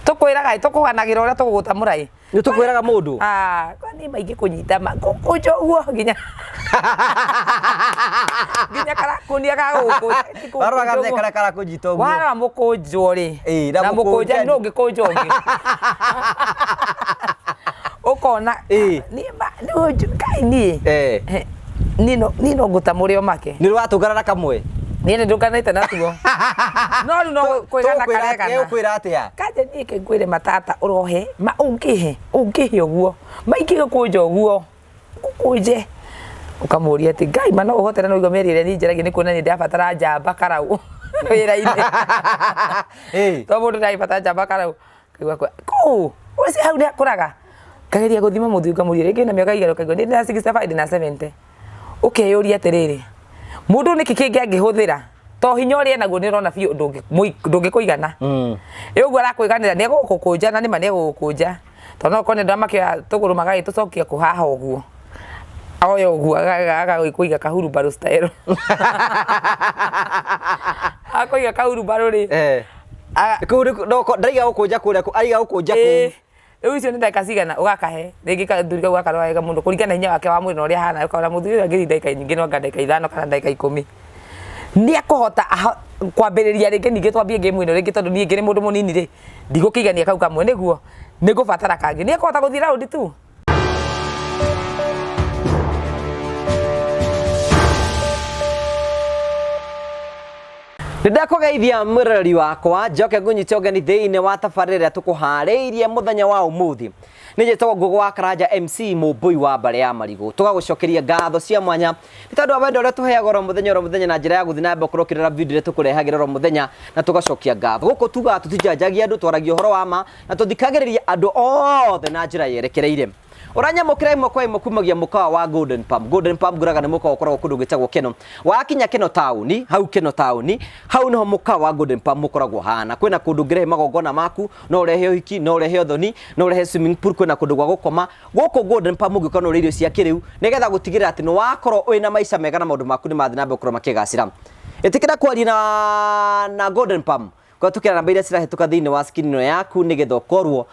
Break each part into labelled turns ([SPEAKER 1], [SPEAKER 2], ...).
[SPEAKER 1] Tũkwĩraga tũkũganagĩra ũrĩa tũgũgũtamũra ĩ.
[SPEAKER 2] Nĩ tũkwĩraga mũndũ.
[SPEAKER 1] Ah, kwani maingĩ kũnyita ma gũkũnja ũguo nginya nginya karakunia ga gũkũ.
[SPEAKER 2] Warora gathe karĩa karakũnyita ũguo.
[SPEAKER 1] Warora mũkũnjwo rĩ.
[SPEAKER 2] Ĩĩ, na
[SPEAKER 1] na mũkũnja
[SPEAKER 2] mũkũnjani.
[SPEAKER 1] nũ ũngĩkũnja ũngĩ. Ũkona
[SPEAKER 2] Ĩĩ.
[SPEAKER 1] niĩ ma nĩ kai niĩ.
[SPEAKER 2] Eh.
[SPEAKER 1] Niĩ no ngũtamũre o make.
[SPEAKER 2] Nĩ watũngana na kamwe.
[SPEAKER 1] Niĩ nĩ ndũnganĩte natuo. No rĩu no kwĩgana karegana.
[SPEAKER 2] Ũkwĩra atĩa?
[SPEAKER 1] Kanja niĩ ke ngwĩre matata ũrohe ma ũngĩhe ũngĩhe ũguo maingĩ gũkũnja ũguo ũkũnje ũkamũria atĩ Ngai ma no ũhote na nĩũigua mĩario ĩrĩa niĩ njaragia nĩ kuonania ndĩrabatara njamba karau wĩra-inĩ.
[SPEAKER 2] Ĩĩ.
[SPEAKER 1] To mũndũ ndagĩbatara njamba karau kaigua kũu ũcio hau nĩ akũraga ngageria gũthima mũthuri ngamũria rĩngĩ na mĩaka igana ũkaigua ndĩ na 65 ndĩ na 70 ũkeyũria atĩrĩrĩ mũndũ nĩkĩ kĩngĩ angĩhũthĩra to hinya ũrĩa enaguo nĩ ũrona biũ ndũngĩkũigana. Ĩ ũguo arakwĩganĩra nĩ egũgũkũnja na nĩma nĩ egũgũkũnja tondũ no ũkore andũ arĩa makĩoya tũgũrũ magagĩtũcokia kũ haha ũguo oya ũguo agagĩkũiga kahurumbarũ style akũiga kahurumbarũ rĩ.
[SPEAKER 2] Eh. Kũu no ndaiga gũkũnja kũrĩa aiga gũkũnja kũu.
[SPEAKER 1] Rĩu icio nĩ ndagĩka cigana ũgakahe rĩngĩ kathuri kau gakarora wega mũno kũringana na hinya wake wa mwĩrĩ na ũrĩa ahana ũkona mũthuri ũyũ angĩthiĩ ndagĩka nyingĩ no anga ndagĩka 5 kana ndagĩka 10 nĩ ekũhota kwambĩrĩria rĩngĩ ningĩ twambie game ĩno rĩngĩ tondũ niĩ ngĩrĩ mũndũ mũnini rĩ ndigũkĩigania kau kamwe nĩguo nĩngũbatara kangĩ nĩ ekũhota gũthiĩ round tu.
[SPEAKER 2] Nĩ ndakũgeithia mwĩroreri wakwa njoke ngũnyite ũgeni thĩinĩ wa tabarĩra ĩrĩa tũkũharĩirie mũthenya wa ũmũthĩ. Nĩ njĩtagwo Ngũgũ wa Karanja MC mũmbũi wa mbarĩ ya marigũ. Tũgagũcokeria ngatho cia mwanya nĩ tondũ wa wendo ũrĩa tũheagwo oro mũthenya oro mũthenya na njĩra ya gũthiĩ na mbere gũkorwo ũkĩrora video ĩrĩa tũkũrehagĩra oro mũthenya na tũgacokia ngatho. Gũkũ tugaga tũtijanjagia andũ, twaragia ũhoro wa ma na tũthikagĩrĩria andũ othe na njĩra yerekereire. Ũranyamũkĩra ĩmwe kwa ĩmwe kumagia mũkawa wa Golden Palm. Golden Palm ngũraga nĩ mũkawa ũkoragwo kũndũ gwĩtagwo Keno. Wakinya Keno taũni, hau Keno taũni, hau nĩho mũkawa wa Golden Palm ũkoragwo hana. Kwĩna kũndũ ũngĩrehe magongona maku, no ũrehe ũhiki, no ũrehe ũthoni, no ũrehe swimming pool, kwĩna kũndũ gwa gũkoma. Gũkũ Golden Palm ũngĩũka no ũrĩe irio cia kĩrĩu, nĩgetha gũtigĩrĩra atĩ nĩ wakorwo wĩna maica mega na maũndũ maku nĩ mathiĩ na mbere gũkorwo makĩgacĩra. Ĩtĩkĩra kwaria na Golden Palm. Kũhetũkĩra namba iria cirahĩtũka thĩinĩ wa screen ĩno yaku nĩgetha ũkorwo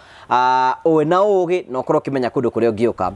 [SPEAKER 2] ũĩ na ũgĩ na ũkorwo ũkĩmenya kũndũ kũrĩa ũngĩũka.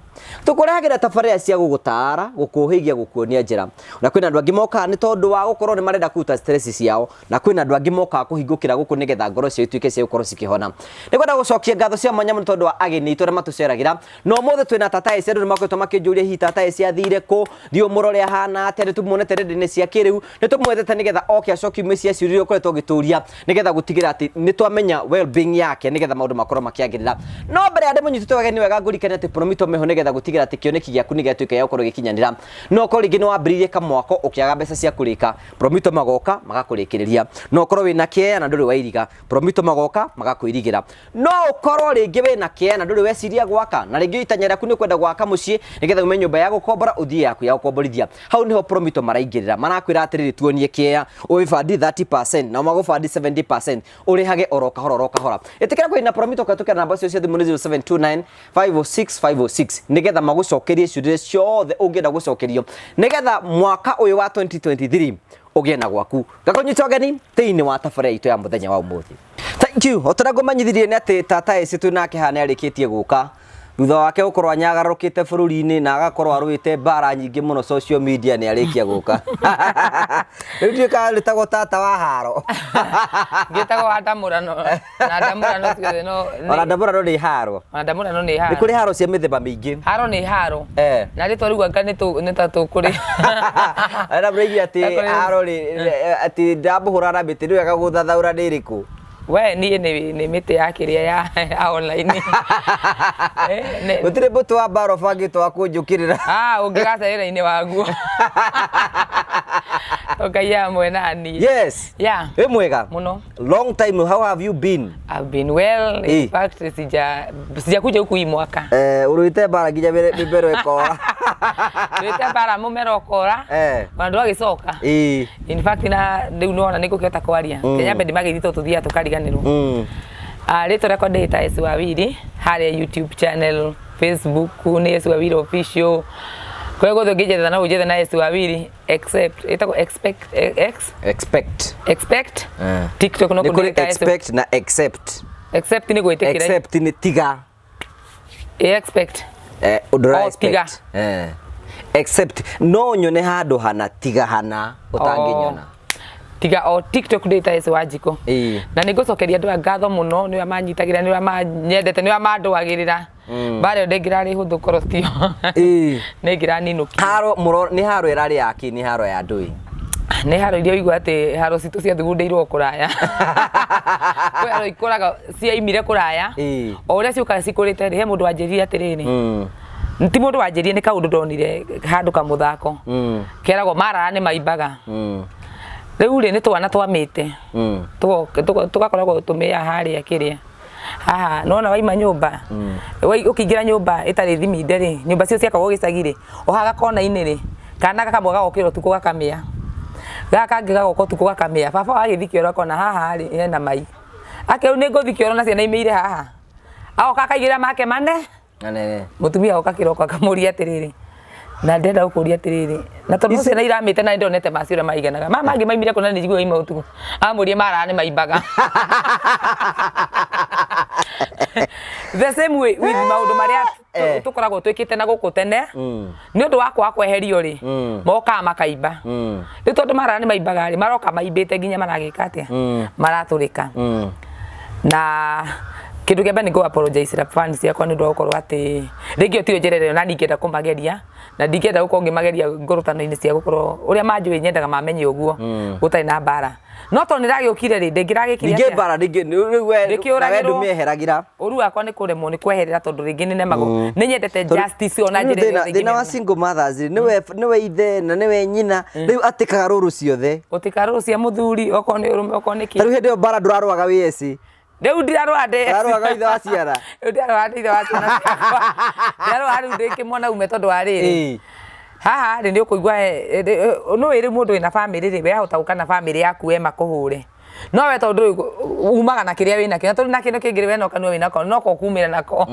[SPEAKER 2] Tũkũrehagĩra tabarĩra cia gũgũtaara, gũkũhĩgia, gũkuonia njĩra. Na kwĩna andũ angĩ mokaga nĩ tondũ wa gũkorwo nĩ marenda kũruta stress ciao, na kwĩna andũ angĩ mokaga kũhingũkĩra gũkũ nĩgetha ngoro ciao ituĩke cia gũkorwo cikĩhona. Nĩ ngwenda gũcokia ngatho cia mwanya mũno tondũ wa ageni aitũ arĩa matũceragĩra. Na ũmũthĩ twĩna Tata Esi, andũ nĩ makoretwo makĩnjũria hihi Tata Esi athire kũ, thiĩ ũmũrore ahana atĩa, nĩ tũmuonete nenda-inĩ cia kĩrĩu, nĩ tũmwethete nĩgetha oke acokie imwe cia ciũria iria ũkoretwo ũgĩtũria nĩgetha gũtigĩrĩra atĩ nĩ twamenya well-being yake nĩgetha maũndũ makorwo makĩagĩrĩra. No mbere ya ndĩmũnyitĩte ũgeni wega ngũririkanie atĩ Promito meho nĩgetha gũtigĩrĩra atĩ kĩoneki gĩaku nĩ gĩatuĩka gĩa gũkorwo gĩkinyanĩra. No ũkorwo rĩngĩ nĩ wambĩrĩirie kamwako ũkĩaga mbeca cia kũrĩka, Promito magoka magakũrĩkĩrĩria. No ũkorwo wĩna kĩea na ndũrĩ wairiga, Promito magoka magakũirigĩra. No ũkorwo rĩngĩ wĩna kĩea na ndũrĩ weciria gwaka, na rĩngĩ itanya rĩaku nĩ kwenda gwaka mũciĩ nĩgetha ume nyũmba ya gũkombora ũthiĩ yaku ya gũkomborithia. Hau nĩho Promito maraingĩrĩra, marakwĩra atĩrĩrĩ tuonie kĩea, ũgĩbandi 30% nao magũbandi 70% ũrĩhage oro kahora oro kahora. Ĩtĩkĩra kwaria na Promito kũhetũkĩra namba cio cia thimũ nĩ 0729 506 506 nĩgetha magũcokerie ciũria ciothe ũngĩenda gũcokerio nĩgetha mwaka ũyũ wa 2023 ũgĩe na gwaku. Ngakũnyita ũgeni thĩinĩ wa tabarĩra itũ ya mũthenya wa ũmũthĩ. Thank you. O ta ũrĩa ngũmenyithirie nĩ atĩ Tata Esi twĩ nake haha nĩ arĩkĩtie gũka thutha wake gũkorwo anyagarũrũkĩte bũrũri-inĩ na agakorwo arũĩte mbara nyingĩ mũno social media nĩ arĩkia gũka. Rĩu ndiũĩ kana rĩtagwo tata wa haro.
[SPEAKER 1] Ngĩtagwo wa ndamũrano na ndamũrano ciothe no
[SPEAKER 2] Ona ndamũrano nĩ haro.
[SPEAKER 1] Ona ndamũrano nĩ haro.
[SPEAKER 2] Nĩ kũrĩ haro cia mĩthemba mĩingĩ.
[SPEAKER 1] Haro nĩ haro.
[SPEAKER 2] Eh.
[SPEAKER 1] Na rĩtwa rĩu anga nĩ ta tũkũrĩ.
[SPEAKER 2] Arĩa mũraigire atĩ haro rĩ atĩ ndamũhũra na mĩtĩ nĩ wega gũthathaũra nĩ ĩrĩkũ.
[SPEAKER 1] We niĩ nĩ mĩtĩ ya kĩrĩa ya online.
[SPEAKER 2] Gũtirĩ mũtĩ wa mbara ũbangĩtwo wa kũnjũkĩrĩra.
[SPEAKER 1] Ah, ũngĩgaca wĩra-inĩ waguo. Ngai hamwe na niĩ.
[SPEAKER 2] Yes.
[SPEAKER 1] Yeah.
[SPEAKER 2] Wĩ mwega?
[SPEAKER 1] Mũno.
[SPEAKER 2] Long time, how have you been?
[SPEAKER 1] I've been well. In
[SPEAKER 2] Eh.
[SPEAKER 1] fact, sijakuja huku hii mwaka.
[SPEAKER 2] Eh, ũrũĩte mbara nginya mĩmero ĩkora.
[SPEAKER 1] Rũĩte mbara mũmero ũkora.
[SPEAKER 2] Eh.
[SPEAKER 1] Ona ndwagĩcoka.
[SPEAKER 2] Ĩĩ.
[SPEAKER 1] In fact na rĩu nĩwona nĩ ngũkĩhota kwaria. Kenya mbere ndĩmagĩrĩte tondũ tũthiaga tũkariganĩrwo. Ah, rĩtwa rĩakwa ndĩta Esi Wawiri harĩa YouTube channel, Facebook nĩ Esi Wawiri official. Kũrĩa guothe ũngĩnjetha no ũnjethe na Esi Wawiri except ĩtagwo expect ex
[SPEAKER 2] Expect.
[SPEAKER 1] expect
[SPEAKER 2] Eh.
[SPEAKER 1] TikTok no
[SPEAKER 2] Nĩ kũrĩ
[SPEAKER 1] kũndĩta Esi
[SPEAKER 2] expect na accept.
[SPEAKER 1] Except nĩ gwĩtĩkĩra.
[SPEAKER 2] Except nĩ tiga.
[SPEAKER 1] Ĩ expect.
[SPEAKER 2] Eh, ũndũ
[SPEAKER 1] Oh, tiga.
[SPEAKER 2] Expect. Eh. Except no nyone handũ hana tiga hana ũtangĩnyona.
[SPEAKER 1] Oh. Tiga o TikTok ndĩ ta Esi Wanjikũ.
[SPEAKER 2] Ĩĩ.
[SPEAKER 1] Na nĩ ngũcokeria andũ aya ngatho mũno nĩ ũrĩa manyitagĩra, nĩ ũrĩa manyendete, nĩ ũrĩa mandũagĩrĩra. Mbara ĩyo ndĩngĩrarĩ hũthũ korwo tio.
[SPEAKER 2] Ĩĩ.
[SPEAKER 1] Nĩ ĩngĩraninũkire.
[SPEAKER 2] Haro mũro nĩ haro ĩrarĩ ya kĩ nĩ haro ya ndũĩ.
[SPEAKER 1] Nĩ haro iria ũigua atĩ haro citũ ciathugundĩirwo kũraya. Kwĩ haro ikũraga ciaimire kũraya.
[SPEAKER 2] Ĩĩ.
[SPEAKER 1] O ũrĩa ciũkaga cikũrĩte rĩ, he mũndũ wanjĩrire atĩrĩrĩ. Ti mũndũ wanjĩrire, nĩ kaũndũ ndonire handũ kamũthako. Keragwo marara nĩ maimbaga. Rĩu rĩ, nĩ twana twamĩte. Tũgakoragwo tũmĩaga harĩa kĩrĩa. Haha nona waima nyũmba ũkĩingĩra nyũmba ĩtarĩ thiminde rĩ, nyũmba cio ciakagwo gĩcagi rĩ, o haha gakona-inĩ rĩ, kana gakamwe gagokĩra ũtukũ gakamĩa, gaka kangĩ gagoka ũtukũ gakamĩa, baba wagĩthiĩ kĩoro akona haha rĩ hena mai, ake rĩu nĩ ngũthiĩ kĩoro na ciana imĩire haha, agoka akaigĩrĩra make mane.
[SPEAKER 2] Manene.
[SPEAKER 1] Mũtumia oka kĩroko akamũria atĩrĩrĩ, na ndĩrenda gũkũria atĩrĩrĩ, na tondũ ciana iramĩte na ndonete macio ũrĩa maiganaga, maya mangĩ maimire kũ na nĩ njiguaga ima ũtukũ, amũrie marara nĩ maimbaga. The same way with maũndũ marĩa tũkoragwo twĩkĩte na gũkũ tene, nĩ ũndũ wa kwaga kweherio rĩ, mokaga makaimba. Rĩu tondũ marara nĩ maimbaga rĩ, maroka maimbĩte nginya maragĩka atĩa? Maratũrĩka. Na kĩndũ kĩa mbere nĩ ngũ apologize ra fans ciakwa nĩ ũndũ wa gũkorwo atĩ rĩngĩ ĩyo tiyo njĩra ĩrĩa ona niĩ ingĩenda kũmageria, na ndingĩenda gũkorwo ngĩmageria ngũrũtano-inĩ cia gũkorwo ũrĩa manjũĩ nyendaga mamenye ũguo gũtarĩ na mbara. No tondũ nĩ ĩragĩũkire rĩ, ndĩngĩragĩkire
[SPEAKER 2] Ningĩ
[SPEAKER 1] atĩa?
[SPEAKER 2] mbara ningĩ rĩu we
[SPEAKER 1] Ndĩkĩũragĩrwo.
[SPEAKER 2] na we ndũmĩeheragĩra.
[SPEAKER 1] Ũru wakwa nĩ kũremwo nĩ kweherera tondũ rĩngĩ nĩ nemagwo. Nĩ nyendete justice ona
[SPEAKER 2] Rĩu
[SPEAKER 1] njĩra ĩrĩa
[SPEAKER 2] thĩna thĩna wa
[SPEAKER 1] ingĩmĩona.
[SPEAKER 2] single mothers rĩ, nĩwe nĩwe ithe na nĩwe nyina rĩu atĩkaga rũrũ ciothe.
[SPEAKER 1] Gũtika rũrũ cia mũthuri okorwo nĩ ũrũme okorwo nĩ
[SPEAKER 2] Ta
[SPEAKER 1] kĩ.
[SPEAKER 2] rĩu hĩndĩ ĩyo mbara ndũrarũaga wĩ eci.
[SPEAKER 1] Rĩu ndirarũa ndĩ.
[SPEAKER 2] Ũrarũaga ithe wa ciana.
[SPEAKER 1] Rĩu ndirarũa ndĩ ithe wa ciana ciakwa. Ndirarũa rĩu ndĩ kĩmwanaume tondũ wa rĩrĩ.
[SPEAKER 2] Ĩĩ.
[SPEAKER 1] Haha rĩ nĩ ũkũigua nĩ ũĩ rĩu mũndũ wĩna bamĩrĩ rĩ, we ahota gũka na bamĩrĩ yaku we makũhũre. No we tondũ rĩu umaga na kĩrĩa wĩnakĩo, na tondũ na kĩndũ kĩngĩ rĩ, we no kanua wĩnako, no ko ũkumĩra nako.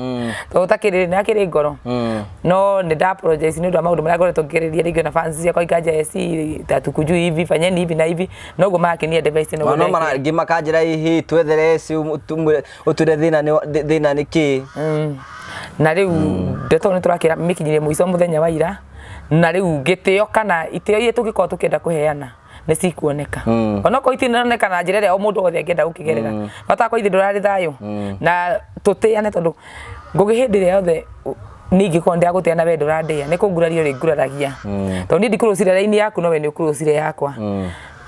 [SPEAKER 1] Tondũ ũtakĩrĩ nĩ akĩrĩ ngoro. No nĩ nda apologize nĩ ũndũ wa maũndũ marĩa ngoretwo ngĩgereria rĩngĩ ona fans ciakwa ikanja SC tatukujui hivi fanyeni hivi na hivi, noguo marakĩnia advice noguo
[SPEAKER 2] No
[SPEAKER 1] ndekire.
[SPEAKER 2] marangĩ makanjĩra ĩhĩ twethere eci ũtwĩre thĩna nĩ thĩna nĩ kĩ.
[SPEAKER 1] Na rĩu ndeto nĩ tũrakĩra mĩkinyire mũico mũthenya wa ira, na rĩu gĩtĩo kana itĩo iria tũngĩkorwo tũkĩenda kũheana nĩ cikuoneka. Onokorwo itinoneka na njĩra ĩrĩa o mũndũ wothe angĩenda gũkĩgerera, bata wakwa ithuĩ ndũrarĩ thayũ na tũtĩane, tondũ Ngũgĩ hĩndĩ ĩrĩa yothe niĩ ingĩkorwo ndĩragũtĩa na we ndũrandĩa nĩ kũnguraria ũrĩnguraragia, tondũ niĩ ndikũrũcire raini yaku no we nĩ ũkũrũcire yakwa.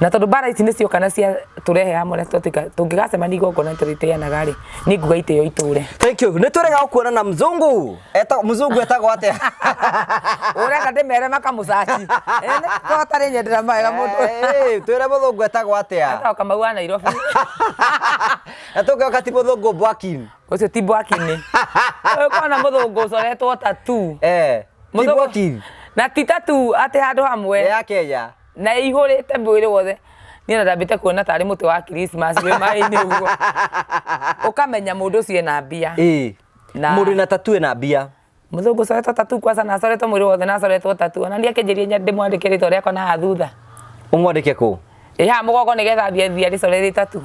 [SPEAKER 1] Na tondũ mbara ici nĩ cioka na cia tũrehe hamwe na twatuĩka tũngĩgacemania igongona tũrĩtĩanaga rĩ, niĩ nguga itĩo itũre.
[SPEAKER 2] Thank you. Nĩ twĩrĩga gũkuona na mzungu. Etagwo mzungu etagwo atĩa?
[SPEAKER 1] Ũrenda ndĩmere makamũcaci ko tarĩ nyendera mawega mũndũ.
[SPEAKER 2] Eh, twĩre mũthũngũ etagwo atĩa?
[SPEAKER 1] Etagwo Kamau wa Nairobi.
[SPEAKER 2] Na tũngĩoka ti mũthũngũ Bwakin.
[SPEAKER 1] Ũcio ti Bwakini. Ũkona mũthũngũ ũcoretwo tattoo.
[SPEAKER 2] Eh, ti
[SPEAKER 1] Mũthũngũ-
[SPEAKER 2] Bwakin.
[SPEAKER 1] Na ti tattoo atĩ handũ hamwe.
[SPEAKER 2] Nĩ ya Kenya.
[SPEAKER 1] Na ĩihũrĩte mwĩrĩ wothe. Niĩ ona ndambĩte kuona tarĩ mũtĩ wa Christmas wĩ maĩ-inĩ ũguo. Ũkamenya mũndũ ũcio ena mbia.
[SPEAKER 2] Ĩĩ.
[SPEAKER 1] Na-
[SPEAKER 2] Mũndũ wĩna tattoo ena mbia.
[SPEAKER 1] Mũthũngũ ũcoretwo tattoo kwanza na acoretwo mwĩrĩ wothe na acoretwo tattoo. Ona niĩ akĩnjĩria nyende ndĩmwandĩke rĩtwa rĩakwa na haha thutha.
[SPEAKER 2] Ũmwandĩke kũ?
[SPEAKER 1] Ĩ haha mũgongo nĩgetha thiĩ athiĩ arĩcore rĩ tattoo.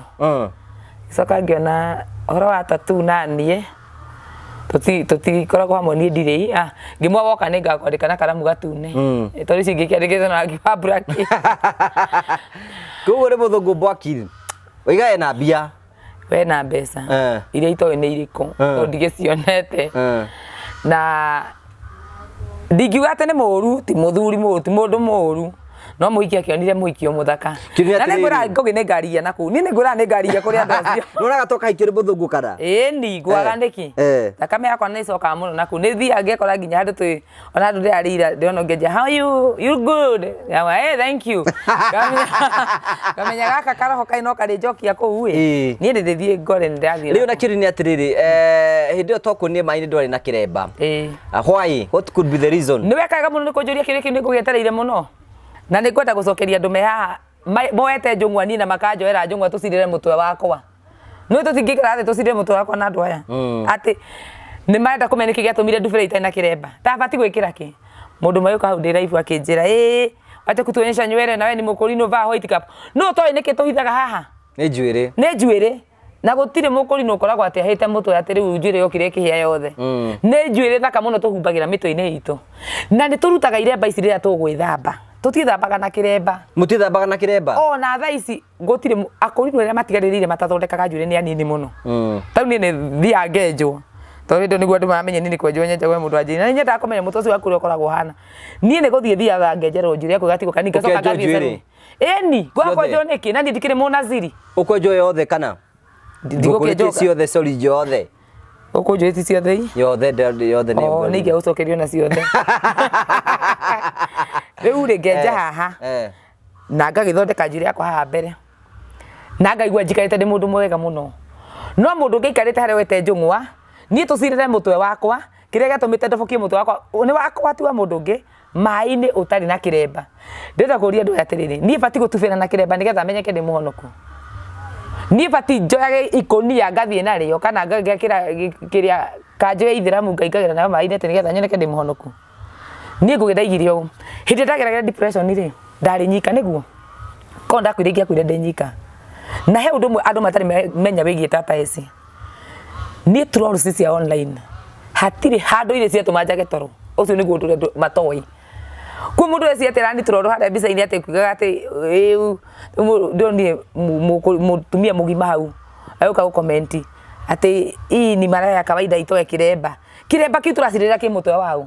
[SPEAKER 1] Gĩcoka ngĩona ũhoro wa tattoo na niĩ tũtikoragwo hamwe niĩ ndirĩ ah, ngĩmwa woka nĩ ngakwandĩka na karamu gatune. Tondũ ici ingĩ kĩandĩkĩtwo na rangi wa black.
[SPEAKER 2] Koguo nĩ mũthũngũ Bwakin. Oiga ena mbia.
[SPEAKER 1] We na mbeca iria itoĩ nĩ irĩkũ tondũ ndigĩcionete. Na ndingiuga atĩ nĩ mũru, ti mũthuri mũru, ti mũndũ mũru, no mũhiki akĩonire mũhiki o mũthaka.
[SPEAKER 2] Kĩũria
[SPEAKER 1] Na nĩ ngwĩra
[SPEAKER 2] atĩrĩrĩ.
[SPEAKER 1] Ngũgĩ nĩ ngarigia na kũu. Niĩ nĩ ngwĩra nĩ ngarigia kũrĩ andũ acio.
[SPEAKER 2] Nĩwonaga to kahikio nĩ mũthũngũ kana?
[SPEAKER 1] Ĩni, ngwaga nĩkĩ? Thakame yakwa nĩ ĩcokaga mũno na kũu. Nĩ thiaga ngekora nginya handũ twĩ, ona handũ ndĩrarĩra ndĩrona ũngĩ anjĩra, how are you? You good? Ndamwĩra, hey, thank you. Ngamenya gaka karoho kaĩ no karĩnjokia kũu ĩ. Niĩ ndĩ ndĩthiĩ ngore nĩ ndĩrathiĩ.
[SPEAKER 2] Rĩu na kĩũria nĩ atĩrĩrĩ, hĩndĩ ĩyo twakuonire maĩ-inĩ ndwarĩ na kĩremba. Why? What could be the reason?
[SPEAKER 1] Nĩ weka wega mũno nĩ kũnjũria kĩũria kĩu, nĩ ngũgĩetereire mũno. Na nĩ ngwenda gũcokeria andũ me haha moete njũng'wa niĩ na makanjoera njũng'wa tũcirĩre mũtwe wakwa. Nĩ tũtingĩikara thĩ tũcirĩre mũtwe wakwa na andũ aya. Atĩ nĩ marenda kũmenya nĩkĩ gĩatũmire ndubĩre itarĩ na kĩremba. Tabati gwĩkĩra kĩ? Mũndũ ũmwe agĩũka hau ndĩ live akĩnjĩra, ĩĩ wacha kutuonyesha nywele na wewe ni mũkũrinũ vaa white cap. No ũtoĩ nĩkĩ tũhithaga haha?
[SPEAKER 2] Nĩ njuĩrĩ.
[SPEAKER 1] Nĩ njuĩrĩ. Na gũtirĩ mũkũrinũ ũkoragwo atĩ ahĩte mũtwe atĩ rĩu njuĩrĩ yokire ĩkĩhĩa yothe. Nĩ njuĩrĩ thaka mũno tũhumbagĩra mĩtwe-inĩ itũ. Na nĩ tũrutaga iremba ici rĩrĩa tũgwĩthamba. Tũtiĩthambaga na kĩremba.
[SPEAKER 2] Mũtiĩthambaga na kĩremba?
[SPEAKER 1] Ona thaa ici gũtirĩ akũrinũ arĩa matigarĩrĩire matathondekaga njuĩrĩ nĩ anini mũno. Tarĩu niĩ nĩ thiaga ngenjwo. Tondũ hĩndĩ ĩyo nĩguo andũ maramenya niĩ nĩ kwenjwo nyenjagwo he mũndũ wanjĩrire. Na nĩ nyendaga kũmenya mũtwe ũcio waku ũrĩa ũkoragwo ũhana. Niĩ nĩ gũthiĩ thiaga ngenjerwo njuĩrĩ yakwa ĩgatigwo kanini ngacoka
[SPEAKER 2] Ũkenjwo
[SPEAKER 1] ngathiĩ
[SPEAKER 2] njuĩrĩ?
[SPEAKER 1] salon. Ĩni,
[SPEAKER 2] Ciothe?
[SPEAKER 1] gwakwenjwo nĩkĩ? Na niĩ ndikĩrĩ mũnaziri.
[SPEAKER 2] Ũkwenjwo yothe kana?
[SPEAKER 1] Ndigũkĩenjwo.
[SPEAKER 2] Ngũkũrĩtie ciothe sorry yothe.
[SPEAKER 1] Ũkũnjũrĩtie ciothe ii?
[SPEAKER 2] Yothe yothe nĩ
[SPEAKER 1] Oh, nĩ ingĩagũcokerio na ciothe. Rĩu rĩ ngenja haha na ngagĩthondeka njuĩrĩ yakwa haha mbere na ngaigua njikarĩte ndĩ mũndũ mwega mũno. No mũndũ ũngĩ aikarĩte harĩa oete njũng'wa, niĩ tũcirĩre mũtwe wakwa, kĩrĩa gĩatũmĩte ndobokie mũtwe wakwa nĩ wakwa ti wa mũndũ ũngĩ, maĩ-inĩ ũtarĩ na kĩremba. Ndĩrenda kũria andũ aya atĩrĩrĩ, niĩ batiĩ gũtubĩra na kĩremba nĩgetha menyeke ndĩ mũhonoku? Niĩ batiĩ njoyage ikũnia ngathiĩ narĩo kana ngekĩra kĩrĩa kanjũ ya ithĩramu ngaingagĩra nayo maĩ-inĩ atĩ nĩgetha nyoneke ndĩ mũhonoku? Niĩ Ngũgĩ ndaigire ũũ, hĩndĩ ĩrĩa ndageragĩra depression rĩ, ndarĩ nyika nĩguo? Korwo ndakuire ingĩakuire ndĩ nyika. Na he ũndũ ũmwe andũ matarĩ menya wĩgiĩ tata Esi. Niĩ trolls cia online hatirĩ handũ irĩ ciatũma njage toro. Ũcio nĩguo ũndũ ũrĩa andũ matoĩ. Kwĩ mũndũ weciria atĩ arani troll harĩa mbica-inĩ atĩ kugaga atĩ ndĩronire mũtumia mũgima hau agĩũka gũ comment atĩ hii ni malaya ya kawaida itoe kĩremba. Kĩremba kĩu tũracirĩra kĩ mũtwe waũ?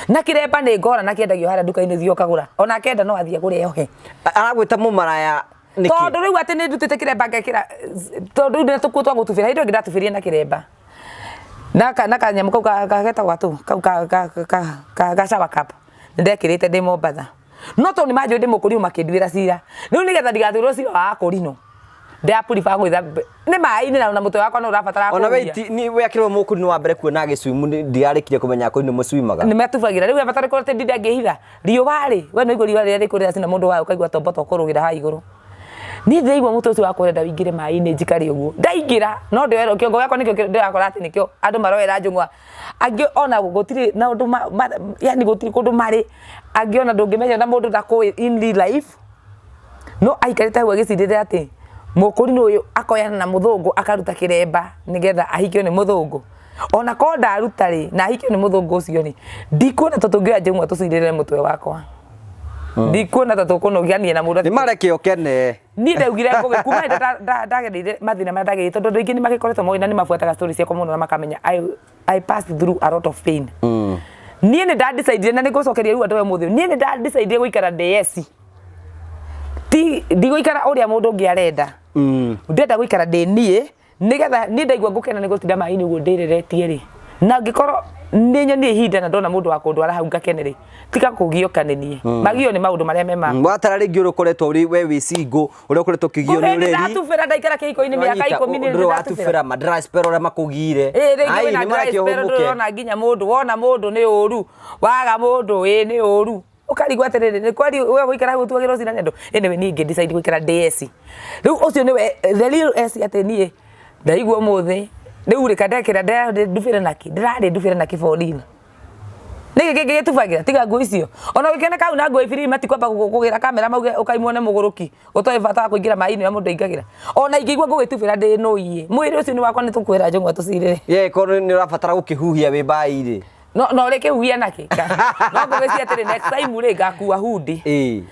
[SPEAKER 1] Na kĩremba nĩ ngora na kĩendagio harĩa nduka-inĩ ũthiĩ ũkagũra. Ona akenda no athiĩ agũre ohe.
[SPEAKER 2] Aragwĩta mũmaraya nĩkĩ?
[SPEAKER 1] Tondũ rĩu atĩ nĩ ndutĩte kĩremba ngekĩra tondũ rĩu ndĩna tũkuo twa gũtubĩra hĩndĩ ĩyo ĩngĩ ndatubĩrire na kĩremba. Na kanyamũ kau getagwo atũ kau ga shower cap nĩ ndekĩrĩte ndĩ Mombatha. No tondũ nĩ manjũĩ ndĩ mũkũrinũ makĩnduĩra cira. Rĩu nĩgetha ndigatuĩrwo cira wa akũrinũ ndĩra prefer gwĩthamba nĩ maĩ-inĩ na mũtwe wakwa no ũrabatara
[SPEAKER 2] Ona we
[SPEAKER 1] kũhuhia.
[SPEAKER 2] ti ni we akĩrwo mũkũrinũ wa mbere kuona agĩcwimu ndiarĩkire kũmenya akũrinũ mũcwimaga.
[SPEAKER 1] Nĩ matubagĩra rĩu he bata ũrĩkũ atĩ ndinde ngĩhitha riũa rĩ we nĩ ũigua riũa rĩrĩa rĩkũ rĩracina mũndũ wayo ũkaigua tombo ta ũkũrũgĩra haha igũrũ. Niĩ ndĩraigua mũtwe ũcio wakwa ũrenda ũingĩre maĩ-inĩ njikare ũguo ndaingĩra no ndĩoerwo kĩongo gĩakwa nĩkĩo ndĩrakora atĩ nĩkĩo andũ maroera njũng'wa angĩ ona gũtirĩ na ũndũ yani gũtirĩ kũndũ marĩ angĩ ona ndũngĩmenya na mũndũ ndakũĩ in real life no aikarĩte hau agĩcirĩrĩra atĩ mũkũrinũ ũyũ akoyana na mũthũngũ akaruta kĩremba nĩgetha ahikio nĩ mũthũngũ. Ona korwo ndaruta rĩ na ahikio nĩ mũthũngũ ũcio rĩ ndikuona ta tũngĩoya njũng'wa tũcirĩrĩre mũtwe wakwa. Ndikuona ta tũkũnogania na mũndũ
[SPEAKER 2] Nĩ mareke ũkene.
[SPEAKER 1] Niĩ ndaugire Ngũgĩ kuma hĩndĩ ndagereire mathĩna marĩa ndagereire tondũ andũ aingĩ nĩ magĩkoretwo moĩ na nĩ mabuataga story ciakwa mũno na makamenya I passed through a lot of pain. Niĩ nĩ nda decide na nĩ ngũcokeria rĩu andũ aya ũmũthĩ ũyũ, niĩ nĩ nda decide gũikara ndĩ eci. Ti ndigũikara ũrĩa mũndũ ũngĩ arenda. Ndĩrenda gũikara ndĩ niĩ nĩgetha niĩ ndaigua ngũkena nĩ gũtinda maĩ-inĩ ũguo ndĩreretie rĩ, na angĩkorwo nĩ nyonire ihinda na ndona mũndũ wa kũndwara hau ngakene rĩ, tiga kũgiũka nĩ niĩ. Magio nĩ maũndũ marĩa me makwa.
[SPEAKER 2] Watara rĩngĩ ũrĩa ũkoretwo ũrĩ we wĩ single ũrĩa ũkoretwo ũkĩgio nĩ
[SPEAKER 1] Ngũgĩ nĩ
[SPEAKER 2] ũreri.
[SPEAKER 1] ndatubĩra ndaikara kĩhiko-inĩ mĩaka ikũmi nĩ
[SPEAKER 2] Ndũrĩ
[SPEAKER 1] ndatubĩra.
[SPEAKER 2] watubĩra ma dry spell ũrĩa makũgiire.
[SPEAKER 1] Ĩĩ rĩngĩ
[SPEAKER 2] Ai,
[SPEAKER 1] wĩna
[SPEAKER 2] nĩ mareke
[SPEAKER 1] dry spell
[SPEAKER 2] ũhũmũke.
[SPEAKER 1] ndũrona nginya mũndũ wona mũndũ nĩ ũru waga mũndũ ĩĩ nĩ ũru ũkarigwo atĩrĩrĩ nĩ kweri we gũikara hau ũtuagĩrwo cira nĩ andũ anyway niĩ ngĩ decide gũikara ndĩ eci rĩu ũcio nĩwe the real eci atĩ niĩ ndaigua ũmũthĩ rĩu rĩ kandekĩra ndubĩre nakĩ ndĩrarĩ ndubĩre nakĩ for real nĩkĩ kĩngĩ gĩtubagĩra tiga nguo icio ona ũngĩkĩoneka hau na nguo ibiriri matikwamba kũgĩra kamera mauge ũkaimwo nĩ mũgũrũki ũtoĩ bata wa kũingĩra maĩ-inĩ ũrĩa mũndũ aingagĩra ona ingĩigua ngũgĩtubĩra ndĩ nũiĩ mwĩrĩ ũcio nĩ wakwa nĩ tũkwĩra njũng'wa tũcirĩre
[SPEAKER 2] Ye korwo nĩ ũrabatara gũkĩhuhia wĩ mbaĩ-rĩ.
[SPEAKER 1] No no ũrĩkĩhuhia nakĩ no ngũgĩcia atĩrĩ next time rĩ ngakua hundi
[SPEAKER 2] Ĩĩ.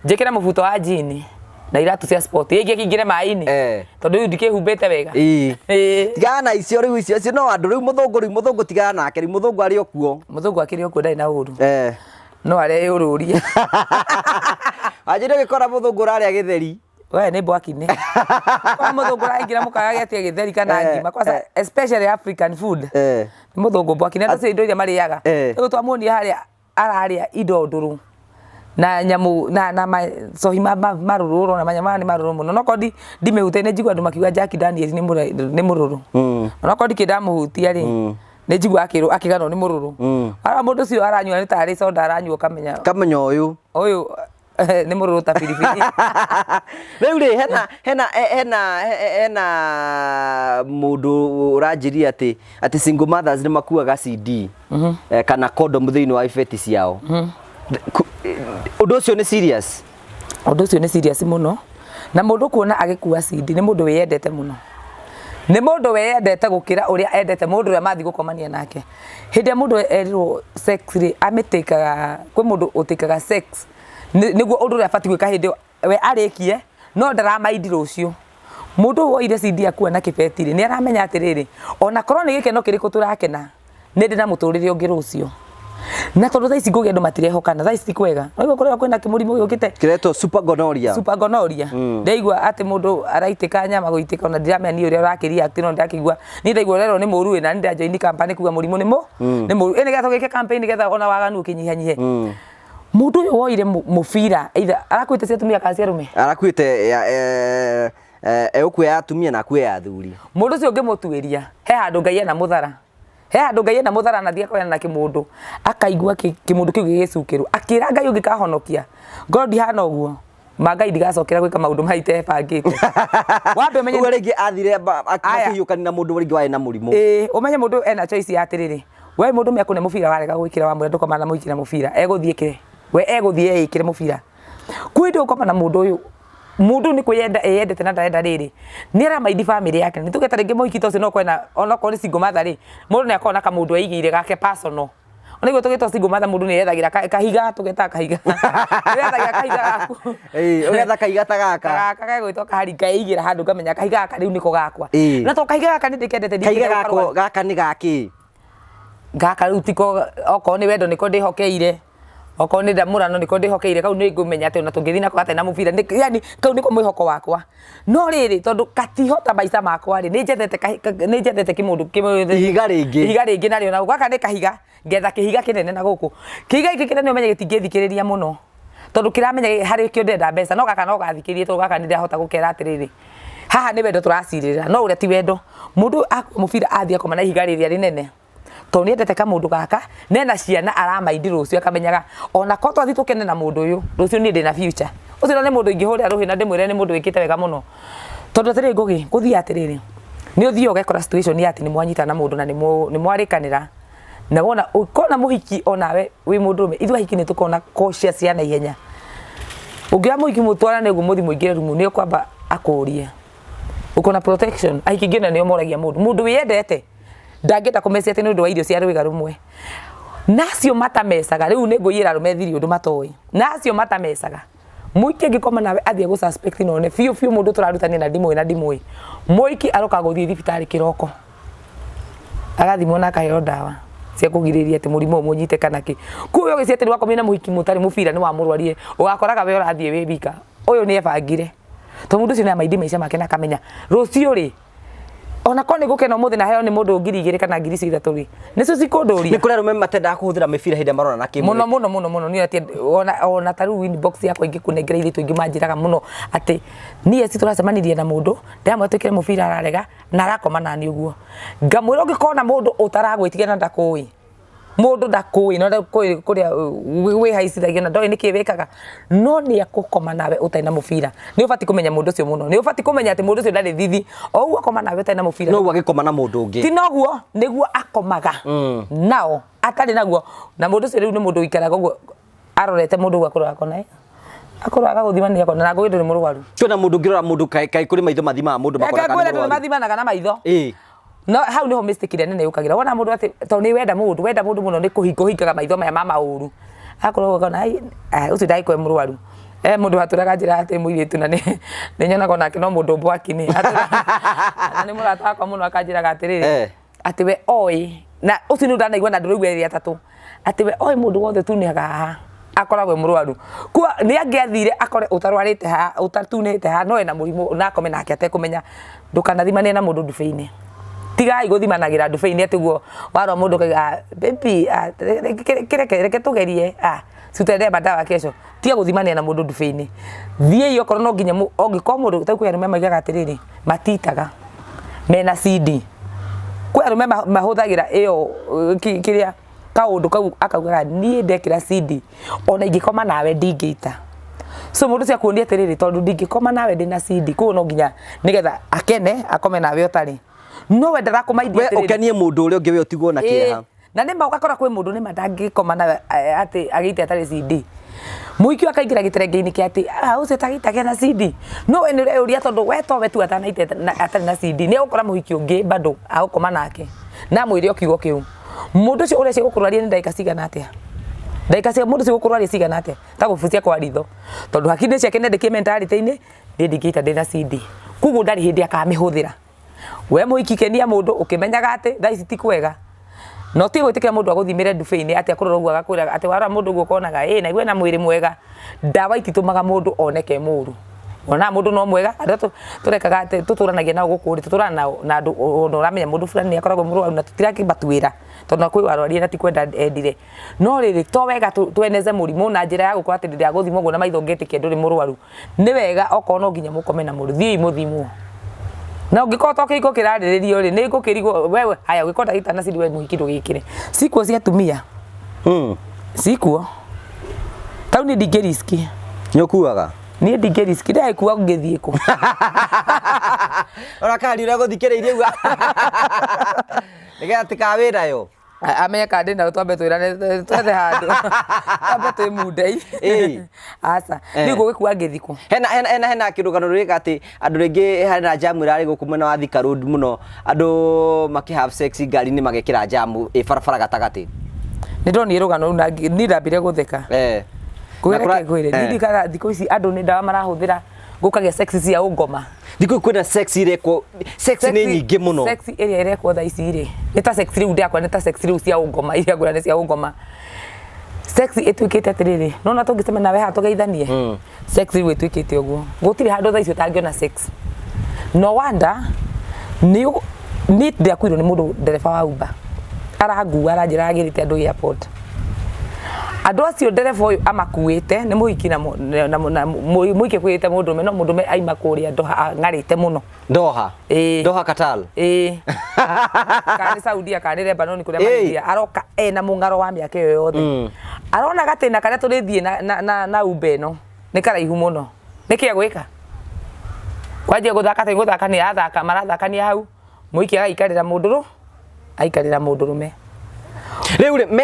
[SPEAKER 1] njĩkĩre mũbuto wa jini na iratũ cia sport ĩngĩ kĩingĩre maĩ-inĩ
[SPEAKER 2] Eh.
[SPEAKER 1] tondũ rĩu ndikĩhumbĩte wega
[SPEAKER 2] Ĩĩ.
[SPEAKER 1] Ĩĩ.
[SPEAKER 2] Tigana na icio rĩu icio icio no andũ rĩu mũthũngũ rĩu mũthũngũ tigana nake rĩu mũthũngũ arĩ o kuo.
[SPEAKER 1] Mũthũngũ akĩrĩ o kuo ndarĩ na ũru
[SPEAKER 2] Eh.
[SPEAKER 1] no areyũrũrie
[SPEAKER 2] Wanjĩra ũgĩkora mũthũngũ ũrarĩa gĩtheri.
[SPEAKER 1] We nĩ mbwaki-inĩ kwa mũthũngũ ũraingĩra mũkawa getie gĩtheri kana ngima kwanza especially African food nĩ mũthũngũ mbwaki-inĩ andũ indo iria marĩaga rĩu twamuonia harĩa ararĩa indo ndũrũ na nyamũ na macohi marũrũ ũrona manyamũ maya nĩ marũrũ mũno no korwo ndimĩhutia nĩ njiguaga andũ makiuga Jack Daniel nĩ mũrũrũ onokorwo ndikĩ ndamũhutia rĩ nĩ njiguaga akĩrwo akĩganwo nĩ mũrũrũ ara mũndũ ũcio aranyua nĩ tarĩ soda aranyua ũkamenya
[SPEAKER 2] Kamenya ũyũ
[SPEAKER 1] ũyũ nĩ mũrũrũ ta biribiri.
[SPEAKER 2] Rĩu rĩ hena hena hena hena mũndũ ũranjĩria atĩ atĩ single mothers nĩ makuaga CD kana condom thĩinĩ wa ibeti ciao. Ũndũ ũcio nĩ serious?
[SPEAKER 1] Ũndũ ũcio nĩ serious mũno na mũndũ kuona agĩkua CD nĩ mũndũ wĩyendete mũno. Nĩ mũndũ weyendete gũkĩra ũrĩa endete mũndũ ũrĩa mathiĩ gũkomania nake. Hĩndĩ ĩrĩa mũndũ erirwo sex rĩ, amĩtĩkaga, kwĩ mũndũ ũtĩkaga sex nĩguo ũndũ ũrĩa abatiĩ gwĩka hĩndĩ ĩyo we arĩkie no ndaramaindi rũciũ. Mũndũ ũyũ woire CD akua na kĩbeti rĩ, nĩ aramenya atĩrĩrĩ, ona korwo nĩ gĩkeno kĩrĩkũ tũrakena, nĩ ndĩ na mũtũrĩre ũngĩ rũciũ. Na tondũ thaa ici Ngũgĩ andũ matirehokana, thaa ici ti kwega. Waigua kũrĩa kwĩna kĩmũrimũ gĩũkĩte
[SPEAKER 2] Kĩretwo super gonorrhea.
[SPEAKER 1] Super gonorrhea. Ndaigua atĩ mũndũ araitĩka nyama gũitĩka ona ndiramenya niĩ ũrĩa ũrakĩreact no ndĩrakĩigua niĩ ndaigua ũrerwo nĩ mũru ĩ na niĩ ndĩrajoini company kuga mũrimũ nĩ mũ nĩ mũru. Ĩ nĩgetha tũgĩke campaign nĩgetha ona waganu ũkĩnyihanyihe. Mũndũ ũyũ woire mũbira either arakuĩte cia atumia kana cia arũme?
[SPEAKER 2] Arakuĩte ya egũkua ya atumia na akue ya athuri.
[SPEAKER 1] Mũndũ ũcio ũngĩmũtuĩria he handũ Ngai ena mũthara. He handũ Ngai ena mũthara na athiĩ akoyana na kĩmũndũ akaigua kĩmũndũ kĩu gĩgĩcukĩrwo akĩra Ngai ũngĩkahonokia ngorwo ndihana ũguo ma Ngai ndigacokera gwĩka maũndũ marĩa itebangĩte. Wambe ũmenye
[SPEAKER 2] Ũguo rĩngĩ athire
[SPEAKER 1] Aya.
[SPEAKER 2] akĩhiũkania na mũndũ rĩngĩ warĩ na mũrimũ.
[SPEAKER 1] Ĩĩ ũmenye mũndũ ena choice ya atĩrĩrĩ, we mũndũ me akũne mũbira warega gwĩkĩra wamwĩra ndũkoma na mũikĩre mũbira egũthiĩ ĩkĩre we egũthiĩ eĩkĩre mũbira. Kwĩ hĩndĩ ũgũkoma na mũndũ ũyũ mũndũ nĩ kwĩyenda eyendete na ndarenda rĩrĩ nĩ aramaindi bamĩrĩ yake nĩ tuge ta rĩngĩ mũhiki ta ũcio no akorwo ena onokorwo nĩ single mother rĩ mũndũ nĩ akoragwo na kamũndũ eigĩire gake personal. Ona tũgĩtwo single mother mũndũ nĩ ethagĩra kahiga tũgetaga kahiga nĩ wethagĩra kahiga gaku.
[SPEAKER 2] Ĩĩ ũgetha kahiga ta gaka.
[SPEAKER 1] Gaka gegwĩtwo kahari ngeigĩra handũ ngamenya kahiga gaka rĩu nĩko gakwa.
[SPEAKER 2] Ĩĩ.
[SPEAKER 1] Na to kahiga gaka nĩ ndĩkendete
[SPEAKER 2] Kahiga
[SPEAKER 1] ndingĩenda
[SPEAKER 2] gako gaka nĩ gakĩ?
[SPEAKER 1] Gaka rĩu tiko okorwo nĩ wendo nĩko ndĩhokeire, okorwo nĩ ndamũrano nĩko ndĩhokeire kau nĩ ngũmenya atĩ ona tũngĩthiĩ nako gatarĩ na mũbira yani kau nĩko mwĩhoko wakwa. No rĩrĩ tondũ katihota maica makwa rĩ, nĩ njethete kĩmũndũ kĩmwe
[SPEAKER 2] Ihiga rĩngĩ.
[SPEAKER 1] Ihiga rĩngĩ narĩo na gaka nĩ kahiga ngetha kĩhiga kĩnene na gũkũ. Kĩhiga gĩkĩ kĩnene ũmenye gĩtingĩthikĩrĩria mũno tondũ kĩramenya harĩ kĩo ndĩrenda mbeca no gaka no gathikĩrĩrie tondũ gaka nĩ ndĩrahota gũkera atĩrĩrĩ, haha nĩ wendo tũracirĩra no ũrĩa ti wendo. Mũndũ ũyũ akua mũbira athiĩ akoma na ihiga rĩrĩa rĩnene tondũ nĩ endete kamũndũ gaka na ena ciana aramaindi rũciũ akamenyaga ona korwo twathiĩ tũkene na mũndũ ũyũ rũciũ niĩ ndĩna future. Ũcio nĩ mũndũ ingĩhũrĩra rũhĩ na ndĩmwĩre nĩ mũndũ wĩkĩte wega mũno. Tondũ atĩrĩrĩ Ngũgĩ, gũthiaga atĩrĩrĩ, nĩ ũthiaga ũgekora situation ya atĩ nĩ mwanyitana na mũndũ na nĩ mwarĩkanĩra na wona ũkona mũhiki onawe wĩ mũndũrũme, ithuĩ ahiki nĩ tũkoragwo na cautious ya naihenya. Ũngĩoya mũhiki mũtwarane ũguo mũthiĩ mũingĩre rumu nĩ ekwamba akũrie ũkona protection. Ahiki aingĩ ona nĩo moragia mũndũ, mũndũ wĩyendete ndangĩenda kũmecia atĩ nĩ ũndũ wa irio cia rwĩga rũmwe. Na acio matamecaga, rĩu nĩ ngũiyĩra arũme thiri ũndũ matoĩ, na acio matamecaga Mũiki angĩkoma nawe athiĩ gũ suspect na one biũ biũ mũndũ tũrarutania na ndimũĩ na ndimũĩ. Mũiki arokaga gũthiĩ thibitarĩ kĩroko. Agathimwo na akaheo ndawa cia kũgirĩrĩria atĩ mũrimũ ũmũnyite kana kĩ. Koguo we ũgĩciria atĩ nĩ wakomire na mũhiki mũtarĩ mũbira nĩ wamũrwarire, ũgakoraga we ũrathiĩ wĩ wika. Ũyũ nĩ ebangire. Tondũ mũndũ ũcio nĩ amaindi maica make na akamenya rũciũ rĩ, ona korwo nĩ gũkena ũmũthĩ na heo nĩ mũndũ 2000 kana 3000 rĩ, nĩcio cikũndũria.
[SPEAKER 2] Nĩ kũrĩ arũme matendaga kũhũthĩra mĩbira hĩndĩ ĩrĩa maronana kĩmwĩrĩ.
[SPEAKER 1] Mũno mũno mũno mũno niĩ atĩ ona ta rĩu inbox yakwa ingĩkũnengera airĩtu aingĩ manjĩraga mũno atĩ niĩ eci tũracemanirie na mũndũ ndĩramwĩra twĩkĩre mũbira ararega na arakoma naniĩ ũguo. Ngamwĩra ũngĩkona mũndũ ũtaragwĩtigĩra na ndakũĩ Mũndũ ndakũĩ na ndakũĩ kũrĩa wĩhaicithagia na ndoĩ nĩkĩ wĩkaga, no nĩ ekũkoma nawe ũtarĩ na mũbira. Nĩ ũbatiĩ kũmenya mũndũ ũcio mũno. Nĩ ũbatiĩ kũmenya atĩ mũndũ ũcio ndarĩ thithi. O ũguo akoma nawe ũtarĩ na mũbira.
[SPEAKER 2] Noguo agĩkoma na mũndũ ũngĩ.
[SPEAKER 1] Ti noguo, nĩguo akomaga nao atarĩ naguo. Na mũndũ ũcio rĩu nĩ mũndũ ũikaraga ũguo arorete mũndũ ũguo akũrora akona ĩ, akũrora agagũthima nĩ akona na ngũgĩ ndũrĩ mũrwaru.
[SPEAKER 2] Kwĩna mũndũ ũngĩrora mũndũ kaĩ kaĩ kũrĩ maitho mathimaga mũndũ makona
[SPEAKER 1] Reke
[SPEAKER 2] kana nĩ
[SPEAKER 1] ngwĩre andũ nĩ
[SPEAKER 2] mũrwaru.
[SPEAKER 1] mathimanaga na maitho.
[SPEAKER 2] Ĩĩ.
[SPEAKER 1] No hau niho mistake ĩrĩa nene yũkagĩra. Wona mũndũ atĩ tondũ nĩ wenda mũndũ, wenda mũndũ mũno nĩ kũhinga ũhingaga maitho maya ma maũru. Akorwo ũkona ai ũcio ndagĩkorwo e mũrwaru. He mũndũ watũraga njĩra atĩ mũirĩtu na nĩ nyonaga onake no mũndũ mbwaki nĩ. Na nĩ mũrata wakwa mũno akanjĩraga atĩrĩrĩ, atĩ we oĩ, na ũcio nĩ ndanaigua na ndũraigua ĩrĩ atatũ, atĩ we oĩ mũndũ wothe ũtunĩhaga haha akoragwo e mũrwaru. Koguo nĩ angĩathire akore ũtarwarĩte haha, ũtatunĩhĩte haha no ena mũrimũ na akome nake atekũmenya. Ndũkanathimane na mũndũ nduba-inĩ. Tigai gũthimanagĩra nduba-inĩ atĩ ũguo warora mũndũ ũkauga baby reke reke tũgerie si utaendea madawa kesho. Tiga gũthimanĩra na mũndũ nduba-inĩ. Thiĩi okorwo no nginya ũngĩkorwo mũndũ, ta rĩu kwĩ arũme maugaga atĩrĩrĩ, matitaga mena CD. Kwĩ arũme mahũthagĩra ĩyo kĩrĩa kaũndũ kau akaugaga niĩ ndekĩra CD ona ingĩkoma nawe ndingĩita. So mũndũ ũcio akuonia atĩrĩrĩ tondũ ndingĩkoma nawe ndĩna CD koguo no nginya nĩgetha akene akome nawe ũtarĩ. No we ndarakũmaindia
[SPEAKER 2] We
[SPEAKER 1] atĩrĩrĩ.
[SPEAKER 2] ũkenie mũndũ ũrĩa ũngĩ we ũtigwo na kĩeha.
[SPEAKER 1] Na nĩma ũgakora kwĩ mũndũ nĩma ndangĩkoma nawe atĩ agĩite atarĩ CD. Mũhiki ũyũ akaingĩra gĩterenge-inĩ kĩa atĩ ah, ũcio tagĩitagĩa na CD. No we nĩ ũreyũria tondũ we towe tu atanaite atarĩ na CD. Nĩ egũkora mũhiki ũngĩ bado agũkoma nake. Na amwĩre o kiugo kĩu. Mũndũ ũcio ũreciria gũkũrwaria nĩ ndagĩka cigana atĩa? Ndagĩka cia mũndũ ũcio gũkũrwaria cigana atĩa? Ta gũbucia kwa ritho. Tondũ hakiri-inĩ ciake nĩ andĩkie mentality-inĩ, niĩ ndingĩita ndĩna CD. Koguo ndarĩ hĩndĩ akamĩhũthĩra. We mũhiki kenia mũndũ ũkĩmenyaga atĩ thaa ici ti kwega. Na ũtige gwĩtĩkĩra mũndũ agũthimĩre ndubĩ-inĩ atĩ akũrora ũguo agakwĩra atĩ warora mũndũ ũguo ũkonaga ĩ na ena mwĩrĩ mwega. Ndawa ititũmaga mũndũ oneke e mũru. Wonaga mũndũ no mwega, andũ arĩa tũrekaga atĩ tũtũranagia nao gũkũ rĩ, tũtũraga nao na andũ ona ũramenya mũndũ fulani nĩ akoragwo e mũrwaru na tũtirakĩmatuĩra tondũ ona kwĩ warwarire na ti kwenda endire. No rĩrĩ to wega tweneze mũrimũ na njĩra ya gũkorwo atĩ ndĩragũthima ũguo na maitho ngetĩkia ndũrĩ mũrwaru. Nĩ wega okorwo no nginya mũkome na mũndũ thiĩi mũthimwo. Na ũngĩkorwo to kĩhiko kĩrarĩrĩrio rĩ, nĩ ngũkĩrigwo wewe haya ũngĩkorwo ndagĩtarĩ na cindi we mũhiki ndũgĩkĩre. Cikuo cia atumia. Cikuo. Tau niĩ ndingĩ risk.
[SPEAKER 2] Nĩ ũkuaga?
[SPEAKER 1] Niĩ ndingĩ risk, ndĩragĩkua ngĩthiĩ kũ?
[SPEAKER 2] Ona kari ũrĩa gũthikĩrĩirie uga. Nĩgetha tikawĩrayo.
[SPEAKER 1] Amenye kana ndĩ nayo twambe twĩrane twethe handũ twambe twĩmundei.
[SPEAKER 2] Ĩĩ.
[SPEAKER 1] Aca.
[SPEAKER 2] Eh.
[SPEAKER 1] Niĩ ngũgĩkua ngĩthiĩ kũ?
[SPEAKER 2] Hena hena hena hena kĩrũgano rũrĩka atĩ andũ rĩngĩ hena jamu ĩrarĩ gũkũ mwena wa Thika Road mũno andũ makĩ have sex ngari-inĩ magekĩra jamu ĩ barabara gatagatĩ.
[SPEAKER 1] Nĩ ndonire rũgano rũu na niĩ ndambire gũtheka.
[SPEAKER 2] Eh.
[SPEAKER 1] Ngwĩre
[SPEAKER 2] Na kũra-
[SPEAKER 1] reke ngwĩre,
[SPEAKER 2] eh.
[SPEAKER 1] niĩ ndikaga thikũ ici andũ nĩ ndawa marahũthĩra gũkagĩa sex cia ũngoma.
[SPEAKER 2] Thikũ ici kwĩna sex irekwo sex nĩ nyingĩ mũno.
[SPEAKER 1] Sex ĩrĩa ĩrekwo thaa ici rĩ, nĩ ta sex rĩu ndĩrakora nĩ ta sex rĩu cia ũngoma iria ngwĩra nĩ cia ũngoma. Sex ĩtuĩkĩte atĩrĩrĩ, nĩwona tũngĩcemania nawe haha tũgeithanie? Sex rĩu ĩtuĩkĩte ũguo. Gũtirĩ handũ thaa ici ũtangĩona sex. No wonder nĩ niĩ ndĩrakuirwo nĩ mũndũ ndereba wa Uber. Arangua aranjĩra aragĩrĩte andũ airport. Andũ acio ndereba ũyũ amakuĩte nĩ mũhiki na na mũhiki akuĩte mũndũrũme no mũndũrũme aima kũrĩa Doha ang'arĩte mũno.
[SPEAKER 2] Doha.
[SPEAKER 1] Ĩĩ.
[SPEAKER 2] Doha Qatar.
[SPEAKER 1] Ĩĩ. Kana nĩ Saudia kana nĩ Lebanon kũrĩa
[SPEAKER 2] Ĩĩ.
[SPEAKER 1] magĩthiĩ aroka ena mũng'aro wa mĩaka ĩyo yothe. Arona gatĩna karĩa tũrĩthiĩ na, na, na, na Uber ĩno nĩ karaihu mũno. Nĩkĩ egwĩka? Kwanjia gũthaka ta gũthaka nĩ athaka marathakania hau mũhiki agaikarĩra mũndũrũ aikarĩra mũndũrũme.
[SPEAKER 2] Rĩu rĩ me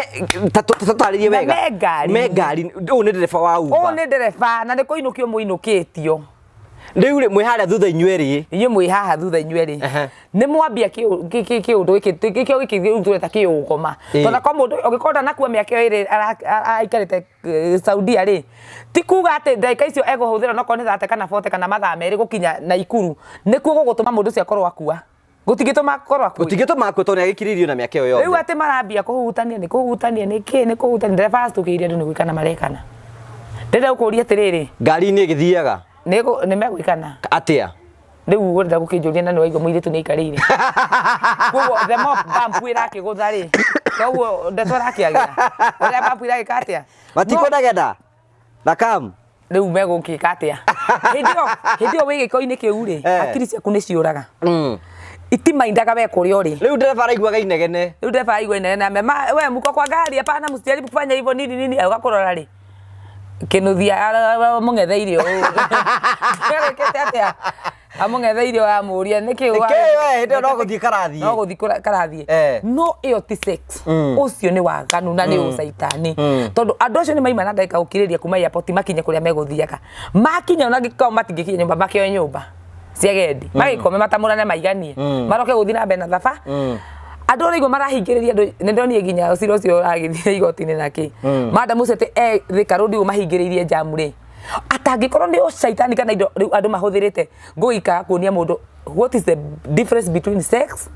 [SPEAKER 2] ta tũtarĩrie
[SPEAKER 1] Na
[SPEAKER 2] wega.
[SPEAKER 1] me ngari-inĩ.
[SPEAKER 2] Me ngari. Ũyũ nĩ ndereba wa Uber.
[SPEAKER 1] Ũyũ nĩ ndereba na nĩ kũinũkio mũinũkĩtio.
[SPEAKER 2] Rĩu rĩ mwĩ harĩa thutha inyuerĩ.
[SPEAKER 1] Inyuĩ mwĩ haha thutha inyuerĩ.
[SPEAKER 2] Ehe.
[SPEAKER 1] Nĩ mwambia kĩũndũ gĩkĩ gĩkĩo gĩkĩ rĩu tũreta kĩũngoma.
[SPEAKER 2] Ĩĩ.
[SPEAKER 1] Tondũ ko mũndũ ũngĩkorwo ndanakua mĩaka ĩyo ĩrĩ aikarĩte Saudia rĩ, ti kuga atĩ ndagĩka icio ekũhũthĩra onokorwo nĩ 30 kana 40 kana mathaa merĩ gũkinya Naikuru nĩkuo gũgũtũma mũndũ ũcio akorwo akua. Gũtingĩtũma akorwo akuĩte.
[SPEAKER 2] Gũtingĩtũma akue tondũ nĩ agĩkirĩirio na mĩaka ĩyo yothe.
[SPEAKER 1] Rĩu atĩ marambia kũhutania nĩ kũhutania nĩ kĩ nĩ kũhutania ndereba acukĩire andũ nĩ gwĩkana marekana. Ndĩrenda gũkũria atĩrĩrĩ.
[SPEAKER 2] Ngari-inĩ ĩgĩthiaga.
[SPEAKER 1] Nĩ nĩ megwĩkana.
[SPEAKER 2] Atĩa?
[SPEAKER 1] Rĩu ũrenda gũkĩnjũria na nĩ waigua mũirĩtu nĩ aikarĩire. Koguo the more bump ĩrakĩgũtha rĩ, koguo ndeto ĩrakĩagĩra. Ũrĩa bump ĩragĩka atĩa?
[SPEAKER 2] Matikwendagenda? Na kam?
[SPEAKER 1] Rĩu megũgĩka atĩa? Hĩndĩ ĩyo hĩndĩ ĩyo wĩ gĩko-inĩ kĩu rĩ,
[SPEAKER 2] Eh.
[SPEAKER 1] hakiri ciaku nĩ ciũraga. Itimaindaga we kũrĩa ũrĩ.
[SPEAKER 2] Rĩu ndereba araiguaga inegene.
[SPEAKER 1] Rĩu ndereba araigua inegene ame, ma we mko kwa gari hapana msijaribu kufanya hivyo nini nini agakũrora rĩ. Kĩnuthia amũng'etheire ũũ. Egwĩkĩte atĩa? Amũng'etheire ũũ amũria nĩkĩ
[SPEAKER 2] Nĩkĩ we hĩndĩ ĩyo no gũthiĩ karathiĩ.
[SPEAKER 1] No gũthiĩ karathiĩ.
[SPEAKER 2] Eh.
[SPEAKER 1] No ĩyo ti sex. Ũcio nĩ waganu na nĩ ũcaitani. Tondũ andũ acio nĩ maima na ndagĩka gũkirĩrĩria kuma airport makinye kũrĩa megũthiaga. Makinya ona angĩkorwo matingĩkinya nyũmba makĩoe nyũmba cia agendi. Magĩkome matamũrane maiganie. Maroke gũthiĩ na mbere na thabarĩ. Andũ ũraigua marahingĩrĩria andũ nĩ ndonire nginya cira ũcio ũragĩthiĩ igoti-inĩ na kĩ. Madam ũcio atĩ e Thika Road ũguo mahingĩrĩirie njamu rĩ. Atangĩkorwo nĩ ũcaitani kana indo rĩu andũ mahũthĩrĩte ngũgĩikara kuonia mũndũ what is the difference between sex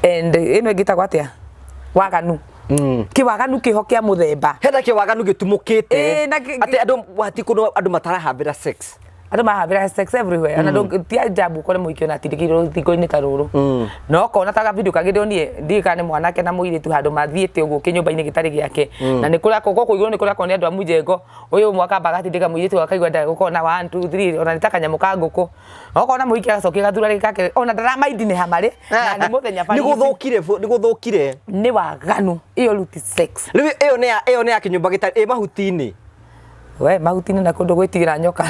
[SPEAKER 1] and ĩno ĩngĩ ĩtagwo atĩa? Waganu. Kĩwaganu kĩho kĩa mũthemba.
[SPEAKER 2] Hena kĩwaganu gĩtumũkĩte.
[SPEAKER 1] Ĩĩ, na kĩ-
[SPEAKER 2] Atĩ andũ hatikũndũ andũ matarahambĩra sex.
[SPEAKER 1] Andũ marahambĩra sex everywhere. Ona ti ajabu ũkore mũhiki ona atindĩkĩirwo rũthingo-inĩ ta rũrũ. Na ũkona ta video kangĩ ndonire ndiũĩ kana nĩ mwanake na mũirĩtu handũ mathiĩte ũguo kĩnyũmba-inĩ gĩtarĩ gĩake. Na nĩ kũrakwo gũkũ igũrũ nĩ kũrakwo nĩ andũ a mũjengo. Ũyũ ũmwe akamba agatindĩka mũirĩtu akaigua nda gũkorwo na 1 2 3 ona nĩ ta kanyamũ ka ngũkũ. Okorwo na mũhiki agacokia gathurarĩ gake ona ndaramaindi nĩ hamarĩ na nĩ mũthenya
[SPEAKER 2] Nĩ
[SPEAKER 1] barithi.
[SPEAKER 2] gũthũkire nĩ gũthũkire.
[SPEAKER 1] Nĩ waganu ĩyo rĩu ti sex.
[SPEAKER 2] Rĩu ĩyo nĩ ya ĩyo nĩ ya kĩnyũmba gĩtarĩ ĩ mahuti-inĩ.
[SPEAKER 1] We mahuti-inĩ na kũndũ gwĩtigĩra nyoka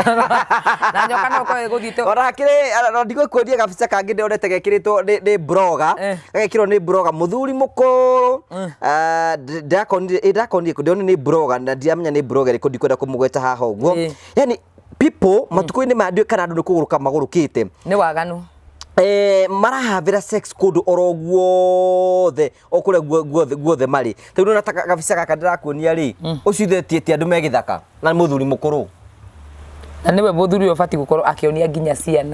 [SPEAKER 1] na nyoka no ũkorwo ĩgũthiĩte.
[SPEAKER 2] Ona hakĩrĩ ona ndigũkuonia gabica kangĩ ndĩronete gekĩrĩtwo nĩ blogger. Gagekĩrwo nĩ blogger mũthuri mũkũrũ. Ah, ndĩrakonire ĩ, ndĩrakonire kũ, ndĩronire nĩ blogger na ndiramenya nĩ blogger ĩrĩkũ, ndikwenda kũmũgweta haha ũguo. Yani people matukũ-inĩ maya ndiũĩ kana andũ nĩ kũgũrũka magũrũkĩte.
[SPEAKER 1] Nĩ waganu.
[SPEAKER 2] Marahavĩra sex kũndũ oro guothe, o kũrĩa guothe guothe marĩ. Ta rĩu nĩwona ta gabica gaka ndĩrakuonia rĩ, ũcio ithe ti andũ me gĩthaka na nĩ mũthuri mũkũrũ.
[SPEAKER 1] Na nĩwe mũthuri ũyũ ũbatiĩ gũkorwo akĩonia nginya ciana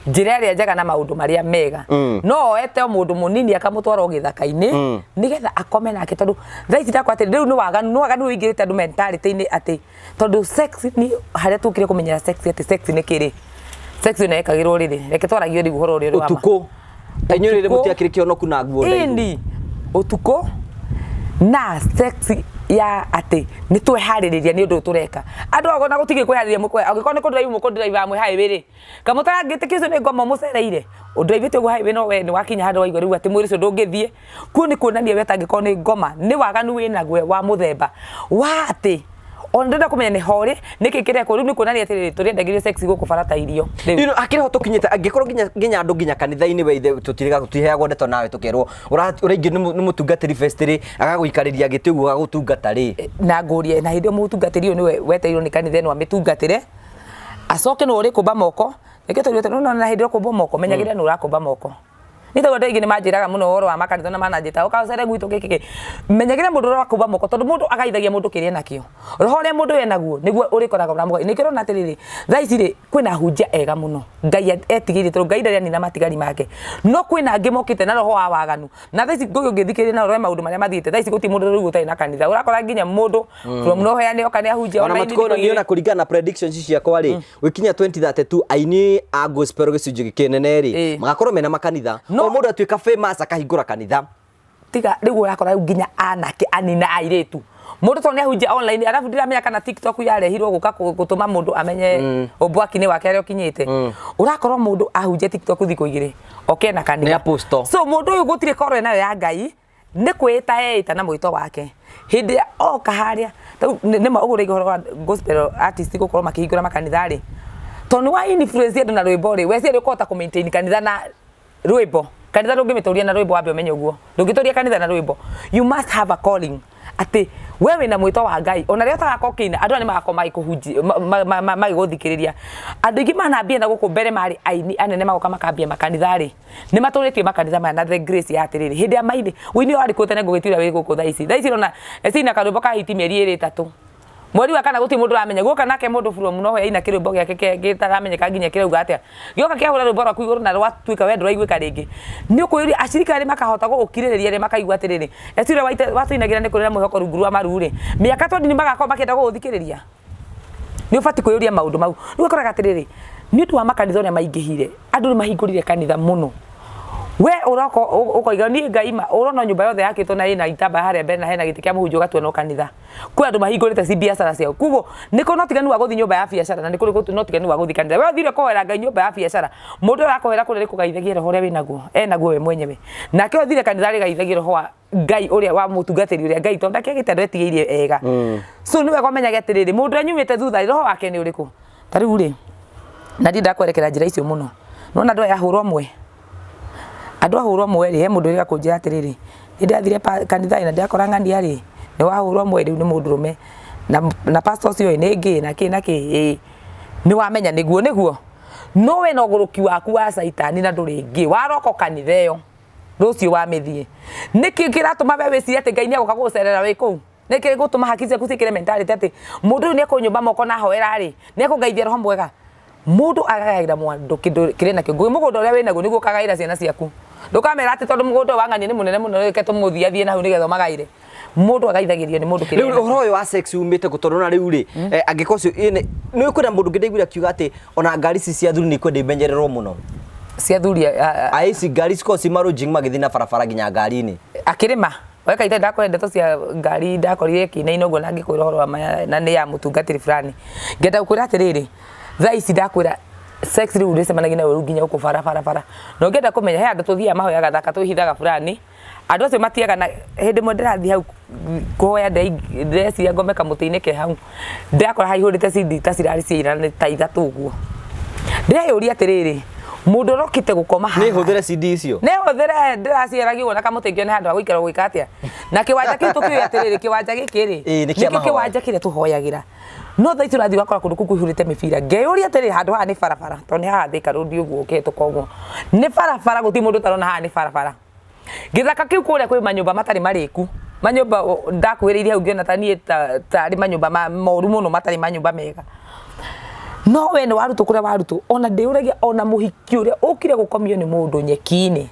[SPEAKER 1] njĩra ĩrĩa njega na maũndũ marĩa mega. No oete o mũndũ mũnini akamũtwara o gĩthaka-inĩ nĩgetha akome nake, tondũ thaa ici ndakwa atĩ rĩu nĩ waganu, nĩ waganu ũingĩrĩte andũ mentality-inĩ atĩ tondũ sex nĩ harĩa tũkire kũmenyera sex, atĩ sex nĩ kĩrĩ, sex ĩno yekagĩrwo rĩrĩ, reke twaragie rĩu ũhoro ũrĩa ũrĩ wa ma.
[SPEAKER 2] Ũtukũ. Ta inyuĩ rĩrĩ
[SPEAKER 1] Ũtukũ.
[SPEAKER 2] Mũtiakĩrĩ kĩonoku na nguo ndaihu.
[SPEAKER 1] Ĩni ũtukũ na sex ya atĩ nĩ tweharĩrĩria nĩ ũndũ tũreka andũ ago na gũtirĩ kwĩharĩrĩria mũkwe angĩkorwo nĩ kũndrive mũkũndrive mwĩ highway rĩ kamũtarangĩte ũcio nĩ ngoma mũcereire ũndrive ũguo highway, no we nĩ wakinya handũ waigua rĩu atĩ mwĩrĩ ũcio ndũngĩthiĩ kuo, nĩ kuonania we atangĩkorwo nĩ ngoma nĩ waganu wĩnaguo wa mũthemba wa atĩ ona ndĩrenda kũmenya nĩ horĩ nĩkĩ kĩrekwo rĩu, nĩ kuonania atĩrĩrĩ tũrĩendagĩrio sex gũkũ bara ta irio rĩu.
[SPEAKER 2] You know, akĩrĩ ho tũkinyĩte angĩkorwo nginya andũ nginya kanitha-inĩ we ithe tũtirega tũtiheagwo ndeto nawe tũkerwo ũraingĩ nĩ mũtungatĩri first rĩ, agagũikarĩria gĩtĩ ũguo agagũtungata rĩ.
[SPEAKER 1] Na ngũrie, na hĩndĩ ĩyo mũtungatĩri ũyũ nĩwe wetereirwo nĩ kanitha ĩno amĩtungatĩre, acoke nĩwe ũrĩkũmba moko. Reke tũrĩte no na hĩndĩ ĩyo kũmbwo moko, menyagĩrĩra nĩ ũrakũmba moko. Nĩ tondũ andũ aingĩ nĩ manjĩraga mũno ũhoro wa makanitha na mananjĩta ũka ũcere gwitũ gĩkĩ gĩkĩ. Menyagĩrĩra mũndũ ũrĩa ũrakũmba moko, tondũ mũndũ agaithagia mũndũ kĩrĩa enakĩo. Roho ũrĩa mũndũ enaguo nĩguo ũrĩkoragwo ũramũgaithia. Nĩkĩo ũrona atĩrĩrĩ, thaa ici rĩ, kwĩna ahunjia ega mũno Ngai etigĩire, tondũ Ngai ndarĩ anina matigari make. No kwĩna angĩ mokĩte na roho wa waganu. Na thaa ici Ngũgĩ ũngĩthikĩrĩria na ũrore maũndũ marĩa mathiĩte, thaa ici gũtirĩ mũndũ rĩu ũtarĩ na kanitha. Ũrakora nginya mũndũ from nowhere nĩ oka nĩ ahunjia
[SPEAKER 2] Ona
[SPEAKER 1] online
[SPEAKER 2] matukũ
[SPEAKER 1] thikũ
[SPEAKER 2] niĩ ona
[SPEAKER 1] igĩrĩ.
[SPEAKER 2] kũringana na predictions ciakwa rĩ, gũkinya 2032 aini a gospel gĩcunjĩ kĩnene rĩ, magakorwo mena makanitha.
[SPEAKER 1] No-
[SPEAKER 2] O mũndũ atuĩka famous akahingũra kanitha.
[SPEAKER 1] Tiga rĩu ũrakora rĩu nginya anake anini airĩtu, mũndũ tondũ nĩ ahunjia online, arabu ndiramenya kana TikTok yarehirwo gũka gũtũma mũndũ amenye ũmbwaki-inĩ wake harĩa ũkinyĩte. Ũrakora mũndũ ahunjia TikTok thikũ 2 oke na kanitha.
[SPEAKER 2] Nĩ apostle.
[SPEAKER 1] So mũndũ ũyũ gũtirĩ koro enayo ya Ngai, nĩ kwĩĩta eĩta na mwĩto wake. Hĩndĩ ĩrĩa oka harĩa rĩu nĩma ũguo ũrauga ũhoro wa gospel artist gũkorwo makĩhingũra makanitha rĩ, tondũ nĩ wa influence andũ na rwĩmbo rĩ, weciria ũkũhota kũ maintain kanitha na rwĩmbo? Kanitha ndũngĩmĩtũria na rwĩmbo, wambe ũmenye ũguo, ndũngĩtũria kanitha na rwĩmbo. You must have a calling, atĩ we wĩna mwĩto wa Ngai, ona rĩrĩa ũtagakorwo ũkĩina, andũ aya nĩ magakorwo magĩkũhunjia, magĩgũthikĩrĩria. Andũ aingĩ manambia na gũkũ mbere marĩ aini anene, magoka makambia makanitha rĩ, nĩ matũrĩtie makanitha maya na the grace ya atĩrĩrĩ, hĩndĩ ya maini ũini ũyũ warĩ kuo tene ngũgĩti ũrĩa wĩ gũkũ thaa ici. Thaa ici ũrona ecina karwĩmbo ka hiti mĩeri 2 3, mweri wa kana gũtirĩ mũndũ ũramenya. Guoka nake mũndũ from nowhere aina kĩrwĩmbo gĩake gĩtaramenyeka nginya kĩrauga atĩa, gĩoka kĩahũra rwĩmbo rwaku igũrũ na rwatuĩka we ndũraiguĩka rĩngĩ. Nĩ ũkwĩyũria acirika arĩa makahota gũgũkirĩrĩria rĩ, makaigua atĩrĩrĩ, eci ũrĩa watũinagĩra nĩ kũrĩ na mwĩhoko rungu rwa maru rĩ, mĩaka 20 nĩ magakorwo makĩenda gũgũthikĩrĩria. Nĩ ũbatiĩ kwĩyũria maũndũ mau. Rĩu ũkoraga atĩrĩrĩ, nĩ ũndũ wa makanitha ũrĩa maingĩhire, andũ nĩ mahingũrire kanitha mũno. We ũroka ũkoiga niĩ Ngai ma, ũrona nyũmba yothe yakĩtwo na ĩna itambaya harĩa mbere na hena gĩtĩ kĩa mũhunjia, ũgatua no kanitha. Kwĩ andũ mahingũrĩte ci biacara ciao, koguo nĩ kũrĩ na ũtiganu wa gũthiĩ nyũmba ya biacara na nĩ kũrĩ na ũtiganu wa gũthiĩ kanitha. We ũthire kũhoera Ngai nyũmba ya biacara, mũndũ ũrĩa ũrakũhoera kũrĩa arĩkũgaithagia roho ũrĩa wĩnaguo, enaguo we mwenyewe. Nake ũyũ ũthire kanitha arĩgaithagia roho wa Ngai ũrĩa wa mũtungatĩri ũrĩa Ngai, tondũ ndakĩagĩte andũ etigĩirie ega. So nĩ wega ũmenyage atĩrĩrĩ, mũndũ ũrĩa nyumĩte thutha rĩ, roho wake nĩ ũrĩkũ? Ta rĩu rĩ, na ndiendaga kwerekera njĩra icio mũno. Nĩwona andũ aya ahũrwo amwe, andũ ahũrwo amwe rĩ, he mũndũ wĩrĩga kũnjĩra atĩrĩrĩ, nĩ ndathire kanitha ĩ na ndakora ng'ania rĩ, nĩ wahũrwo amwe rĩu nĩ mũndũrũme na pastor ũcio ĩ nĩ ngĩ na kĩ na kĩ ĩ nĩ wamenya nĩguo nĩguo. No we na ũgũrũki waku wa caitani na ndũrĩ ngĩ, waroko kanitha ĩyo rũciũ wamĩthiĩ. Nĩkĩ kĩratũma we wĩcirie atĩ Ngai nĩ egũka gũgũcerera wĩ kũu? Nĩkĩ gĩgũtũma hakiri ciaku ciĩkĩre mentality atĩ mũndũ ũyũ nĩ ekũnyũmba moko na ahoera rĩ, nĩ ekũngaithia roho mwega? Mũndũ agayagĩra mũndũ kĩndũ kĩrĩ nakĩo. Ngũĩ mũgũnda ũrĩa wĩnaguo nĩguo ũkagaĩra ciana ciaku. Ndũkamera atĩ tondũ mũgũnda ũyũ wa ng'ania nĩ mũnene mũno reke tũmũthiathie na hau nĩgetha ũmagaĩre. Mũndũ agaithagĩrio nĩ mũndũ kĩrĩa
[SPEAKER 2] Rĩu ũhoro ũyũ wa sex umĩte kũ? Tondũ ona rĩu rĩ, angĩkorwo ũcio nĩ kwĩna mũndũ ũngĩ ndaiguire akiuga atĩ ona ngari ici cia athuri nĩ ikwenda imenyererwo mũno.
[SPEAKER 1] Cia athuri
[SPEAKER 2] A ici ngari cikoragwo ci marũnjing magĩthiĩ na barabara nginya ngari-inĩ.
[SPEAKER 1] Akĩrĩma weka ite ndakũhe ndeto cia ngari ndakorire kĩinaina ũguo na ngĩkwĩra ũhoro wa maya na nĩ ya mũtungatĩri fulani. Ngenda gũkwĩra atĩrĩrĩ, thaa ici ndakwĩra Sex rĩu ndĩcemanagia nayo rĩu nginya gũkũ barabara bara. Na ũngĩenda kũmenya he handũ tũthiaga mahoya gathaka twĩhithaga fulani, andũ acio matiaga na hĩndĩ ĩmwe ndĩrathiĩ hau kũhoya ndĩreciria ngome kamũtĩ-inĩ ke hau, ndĩrakora haihũrĩte CD ta cirarĩ cia ira ta ithatũ ũguo. Ndĩreyũria atĩrĩrĩ, mũndũ ũrokĩte gũkoma haha
[SPEAKER 2] Nĩ hũthĩre CD icio?
[SPEAKER 1] Nĩ hũthĩre ndĩraciaragia ũguo na kamũtĩ ngĩone handũ ha gũikara gwĩka atĩa. Na kĩwanja kĩu tũkĩũĩ atĩrĩrĩ, kĩwanja gĩkĩ rĩ,
[SPEAKER 2] Ĩĩ, nĩ kĩa
[SPEAKER 1] nĩkĩo
[SPEAKER 2] mahoya.
[SPEAKER 1] kĩwanja kĩrĩa tũhoyagĩra. No thaa ici ũrathiĩ ũgakora kũndũ kũu kũihũrĩte mĩbira. Ngeyũria atĩrĩrĩ, handũ haha nĩ barabara, tondũ nĩ haha Thika Road ũguo ũkĩhĩtũka ũguo. Nĩ barabara gũtirĩ mũndũ ũtarona haha nĩ barabara. Gĩthaka kĩu kũrĩa kwĩ manyũmba matarĩ marĩku. Manyũmba ndakuhĩrĩirie hau ngĩona ta niĩ tarĩ manyũmba moru mũno matarĩ manyũmba mega. No we nĩ warutwo kũrĩa warutwo, ona ndĩyũragia ona mũhiki ũrĩa ũkire gũkomio nĩ mũndũ nyeki-inĩ.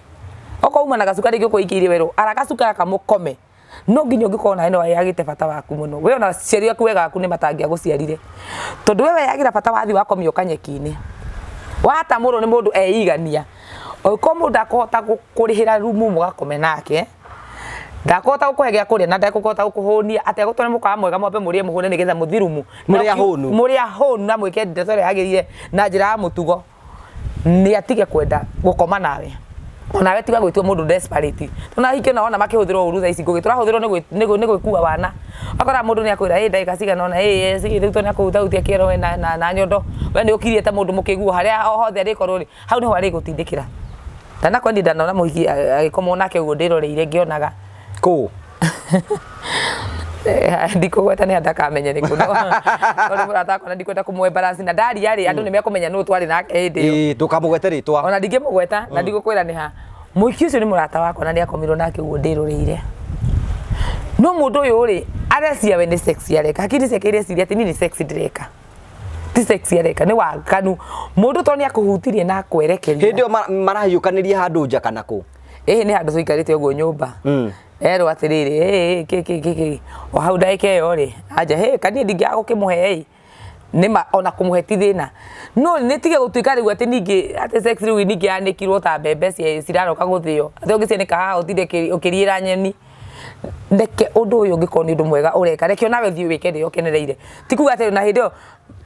[SPEAKER 1] Okorwo uma na gacuka rĩngĩ ũkũhikĩire werũ, ara gacuka gaka mũkome. No nginya ũngĩkorwo nawe nĩ weyagĩte bata waku mũno. We ona aciari aku wega waku nĩ matangĩagũciarire. Tondũ we weyagĩra bata wathiĩ wakomio kanyeki-inĩ. Watamũrwo nĩ mũndũ eigania. Angĩkorwo mũndũ ndakũhota gũkũrĩhĩra rumu mũgakome nake, ndakũhota gũkũhe gĩa kũrĩa na ndekũhota gũkũhũnia, atĩ agũtware mũkawa mwega mwambe mũrĩe mũhũne nĩgetha mũthiĩ rumu.
[SPEAKER 2] Mũrĩ ahũnu.
[SPEAKER 1] Mũrĩ ahũnu na mwĩke ndeto ĩrĩa yagĩrĩire na njĩra ya mũtugo. Nĩ atige kwenda gũkoma nawe. Onawe tiga gwĩtua mũndũ desperate. Tondũ ahiki ona wona makĩhũthĩrwo ũru thaa ici ngũgĩ tũrahũthĩrwo nĩ gwĩkua wana. Ũgakora mũndũ nĩ akwĩra ĩ ndagĩka cigana ũna ĩ rĩu tondũ nĩ akũhutahutia kĩero we na nyondo we nĩ ũkirie ta mũndũ mũkĩgu o harĩa o hothe arĩkorwo rĩ, hau nĩho arĩgũtindĩkĩra. Ndanakwenda ndanona mũhiki agĩkomwo nake ũguo ndĩroreire ngĩonaga.
[SPEAKER 2] Kũ?
[SPEAKER 1] Ndikũgweta nĩ ndakamenye nĩ kũ no tondũ mũrata wakwa na ndikwenda kũmũ embarrass na ndaria rĩ andũ nĩ mekũmenya nũ twarĩ nake hĩndĩ ĩyo.
[SPEAKER 2] Ĩĩ ndũkamũgwete rĩtwa.
[SPEAKER 1] Ona ndingĩmũgweta na ndigũkwĩra nĩ ha. Mũhiki ũcio nĩ mũrata wakwa na nĩ akomirwo nake ũguo ndĩroreire. No mũndũ ũyũ rĩ areciria we nĩ sex areka, hakiri ciake ireciria atĩ niĩ nĩ sex ndĩreka. Ti sex areka nĩ waganu. Mũndũ to nĩ akũhutirie na akwerekeria.
[SPEAKER 2] Hĩndĩ ĩyo marahiũkanĩria handũ nja kana kũ?
[SPEAKER 1] Ĩhĩ nĩ handũ tũikarĩte ũguo nyũmba. Erwo atĩrĩrĩ, ĩ kĩ kĩ kĩ kĩ, o hau ndagĩka ĩyo rĩ, anja hĩ kaĩ niĩ ndingĩaga gũkĩmũhe ĩ, nĩma ona kũmũhe ti thĩna. No nĩ tige gũtuĩka rĩu atĩ ningĩ atĩ sex rĩu ningĩ yanĩkirwo ta mbembe ciraroka gũthĩo, atĩ ũngĩcianĩka haha ũtinde ũkĩriĩra nyeni. Reke ũndũ ũyũ ũngĩkorwo nĩ ũndũ mwega ũreka, reke onawe ũthiĩ wĩke rĩrĩa ũkenereire. Ti kuga atĩ ona hĩndĩ ĩyo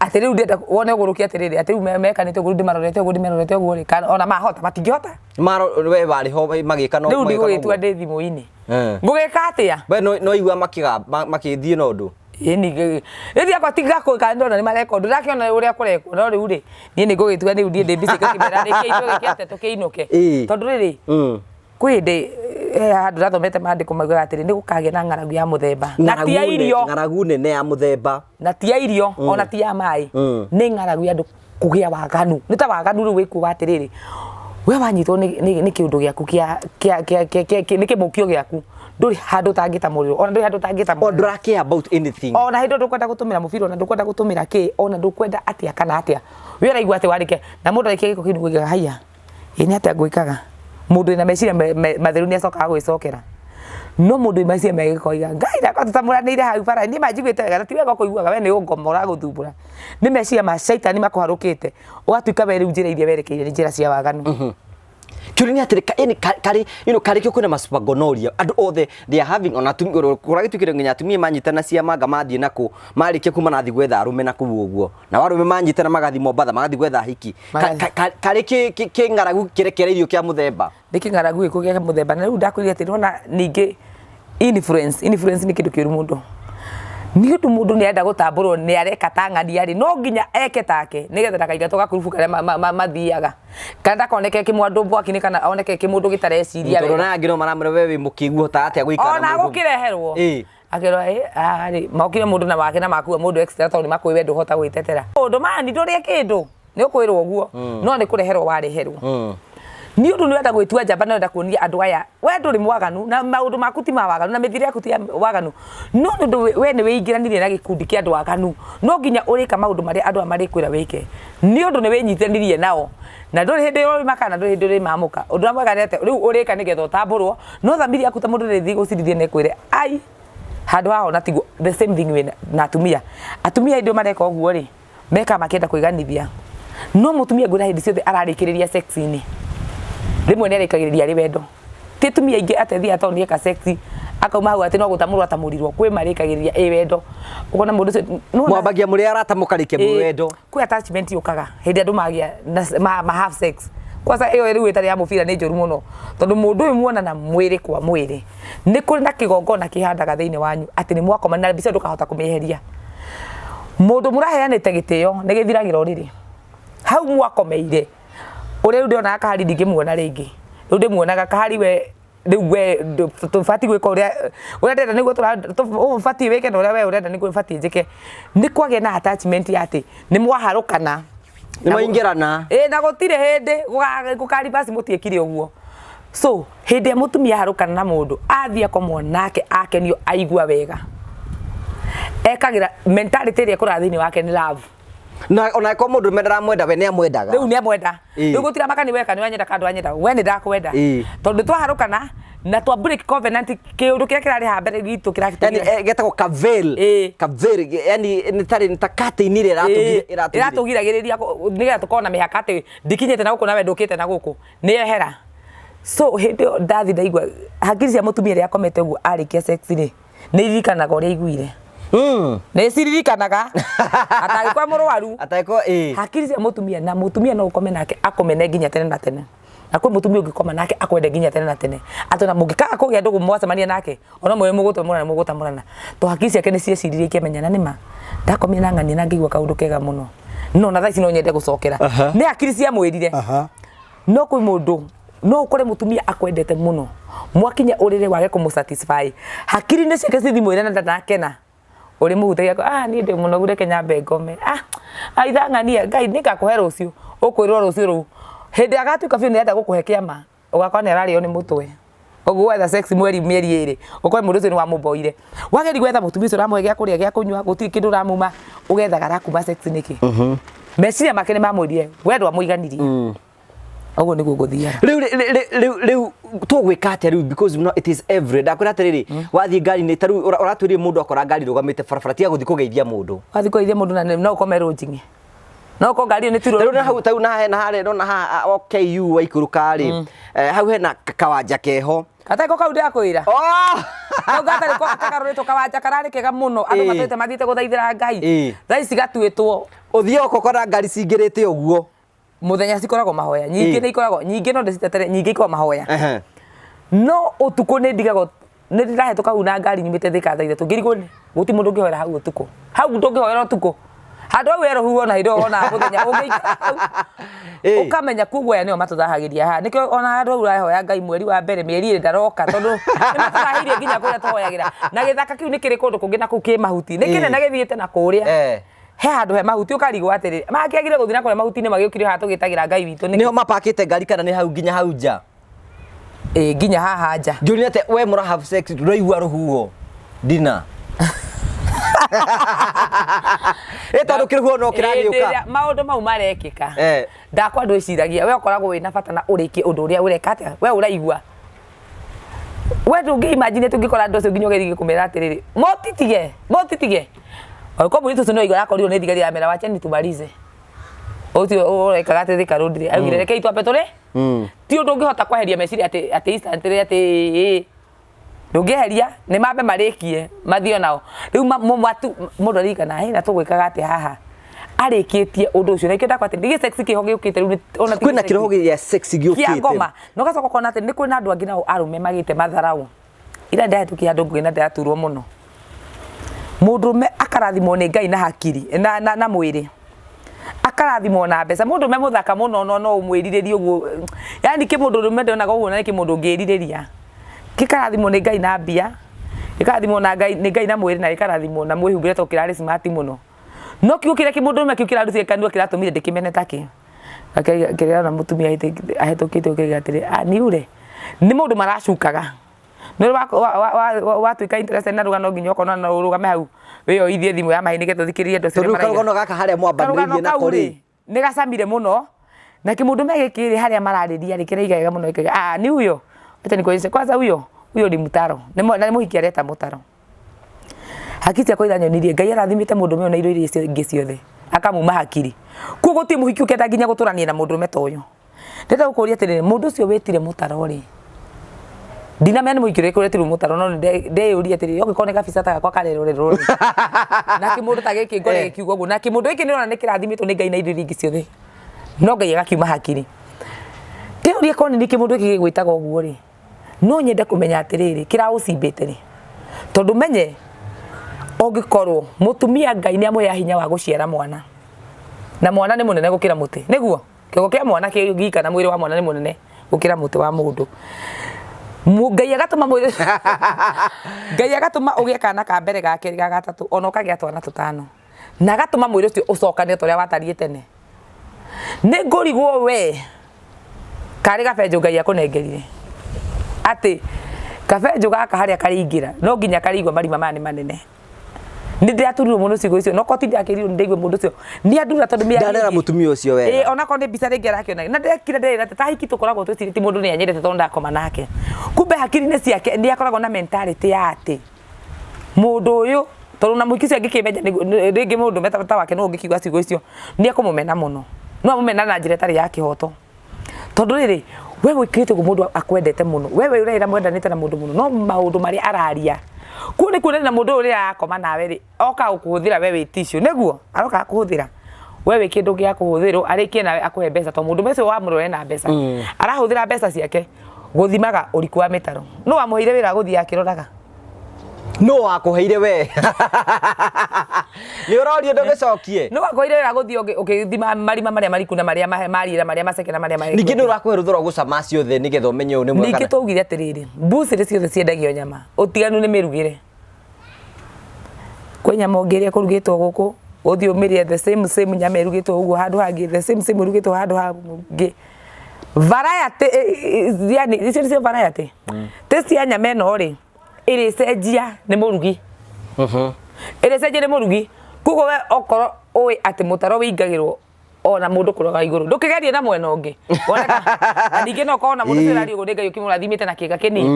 [SPEAKER 1] atĩ rĩu ndĩrenda wone ũgũrũki atĩrĩrĩ, atĩ rĩu mekanĩte ũguo rĩu ndĩmarorete ũguo ndĩmarorete ũguo rĩ, kana ona mahota matingĩhota.
[SPEAKER 2] Maro we warĩ ho magĩka no
[SPEAKER 1] Rĩu
[SPEAKER 2] magĩka no
[SPEAKER 1] ndigũgĩtua
[SPEAKER 2] ũguo.
[SPEAKER 1] ndĩ thimũ-inĩ.
[SPEAKER 2] Eh.
[SPEAKER 1] Ngũgĩka atĩa?
[SPEAKER 2] We no no igua makĩga makĩthiĩ na ũndũ.
[SPEAKER 1] Ĩni rĩu akwa tiga kũka ndona nĩ mareka ũndũ ndakĩona ũrĩa kũrekwo no rĩu rĩ niĩ nĩ ngũgĩtua rĩu niĩ ndĩ busy ngũkĩmera rĩkiai tũgĩke atĩa tũkĩinũke.
[SPEAKER 2] Ĩĩ.
[SPEAKER 1] Tondũ rĩrĩ kwĩ hĩndĩ handũ ndathomete maandĩko maugaga atĩrĩ nĩ gũkagĩa na ng'aragu ya mũthemba na ti ya irio
[SPEAKER 2] Ng'aragu nene ya mũthemba.
[SPEAKER 1] Na ti ya irio ona ti ya maĩ, nĩ ng'aragu ya andũ kũgĩa waganu. Nĩ ta waganu rĩu wĩkuo wa atĩrĩrĩ, we wanyitwo nĩ kĩũndũ gĩaku kĩa kĩa kĩa kĩa kĩa nĩ kĩmũkio gĩaku, ndũrĩ handũ ũtangĩta mũrĩro, ona ndũrĩ handũ ũtangĩta
[SPEAKER 2] O ndũra care about anything.
[SPEAKER 1] Ona hĩndĩ ĩyo ndũkwenda gũtũmĩra mũbira, ona ndũkwenda gũtũmĩra kĩ, ona ndũkwenda atĩa kana atĩa. We ũraigua atĩ warĩkia, na mũndũ arĩkia gĩko kĩu nĩ kũigaga haiya, ĩ nĩ atĩa ngwĩkaga? Mũndũ wĩna meciria matheru nĩ acokaga gwĩcokera. No mũndũ wĩ meciria me gĩko oigaga, Ngai ndakwa tũtamũranĩire hau bara, niĩ ma njiguĩte wega, na ti wega ũkũiguaga we nĩ ũngoma ũragũthumbũra. Nĩ meciria ma caitani makũharũkĩte, ũgatuĩka we rĩu njĩra iria werekeire nĩ njĩra cia waganu.
[SPEAKER 2] Kĩũria nĩ atĩrĩ, yani karĩ, you know, karĩ kĩo kwĩna ma super gonorrhea, andũ othe they are having, ona atumia, kũragĩtuĩkire nginya atumia manyitana cia manga mathiĩ nakũ, marĩkia kuma nathiĩ gwetha arũme na kũu ũguo. Na arũme manyitana magathiĩ Mombatha, magathiĩ gwetha ahiki. Karĩ kĩ ng'aragu kĩrekereirio kĩa mũthemba?
[SPEAKER 1] Nĩ kĩng'aragu gĩkũ kĩa mũthemba. Na rĩu ndakwĩrire atĩ nĩwona ningĩ influence, influence nĩ kĩndũ kĩũru mũno. Nĩ ũndũ mũndũ nĩ arenda gũtambũrwo nĩ areka ta ng'ania rĩ, no nginya eke take nĩgetha ndakaingatwo gakurubu karĩa mathiaga. Kana ndakoneke kĩmwandũ mbwaki-inĩ kana oneke kĩmũndũ gĩtareciria
[SPEAKER 2] Tondũ
[SPEAKER 1] wega.
[SPEAKER 2] ona aya angĩ no maramwĩra we wĩ mũkĩgu ũhotaga atĩa gũikara
[SPEAKER 1] Ona
[SPEAKER 2] na mũndũ.
[SPEAKER 1] gũkĩreherwo.
[SPEAKER 2] Ĩĩ.
[SPEAKER 1] Akerwo ĩ arĩ mokire mũndũ na wake na makua mũndũ extra tondũ nĩ makũĩ we ndũhota gwĩtetera. Mũndũ mani ndũrĩe kĩndũ. Nĩ ũkwĩrwo ũguo. No nĩ kũreherwo wareherwo. Nĩ ũndũ nĩ ũrenda gwĩtua njamba na ũrenda kuonia andũ aya we ndũrĩ mwaganu na maũndũ maku ti ma waganu na mĩthiĩre yaku ti ya waganu. No nĩ ũndũ we nĩ wĩingĩranirie na gĩkundi kĩa andũ aganu, no nginya ũrĩka maũndũ marĩa andũ aya marĩkwĩra wĩke. Nĩ ũndũ nĩ wĩnyitanirie nao na ndũrĩ hĩndĩ ũrĩmaka na ndũrĩ hĩndĩ ũrĩmamũka. Ũndũ ũrĩa mwega nĩ atĩ rĩu ũrĩka nĩgetha ũtambũrwo, no thamiri yaku ta mũndũ ndĩrĩthiĩ gũcirithia na ĩkwĩre ai handũ haha ona tiguo. The same thing wĩna na atumia. Atumia hĩndĩ ĩyo mareka ũguo rĩ, mekaga makĩenda kwĩganithia. No mũtumia ngwĩra hĩndĩ ciothe ararĩkĩrĩria sex-inĩ. Rĩmwe nĩ arĩkagĩrĩria arĩ wendo. Ti atumia aingĩ atĩ athiaga tondũ nĩ eka sex Akauma hau atĩ no gũtamũrwo atamũrirwo, kwĩ marĩkagĩrĩria ĩ wendo. Ũkona mũndũ ũcio nĩwona-
[SPEAKER 2] Mwambagia mũrĩ arata mũkarĩkia mwĩ
[SPEAKER 1] Ĩ,
[SPEAKER 2] wendo.
[SPEAKER 1] Kwĩ attachment yũkaga hĩndĩ andũ magĩa na ma have sex. Kwanza ĩyo rĩu ĩtarĩ ya mũbira nĩ njũru mũno tondũ mũndũ ũyũ muonana mwĩrĩ kwa mwĩrĩ nĩ kũrĩ na kĩgongona kĩhandaga thĩinĩ wanyu atĩ nĩ mwakoma na mbica ndũkahota kũmĩeheria. Mũndũ mũraheanĩte gĩtĩo nĩ gĩthiragĩra ũrĩrĩ. Hau mwakomeire ũrĩa rĩu ndĩronaga Kahari ndingĩmuona rĩngĩ. Rĩu ndĩmuonaga Kahari we rĩu we tũbatiĩ gwĩka ũrĩa ũrĩa ndĩrenda nĩguo ũbatiĩ wĩke na ũrĩa we ũrenda nĩguo batiĩ njĩke. Nĩ kwagĩa na attachment ya atĩ nĩ mwaharũkana.
[SPEAKER 2] Nĩ mwaingĩrana.
[SPEAKER 1] Ĩĩ na gũtirĩ hĩndĩ gũka reverse mũtiĩkire ũguo. So hĩndĩ ĩrĩa mũtumia aharũkana na mũndũ athiĩ akomwo nake akenio aigua wega ekagĩra mentality ĩrĩa ĩkũraga thĩinĩ wake nĩ love.
[SPEAKER 2] Na ona angĩkorwo mũndũ ũrũme ndaramwenda we nĩ amwendaga.
[SPEAKER 1] Rĩu nĩ amwenda.
[SPEAKER 2] Ĩĩ.
[SPEAKER 1] Rĩu gũtirĩ maka nĩ weka nĩ wanyenda kana ndwanyenda we nĩ ndakwenda.
[SPEAKER 2] Ĩĩ.
[SPEAKER 1] Tondũ twaharũkana na twa break covenant kĩũndũ kĩrĩa kĩrarĩ haha mbere gitũ
[SPEAKER 2] Yani
[SPEAKER 1] kĩratũgira
[SPEAKER 2] getagwo ka veil.
[SPEAKER 1] Ĩĩ.
[SPEAKER 2] Ka veil yani nĩ tarĩ nĩ ta curtain ĩrĩa ĩratũgiria.
[SPEAKER 1] Ĩratũgiragĩrĩria nĩgetha tũkorwo na mĩhaka atĩ ndikinyĩte na gũkũ nawe ndũkĩte na gũkũ nĩ yehera. So hĩndĩ ĩyo ndathi ndaigua hakiri cia mũtumia ĩrĩa akomete ũguo arĩkia sex rĩ nĩ iririkanaga ũrĩa aiguire. Nĩ ciririkanaga atangĩkorwo mũrwaru.
[SPEAKER 2] Atangĩkorwo ĩĩ.
[SPEAKER 1] Hakiri cia mũtumia na mũtumia no ũkome nake akũmene nginya tene na tene. Na kwĩ mũtumia ũngĩkoma nake akwende nginya tene na tene. Atĩ ona mũngĩkaga kũgĩa ndũgũ mwacemania nake ona mwĩ mũgũtamũrana mũgũtamũrana. To hakiri ciake nĩ cieciririe ikĩmenya na nĩma ndakomire na ng'ania na ngĩigua kaũndũ kega mũno. No na thaa ici no nyende gũcokera. Nĩ hakiri ciamwĩrire. No kwĩ mũndũ no ũkore mũtumia akwendete mũno mwakinya ũrĩrĩ wage kũmũ satisfy hakiri-inĩ ciake cithimwĩre na ndanakena ũrĩmũhutagia ah niĩ ndĩ mũnogu reke nyambe ngome ah aitha ng'ania Ngai nĩngakũhe rũciũ ũkwĩrwo rũciũ rũu hĩndĩ agatuĩka biũ nĩarenda gũkũhe kĩama ũgakora nĩararĩo nĩ mũtwe ũguo wetha sex mweri mĩeri ĩrĩ ũkore mũndũ ũcio nĩ wamũmboire wageria gwetha mũtumia ũcio ũramũhe gĩa kũrĩa gĩa kũnyua gũtirĩ kĩndũ ũramuma ũgethaga arakuma sex nĩkĩ meciria make nĩ mamwĩrire we ndwamũiganirie ũguo nĩguo gũthiaga
[SPEAKER 2] Rĩu rĩu rĩu tũgwĩka atĩa rĩu because no it is every ndakwĩra atĩrĩrĩ wathiĩ ngari-inĩ ta rĩu ũratwĩrire mũndũ akora ngari ĩrũgamĩte barabara tiga gũthiĩ kũgeithia mũndũ.
[SPEAKER 1] Wathiĩ kũgeithia mũndũ na no ũkome rũnjing'i no ũkorwo ngari ĩyo nĩ tirwo
[SPEAKER 2] Rĩu na hau ta rĩu na hena harĩa ndona haha OKU waikũrũka rĩ hau hena kawanja keho.
[SPEAKER 1] Gatarĩ kau ndĩrakwĩra.
[SPEAKER 2] Oh!
[SPEAKER 1] Kau gatarĩ kagarũrĩtwo kawanja kararĩ kega mũno andũ matũrĩte mathiĩte gũthaithĩra Ngai. Thaa ici gatuĩtwo.
[SPEAKER 2] Ũthiaga ũgakora ngari cingĩrĩte ũguo.
[SPEAKER 1] Mũthenya cikoragwo mahoya. Nyingĩ nĩ ikoragwo nyingĩ no ndĩcitetere nyingĩ ikoragwo mahoya. No ũtukũ nĩ ndigagwo nĩ ndĩrahĩtũka hau na ngari nyumĩte Thika thaa 3 ngĩrigwo gũtirĩ mũndũ ũngĩhoera hau ũtukũ. Hau ndũngĩhoera ũtukũ. Handũ hau he rũhuho na hĩndĩ ĩyo wonaga mũthenya ũngĩikara hau ũkamenya koguo aya nĩo matũthahagĩria haha. Nĩkĩo ona handũ hau ũrahoya Ngai mweri wa mbere mĩeri ĩrĩ ndaroka tondũ nĩ matũthahĩirie nginya kũrĩa tũhoyagĩra. Na gĩthaka kĩu nĩ kĩrĩ kũndũ kũngĩ na kũu kĩ mahuti. Nĩ kĩnene gĩthiĩte na kũrĩa. He handũ he mahuti ũkarigwo atĩrĩrĩ, makĩagire gũthiĩ na kũrĩa mahuti-inĩ magĩũkire haha tũgĩtagĩra Ngai witũ nĩkĩ?
[SPEAKER 2] Nĩho mapakĩte ngari kana nĩ hau nginya hau nja?
[SPEAKER 1] Ĩĩ nginya haha nja.
[SPEAKER 2] Njũria atĩa we mũra have sex ndũraigua rũhuho dina? Ĩ tondũ kĩrũhuho no
[SPEAKER 1] Hĩndĩ
[SPEAKER 2] kĩragĩũka.
[SPEAKER 1] ĩrĩa maũndũ mau marekĩka ndakwa ndwĩciragia we ũkoragwo wĩna bata na ũrĩkie ũndũ ũrĩa ũreka atĩa we ũraigua. We ndũngĩ imagine tũngĩkora andũ acio nginya ũgerie kũmera atĩrĩrĩ mũtitige mũtitige. Angĩkorwo mũirĩtu ũcio nĩ waigua arakorirwo nĩ thigari aramera wacheni tumalize. Ũcio ũrekaga atĩ Thika Road rĩ augire rekei twambe tũrĩ ti ũndũ ũngĩhota kweheria meciria atĩ atĩ instantly atĩ ĩĩ ndũngĩeheria nĩ mambe marĩkie mathiĩ onao rĩu mũndũ aririkana hĩ na tũgwĩkaga atĩa haha arĩkĩtie ũndũ ũcio na nĩkĩo ndakwa atĩ nĩ sex kĩho gĩũkĩte rĩu ona ti
[SPEAKER 2] Kwĩna
[SPEAKER 1] sex.
[SPEAKER 2] kĩroho gĩa sex
[SPEAKER 1] kĩa
[SPEAKER 2] gĩũkĩte.
[SPEAKER 1] ngoma na ũgacoka ũkona atĩ nĩ kwĩna andũ angĩ nao arũme magĩte matharaũ ira ndahĩtũkia handũ nguhĩ na ndĩraturwo mũno mũndũrũme akarathimwo nĩ Ngai na hakiri na mwĩrĩ akarathimwo na mbeca mũndũrũme mũthaka mũno no no ũmwĩrirĩrie ũguo yani kĩmũndũrũme ndonaga ũguo na nĩ kĩmũndũ ũngĩrirĩria gĩkarathimwo nĩ Ngai na mbia gĩkarathimwo na Ngai nĩ Ngai na mwĩrĩ na gĩkarathimwo na mwĩhumbĩre tondũ kĩrarĩ smart mũno no kiugo kĩrĩa kĩmũndũrũme kĩu kĩrarutire kanua kĩratũmire ndĩkĩmene takĩ kĩrona mũtumia ahĩtũkĩte ũkĩiga atĩrĩ ah ni ule nĩ mũndũ maracukaga nĩ watuĩka interested na rũgano nginya ũkona no ũrũgame hau wĩyoithie thimũ ya maĩ nĩgetha ũthikĩrĩrie andũ acio
[SPEAKER 2] Tondũ
[SPEAKER 1] ũrĩa marauga.
[SPEAKER 2] karũgano gaka harĩa
[SPEAKER 1] Karũgano
[SPEAKER 2] mwambanĩrĩirie
[SPEAKER 1] kau
[SPEAKER 2] nako
[SPEAKER 1] rĩ
[SPEAKER 2] rĩ
[SPEAKER 1] nĩ gacamire mũno na kĩmũndũ me gĩkĩ rĩ harĩa mararĩria rĩ kĩraiga wega mũno gĩkauga ah ni huyo acha nikuonyeshe kwanza huyo huyo ni mtaro nĩ na nĩ mũhiki areta mũtaro hakiri ciakwa iranyonirie Ngai arathimĩte mũndũ ũyũ na indo iria ingĩ ciothe akamuma hakiri koguo gũtirĩ mũhiki ũkenda nginya gũtũrania na mũndũrũme ta ũyũ ndĩrenda gũkũria atĩrĩrĩ mũndũ ũcio wĩtire mũtaro rĩ Ndinamenya nĩ mũhiki ũrĩkũ ũretirwo mũtaro, no nĩ ndeyũria atĩrĩrĩ, ũngĩkorwo nĩ gabica ta gakwa karerorerwo rĩ, na kĩmũndũ ta gĩkĩ ngore gĩkiuga ũguo, na kĩmũndũ gĩkĩ nĩũrona nĩ kĩrathimĩtwo nĩ Ngai na indo iria ingĩ ciothe, no Ngai agakiuma hakiri. Ndeyũria korwo nĩ niĩ kĩmũndũ gĩkĩ gĩgwĩtaga ũguo rĩ, no nyende kũmenya atĩrĩrĩ, kĩraũcimbĩte rĩ, tondũ menye ũngĩkorwo mũtumia Ngai nĩ amũheaga hinya wa gũciara mwana, na mwana nĩ mũnene gũkĩra mũtĩ, nĩguo? Kĩongo kĩa mwana kĩngika na mwĩrĩ wa mwana nĩ mũnene gũkĩra mũtĩ wa mũndũ. Ngai agatũma mwĩrĩ Ngai agatũma ũgĩe kana ka mbere, ga kerĩ, ga gatatũ, ona ũkagĩa twana tũtano, na agatũma mwĩrĩ ũcio ũcokane ta ũrĩa watariĩ tene. Nĩ ngũrigwo we karĩ gabenjũ Ngai akũnengerire atĩ kabenjũ gaka harĩa karĩingĩra no nginya karĩigua marima maya nĩ manene. Nĩ ndĩraturirwo mũno ciugo icio, no korwo ti ndakĩrirwo nĩ ndaigua mũndũ ũcio nĩ andura tondũ mĩario
[SPEAKER 2] Ndanera
[SPEAKER 1] ĩngĩ-
[SPEAKER 2] mũtumia ũcio wega.
[SPEAKER 1] Ĩĩ, onakorwo nĩ mbica rĩngĩ arakĩona na ndekire ndĩrera atĩ ta hiki tũkoragwo twĩcirĩtie mũndũ nĩ anyendete tondũ ndakoma nake, kumbe hakiri-inĩ ciake nĩ akoragwo na mentality ya atĩ mũndũ ũyũ tondũ na mũhiki ũcio angĩkĩmenya rĩngĩ mũndũ meta ta wake nũ ũngĩkiuga ciugo icio nĩ ekũmũmena mũno, no amũmena na njĩra ĩtarĩ ya kĩhoto. Tondũ rĩrĩ, we wĩkĩrĩte ũguo mũndũ akwendete mũno, we we ũreĩra mwendanĩte na mũndũ mũno, no maũndũ marĩa araria, kũu nĩ kuonania mũndũ ũyũ rĩrĩa arakoma nawe rĩ, oka gũkũhũthĩra we wĩ tissue, nĩguo? Aroka gũkũhũthĩra we wĩ kĩndũ gĩa kũhũthĩrwo, arĩkie nawe akũhe mbeca, tondũ mũndũ ũcio wamũrora ena mbeca, arahũthĩra mbeca ciake gũthimaga ũriku wa mĩtaro. Nũ wamũheire wĩra wa gũthiĩ akĩroraga?
[SPEAKER 2] Nũ wakũheire we? Nĩ ũrorio ndũgĩcokie.
[SPEAKER 1] Nũ wakũheire wĩra gũthiĩ ũgĩthima marima marĩa mariku na marĩa mariĩ na marĩa maceke na marĩa
[SPEAKER 2] marĩ. Ningĩ nĩ ũrakũhe rũtha rwa gũcama ciothe nĩgetha ũmenye ũyũ nĩ mwega.
[SPEAKER 1] Ningĩ twaugire atĩrĩrĩ, mbucĩrĩ ciothe ciendagio nyama, ũtiganu nĩ mĩrugĩre. Kwĩ nyama ũngĩrĩa kũrugĩtwo gũkũ, ũthiĩ ũmĩrĩe the same same nyama ĩrugĩtwo ũguo handũ hangĩ, the same same ĩrugĩtwo handũ hangĩ. Variety, yani icio nĩcio variety. Taste ya nyama ĩno rĩ, ĩrĩcenjia nĩ mũrugi. Ĩrĩcenjia nĩ mũrugi. Koguo we okorwo ũĩ atĩ mũtaro wĩingagĩrwo ona mũndũ kũrora igũrũ, ndũkĩgerie na mwena ũngĩ. Wone na ningĩ no ũkorwo na mũndũ ũcio ũraria ũguo nĩ Ngai ũkĩmũrathimĩte na kĩga kĩnini.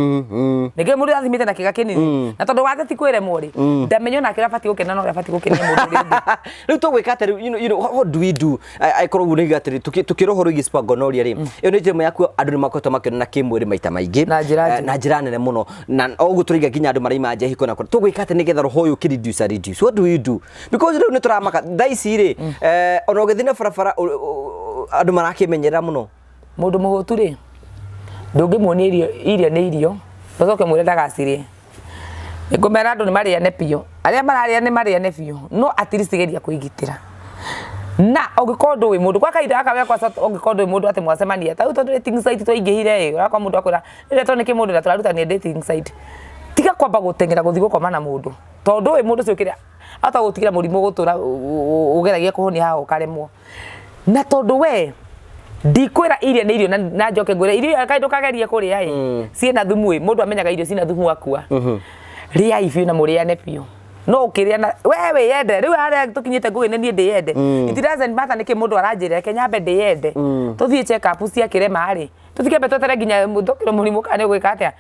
[SPEAKER 1] Ningĩ mũndũ ũrathimĩte na kĩga kĩnini. Na tondũ wathe ti kwĩremwo rĩ, ndamenya onake ũrĩa abatiĩ gũkena na ũrĩa abatiĩ gũkenia mũndũ ũrĩa ũngĩ.
[SPEAKER 2] Rĩu tũgwĩka atĩa rĩu, what do we do? Angĩkorwo ũguo nĩ atĩrĩ, tukĩra ũhoro wĩgiĩ super gonorrhea rĩ, ĩyo nĩ njĩra ĩmwe ya kuo andũ nĩ makoretwo makĩonana kĩmwĩrĩ maita maingĩ.
[SPEAKER 1] Na njĩra njũru.
[SPEAKER 2] Na njĩra nene mũno. Na o ũguo tũraiga nginya andũ maraima nja ihiko na kũrĩa. Tũgwĩka atĩa nĩgetha roho ũyũ ũkĩ reduce reduce? What do we do? Because rĩu nĩ tũramaka thaa ici rĩ, ona ũgĩthiĩ na barabara andũ marakĩmenyerera mũno.
[SPEAKER 1] Mũndũ mũhũtu rĩ, ndũngĩmuonia irio, irio nĩ irio, ũcoke ũmwĩre ndagacirĩe. Nĩngũmera andũ nĩ marĩane biũ, arĩa mararĩa nĩ marĩane biũ, no at least geria kwĩgitĩra. Na ũngĩkorwo ndũĩ mũndũ, gwa kahinda gaka we kwanza ũngĩkorwo ndũĩ mũndũ atĩ mwacemania, ta rĩu tondũ dating site twaingĩhire ĩ, ũrakora mũndũ akwĩra rĩrĩa tondũ nĩkĩ mũndũ na tũrarutania dating site. Tiga kwamba gũteng'era gũthiĩ gũkoma na mũndũ, tondũ ndũĩ mũndũ ũcio kĩrĩa, ahota gũgũtigĩra mũrimũ ũgũtũra ũgeragia kũhonia haha ũkaremwo. Na tondũ we ndikwĩra iria nĩ irio na njoke ngwĩre irio kaĩ ndũkagerie kũrĩa ĩ, ciĩna thumu ĩ, mũndũ amenyaga irio ciĩna thumu akua. Rĩai biũ na mũrĩane biũ, no ũkĩrĩa na we wĩyende. Rĩu harĩa tũkinyĩte ngũgĩ nĩ niĩ ndĩyende. It doesn't matter nĩkĩ mũndũ aranjĩra, reke nyambe ndĩyende. Tũthiĩ check up cia kĩrema rĩ, tũtikĩambe twetere nginya tũkĩrwo mũrimũ kana nĩ ũgwĩka atĩa.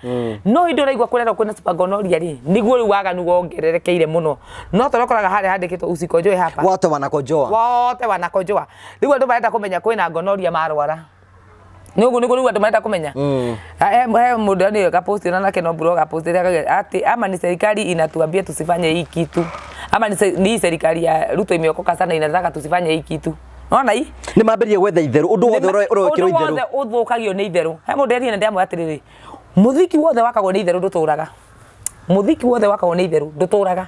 [SPEAKER 1] No hĩndĩ ũraigua kũrerwo kwĩna super gonorrhea rĩ, nĩguo rĩu waganu wongererekeire mũno. No tondũ ũkoraga harĩa handĩkĩtwo usikonjoe hapa,
[SPEAKER 2] wote wanakojoa,
[SPEAKER 1] wote wanakojoa. Rĩu andũ marenda kũmenya kwĩna gonorrhea marwara. Nĩ ũguo nĩguo rĩu andũ marenda kũmenya. He mũndũ nĩ gapost na nake no blog apost atĩ ama ni serikali inatuambia tusifanye hii kitu, ama ni hii serikali ya Ruto imeokoka sana inataka tusifanye hii kitu. Nona hii
[SPEAKER 2] nĩ mambĩrĩria gwetha itherũ, ũndũ wothe ũrekĩrwo
[SPEAKER 1] itherũ, ũndũ wothe ũthũkagio nĩ itherũ. He mũndũ erire ndamwĩra atĩrĩrĩ, mũthiki wothe wakagwo nĩ itherũ ndũtũraga. Mũthiki wothe wakagwo nĩ itherũ ndũtũraga.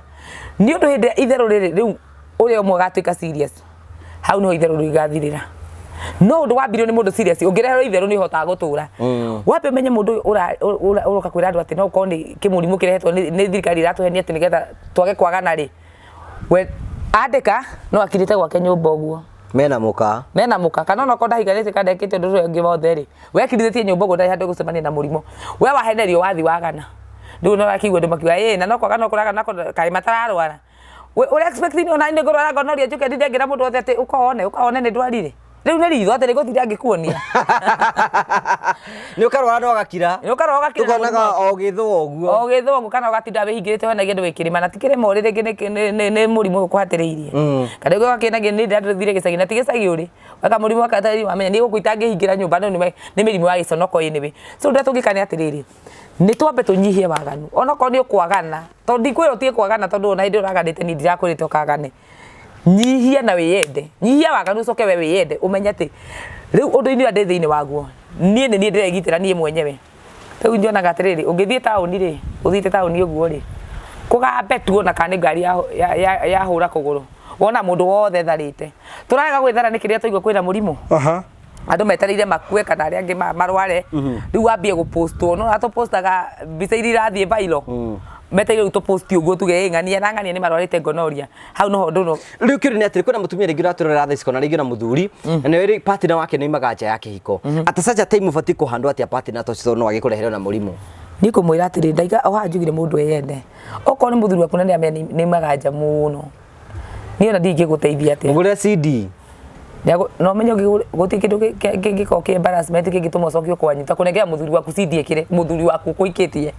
[SPEAKER 1] Nĩ ũndũ hĩndĩ ĩrĩa itherũ rĩrĩ rĩu ũrĩa ũmwe agatuĩka serious, hau niho itherũ rĩu igathirĩra. No ũndũ wambirio nĩ mũndũ serious, ũngĩreherwo itherũ nĩ ũhotaga gũtũra. Wambe ũmenye mũndũ ũyũ ũroka kwĩra andũ atĩ no ũkorwo nĩ kĩmũrimũ kĩrehetwo nĩ thirikari ĩratũhenia atĩ nĩgetha twage kwagana rĩ, we andĩka no akirĩte gwake nyũmba ũguo
[SPEAKER 2] mena mũka,
[SPEAKER 1] mena mũka, kana onokorwo ndahikanĩtie kana ndekĩte ũndũ ũrĩa ũngĩ wothe rĩ, wekirithĩtie nyũmba ũguo ndarĩ handũ egũcemania na mũrimũ. We wahenerio wathi wagana, rĩu nĩ ũrakĩigua andũ makiuga ĩ na no kwaga no kũraga na kaĩ matararwara. We ũrĩa expect ona niĩ ngũrwara gonorrhea njũke ndinde ngĩra mũndũ wothe atĩ ũka wone, ũka wone nĩ ndwarire. Rĩu nĩ ritho atĩ nĩngũtinda ngĩkuonia.
[SPEAKER 2] Nĩ ũkarwara no ũgakira.
[SPEAKER 1] Nĩ ũkarwara ũgakira.
[SPEAKER 2] Tũkonaga o ũgĩthũa ũguo.
[SPEAKER 1] O ũgĩthũa ũguo kana ũgatinda wĩhingĩrĩte wonagia ndũĩ kĩrĩma na ti kĩrĩma ũrĩ rĩngĩ nĩ mũrimũ ũkũhatĩrĩirie. Kana rĩngĩ ũgakĩonagia nĩ ndĩrathire gĩcagi na ti gĩcagi ũrĩ. Weka mũrimũ wa wamenya niĩ gũkũ itangĩhingĩra nyũmba no nĩ mĩrimũ ya gĩconoko anyway. So ũrĩa tũngĩka nĩ atĩrĩrĩ, Nĩ twambe tũnyihie waganu onokorwo nĩ ũkwagana, tondũ ndikwĩra ũtige kwagana, tondũ ona hĩndĩ ĩyo ũraganĩte niĩ ndirakwĩrĩte ũkagane. Nyihia na wĩyende, nyihia waganu ũcoke we wĩyende, ũmenye atĩ rĩu ũndũ-inĩ ũrĩa ndĩ thĩinĩ waguo niĩ nĩ niĩ ndĩregitĩra niĩ mwenyewe. Rĩu nyonaga atĩrĩrĩ, ũngĩthiĩ taũni rĩ, ũthiĩte taũni ũguo rĩ, kũgambe tu ona kana nĩ ngari yahũra kũgũrũ, wona mũndũ wothe etharĩte. Tũrarega gwĩthara nĩkĩ rĩrĩa twaigua kwĩna mũrimũ? Andũ metereire makue kana arĩa angĩ marware, rĩu wambie gũpostwo, nĩ wona tũpostaga mbica iria irathiĩ viral, metereire rĩu tũposti ũguo tuge ĩ ng'ania na ng'ania nĩ marwarĩte gonorrhea, hau noho ndũno.
[SPEAKER 2] Rĩu kĩũria nĩ atĩrĩ, kwĩna mũtumia rĩngĩ ũratũrora thaa ici kana rĩngĩ na mũthuri, na nĩwe rĩ partner wake nĩ oimaga nja ya kĩhiko, at such a time ũbatiĩ kũhandwo atĩa partner ta ũcio tondũ no agĩkũrehere ona mũrimũ?
[SPEAKER 1] Niĩ ngũmwĩra atĩrĩ, ndaiga o haha njugire mũndũ eyende, okorwo nĩ mũthuri waku na nĩ amenya nĩ aumaga nja mũno, niĩ ona ndiũĩ ingĩgũteithia atĩa.
[SPEAKER 2] Mũgũrĩre CD.
[SPEAKER 1] Na ũmenye gũtirĩ kĩndũ kĩngĩkorwo kĩ embarrassment kĩngĩtũma ũcokio kwanyu ta kũnengera mũthuri waku CD ĩkĩre mũthuri waku ũkũhikĩtie.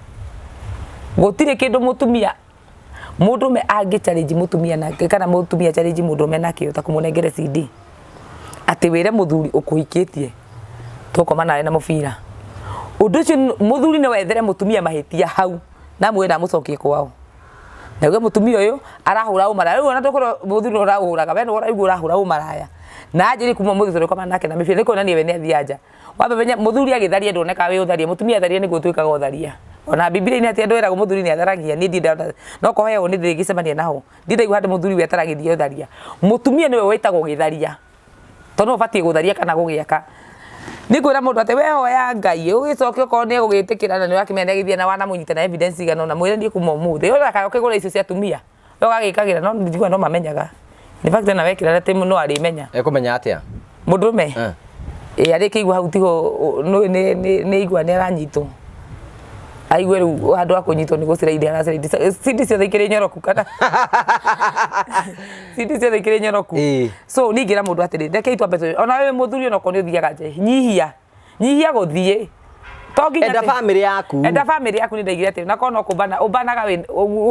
[SPEAKER 1] Gũtirĩ kĩndũ mũtumia mũndũrũme angĩ challenge mũtumia nake kana mũtumia challenge mũndũrũme nakĩo ta kũmũnengere CD. Atĩ wĩre mũthuri ũkũhikĩtie tũgũkoma nawe na mũbira. Ũndũ ũcio mũthuri no ethere mũtumia mahĩtia hau na amwĩre ndamũcokie kwao. Na auge mũtumia ũyũ arahũra ũmaraya. Rĩu ona ndũkorwo mũthuri nĩwe ũraũhũraga, we nĩwe ũraigua ũrahũra ũmaraya. Na anjĩrĩ kuma ũmũthĩ tũrĩkoma nake na mĩbira nĩ kuonania we nĩ athiĩ nja. Wambe ũmenye mũthuri agĩtharia nduonekaga wĩ ũtharia, mũtumia atharia nĩguo ũtuĩkaga ũtharia. Ona Bibilia-inĩ atĩ andũ eragwo mũthuri nĩ atharagia, niĩ ndirĩ ndona, no kũheo nĩ ndĩrĩgĩcemania naho. Ndirĩ ndaigua handũ mũthuri we ataragĩria ũtharia. Mũtumia nĩwe wĩtagwo gĩtharia. Tondũ nĩwe ũbatiĩ gũtharia kana gũgĩaka. Nĩ ngwĩra mũndũ atĩ we hoya Ngai ũgĩcoke okorwo nĩ egũgĩtĩkĩra na nĩ ũrakĩmenya nĩ agĩthiĩ na wanamũnyita na evidence igana ũna, mwĩre niĩ kuma ũmũthĩ. Ona kana ũkĩgũra icio cia atumia, we ũgagĩkagĩra no njiguaga no mamenyaga. In fact ona wekĩra atĩ no arĩmenya.
[SPEAKER 2] Ekũmenya atĩa?
[SPEAKER 1] Mũndũrũme? Ĩĩ arĩkĩigua hau tiho nĩ nĩ aigua nĩ aranyitwo. Aigue rĩu handũ ha kũnyitwo nĩ gũciraindi araciraindi. CD ciothe ikĩrĩ nyoroku kana? CD ciothe ikĩrĩ nyoroku. So niĩ ingĩra mũndũ atĩrĩ, rekei twambe tũ, ona wĩ mũthuri ona okorwo nĩ ũthiaga nja, nyihia, nyihia gũthiĩ. To nginya
[SPEAKER 2] Enda bamĩrĩ yaku.
[SPEAKER 1] Enda bamĩrĩ yaku nĩ ndaigire atĩrĩ, na korwo no kũmbana, ũmbanaga wĩ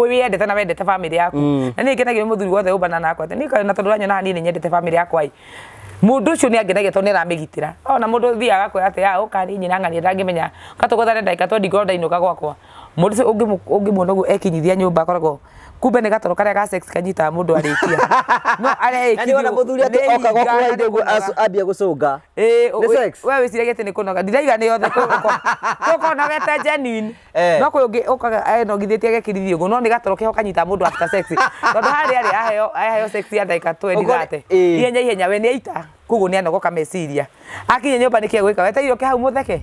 [SPEAKER 1] wĩyendete na wendete bamĩrĩ yaku. Na niĩ ngenagio nĩ mũthuri wothe ũmbanaga nakwa atĩ niĩ na tondũ ũranyona haha niĩ nĩ nyendete bamĩrĩ yakwa ĩ, Mũndũ ũcio nĩ angenagia tondũ nĩ aramĩgitĩra. Ona mũndũ ũthiaga agakwĩra atĩ ah ũka niĩ nyina ng'ania ndangĩmenya, ũka tũgũthane ndagĩka twendi ngorwo ndainũka gwakwa. Mũndũ ũcio ũngĩmuona ũguo ekinyithia nyũmba akoragwo kumbe nĩ gatoro karĩa ga sex kanyitaga mũndũ arĩkia. No
[SPEAKER 2] Na nĩ wona mũthuri atĩ oka gwaku raithĩ ũguo ambia gũcũnga. Nĩ sex?
[SPEAKER 1] We wĩciragia atĩ nĩ kũnoga. Ndiraiga nĩ yothe kũnogete genuine. No kwĩ ũngĩ ũkaga enogithĩtie agekirithia ũguo no nĩ gatoro keho kanyitaga mũndũ after sex. Tondũ harĩa rĩ aheo aheo sex ya ndagĩka 20 30. Ihenya ihenya we nĩ aita koguo nĩ anogoka meciria. Akinya nyũmba nĩkĩ egwĩka wetereire ũke hau mũtheke?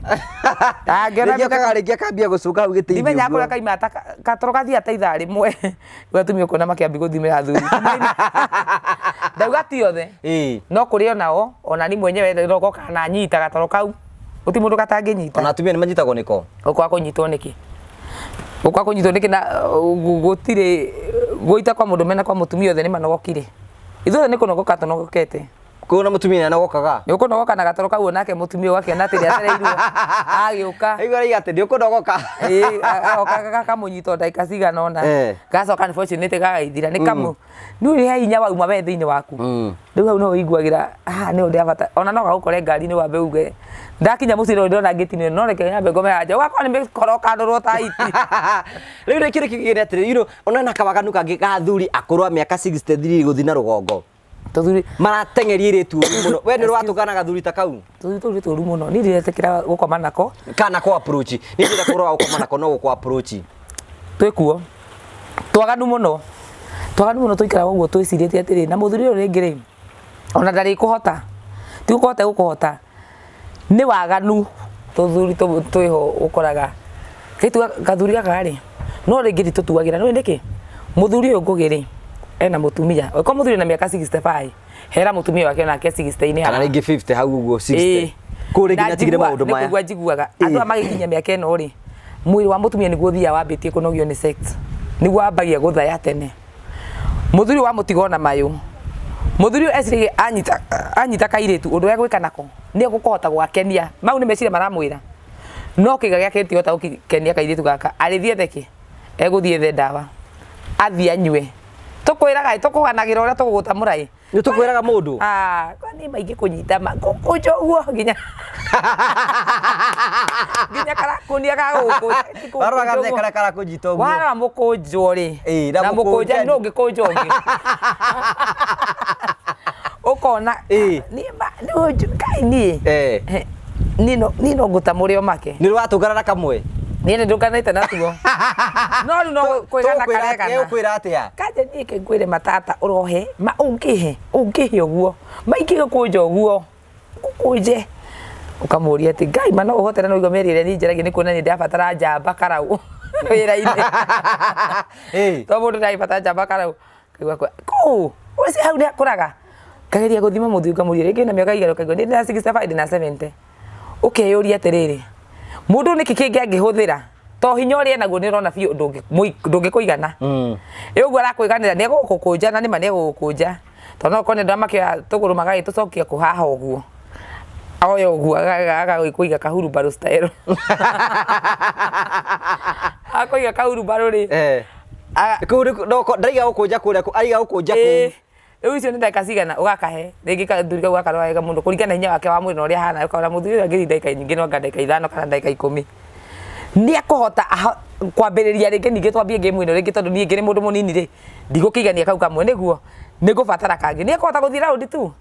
[SPEAKER 2] Ndangĩona Rĩngĩ okaga rĩngĩ akambia gũcũnga hau gĩtĩ-inĩ
[SPEAKER 1] Ndimenyaga kũrĩa kaima ta gatoro gathiaga ta ithaa rĩmwe. Rĩu atumia ũkona makĩambia gũthimĩra athuri. Ndauga ti othe. No kũrĩ onao ona niĩ mwenyewe ngoka na nyita gatoro kau. Gũtirĩ mũndũ gatangĩnyita.
[SPEAKER 2] Ona atumia nĩ manyitagwo nĩko?
[SPEAKER 1] Ũkwaga kũnyitwo nĩkĩ? Ũkwaga kũnyitwo nĩkĩ na gũtirĩ gũita kwa mũndũrũme na kwa mũtumia othe nĩ manogokire. Ithuothe nĩ kũnogoka tũnogokete.
[SPEAKER 2] Koguo ona mũtumia nĩ anogokaga?
[SPEAKER 1] Nĩ ũkũnogoka na gatoro kau onake mũtumia ũgakĩona atĩ nĩ acereirwo agĩũka.
[SPEAKER 2] Aigua araiga atĩ nĩ ũkũnogoka.
[SPEAKER 1] Ĩĩ agoka gakamũnyita o ndagĩka cigana ũna. Gacoka unfortunately gagagĩthira. Nĩ kamũ nĩ ũrĩ he hinya wauma we thĩinĩ waku. Rĩu hau no ũiguagĩra haha nĩho ndĩrabata ona no gagũkore ngari-inĩ wambe uge ndakinya mũciĩ no ndĩrona ngĩtinio no reke nyambe ngome haha nja ũgakora nĩ mĩkora ũkandũrwo ta hiti.
[SPEAKER 2] Rĩu rĩ kĩndũ kĩngĩ nĩ atĩrĩ, you know, ona na kawaganu kangĩ ga athuri akũrũ a mĩaka 63 gũthiĩ na rũgongo.
[SPEAKER 1] Tũthuri
[SPEAKER 2] marateng'eria airĩtu ũru mũno. We nĩ ũrĩ watũngana na gathuri ta kau?
[SPEAKER 1] Tũthuri tũu nĩ tũru mũno. Niĩ ndiretĩkĩra gũkoma nako.
[SPEAKER 2] Kana kũ approach. Niĩ ndĩrenda kũrora gũkoma nako no gũkũ approach.
[SPEAKER 1] Twĩ kuo. Twaganu mũno. Twaganu mũno tũikaraga ũguo twĩcirĩtie atĩrĩ, na mũthuri ũyũ rĩngĩ rĩ, ona ndarĩkũhota. Ti gũkũhota egũkũhota. Nĩ waganu tũthuri twĩho ũkoraga. Gathuri gaka rĩ, no rĩngĩ nditũtuagĩra. Nĩũĩ nĩkĩ? Mũthuri ũyũ Ngũgĩ rĩ, ena mũtumia. Angĩkorwo mũthuri ena mĩaka 65, hera mũtumia wake onake 60-inĩ
[SPEAKER 2] Kana rĩngĩ 50 hau ũguo 60. Kũu rĩngĩ nĩ atigire maũndũ maya.
[SPEAKER 1] Nĩ kũigua njiguaga. Andũ aya magĩkinyia mĩaka ĩno rĩ, mwĩrĩ wa mũtumia nĩguo ũthiaga wambĩtie kũnogio nĩ sex. Nĩguo wambagia gũthaya tene. Mũthuri wamũtiga ona mayũ. Mũthuri ũyũ eciragia anyita anyita kairĩtu ũndũ egwĩka nako nĩ egũkũhota gũgakenia. Mau nĩ meciria maramwĩra. No kĩga gĩake gĩtingĩhota gũkenia kairĩtu gaka. Arĩthiĩ ethe kĩ? Egũthiĩ ethe ndawa. Athiĩ anyue. Tũkwĩraga ĩ, tũkũganagĩra ũrĩa tũgũgũtamũra ĩ.
[SPEAKER 2] Nĩ tũkwĩraga mũndũ.
[SPEAKER 1] Ah, kwani maingĩ kũnyita ma gũkũnja ũguo nginya nginya karakunia ga gũkũ.
[SPEAKER 2] Warora gathe karĩa karakũnyita ũguo.
[SPEAKER 1] Warora mũkũnjwo rĩ.
[SPEAKER 2] Ĩĩ, na
[SPEAKER 1] na mũkũnja
[SPEAKER 2] mũkũnjani.
[SPEAKER 1] no ũngĩkũnja ũngĩ. Ũkona
[SPEAKER 2] Ĩĩ.
[SPEAKER 1] niĩ ma nĩ kai niĩ.
[SPEAKER 2] Eh.
[SPEAKER 1] Niĩ no ngũtamũre o make.
[SPEAKER 2] Nĩ watũngana na kamwe.
[SPEAKER 1] Niĩ nĩ ndũnganĩte natuo. No rĩu no kwĩgana karegana.
[SPEAKER 2] Ũkwĩra atĩa?
[SPEAKER 1] Kanja niĩ ke ngwĩre matata ũrohe ma ũngĩhe ũngĩhe ũguo maingĩ gũkũnja ũguo gũkũnje ũkamũria atĩ ngai ma no ũhote na nĩũigua mĩario ĩrĩa niĩ njaragia nĩ kuonania ndĩrabatara njamba karau wĩra-inĩ.
[SPEAKER 2] Ĩĩ.
[SPEAKER 1] To mũndũ ndagĩbatara njamba karau kaigua kũu ũcio hau nĩakũraga ngageria gũthima mũthuri ngamũria rĩngĩ na mĩaka igana kaigua ndĩ na 65 ndĩ na 70 ũkeyũria atĩrĩrĩ mũndũ nĩkĩ kĩngĩ angĩhũthĩra to hinya ũrĩa enaguo nĩ ũrona biũ ndũngĩkũigana. Ĩ ũguo arakũiganĩra nĩ egũgũkũnja na nĩma nĩ egũgũkũnja tondũ no ũkore andũ arĩa makĩoya tũgũrũ magagĩtũcokia kũ haha ũguo oya ũguo agagĩkũiga kahurumbarũ style akũiga kahurumbarũ rĩ.
[SPEAKER 2] Eh. Kũu nĩ no ndaiga gũkũnja kũrĩa aiga gũkũnja
[SPEAKER 1] Ĩĩ.
[SPEAKER 2] kũu.
[SPEAKER 1] Rĩu icio nĩ ndagĩka cigana ũgakahe rĩngĩ kathuri kau gakarora wega mũno kũringana na hinya wake wa mwĩrĩ na ũrĩa ahana ũkona mũthuri ũyũ angĩthiĩ ndagĩka nyingĩ no anga ndagĩka 5 kana ndagĩka 10 nĩ ekũhota kwambĩrĩria rĩngĩ ningĩ twambie game ĩno rĩngĩ tondũ niĩ ngĩrĩ mũndũ mũnini rĩ ndigũkĩigania kau kamwe nĩguo nĩngũbatara kangĩ nĩ ekũhota gũthiĩ round tu.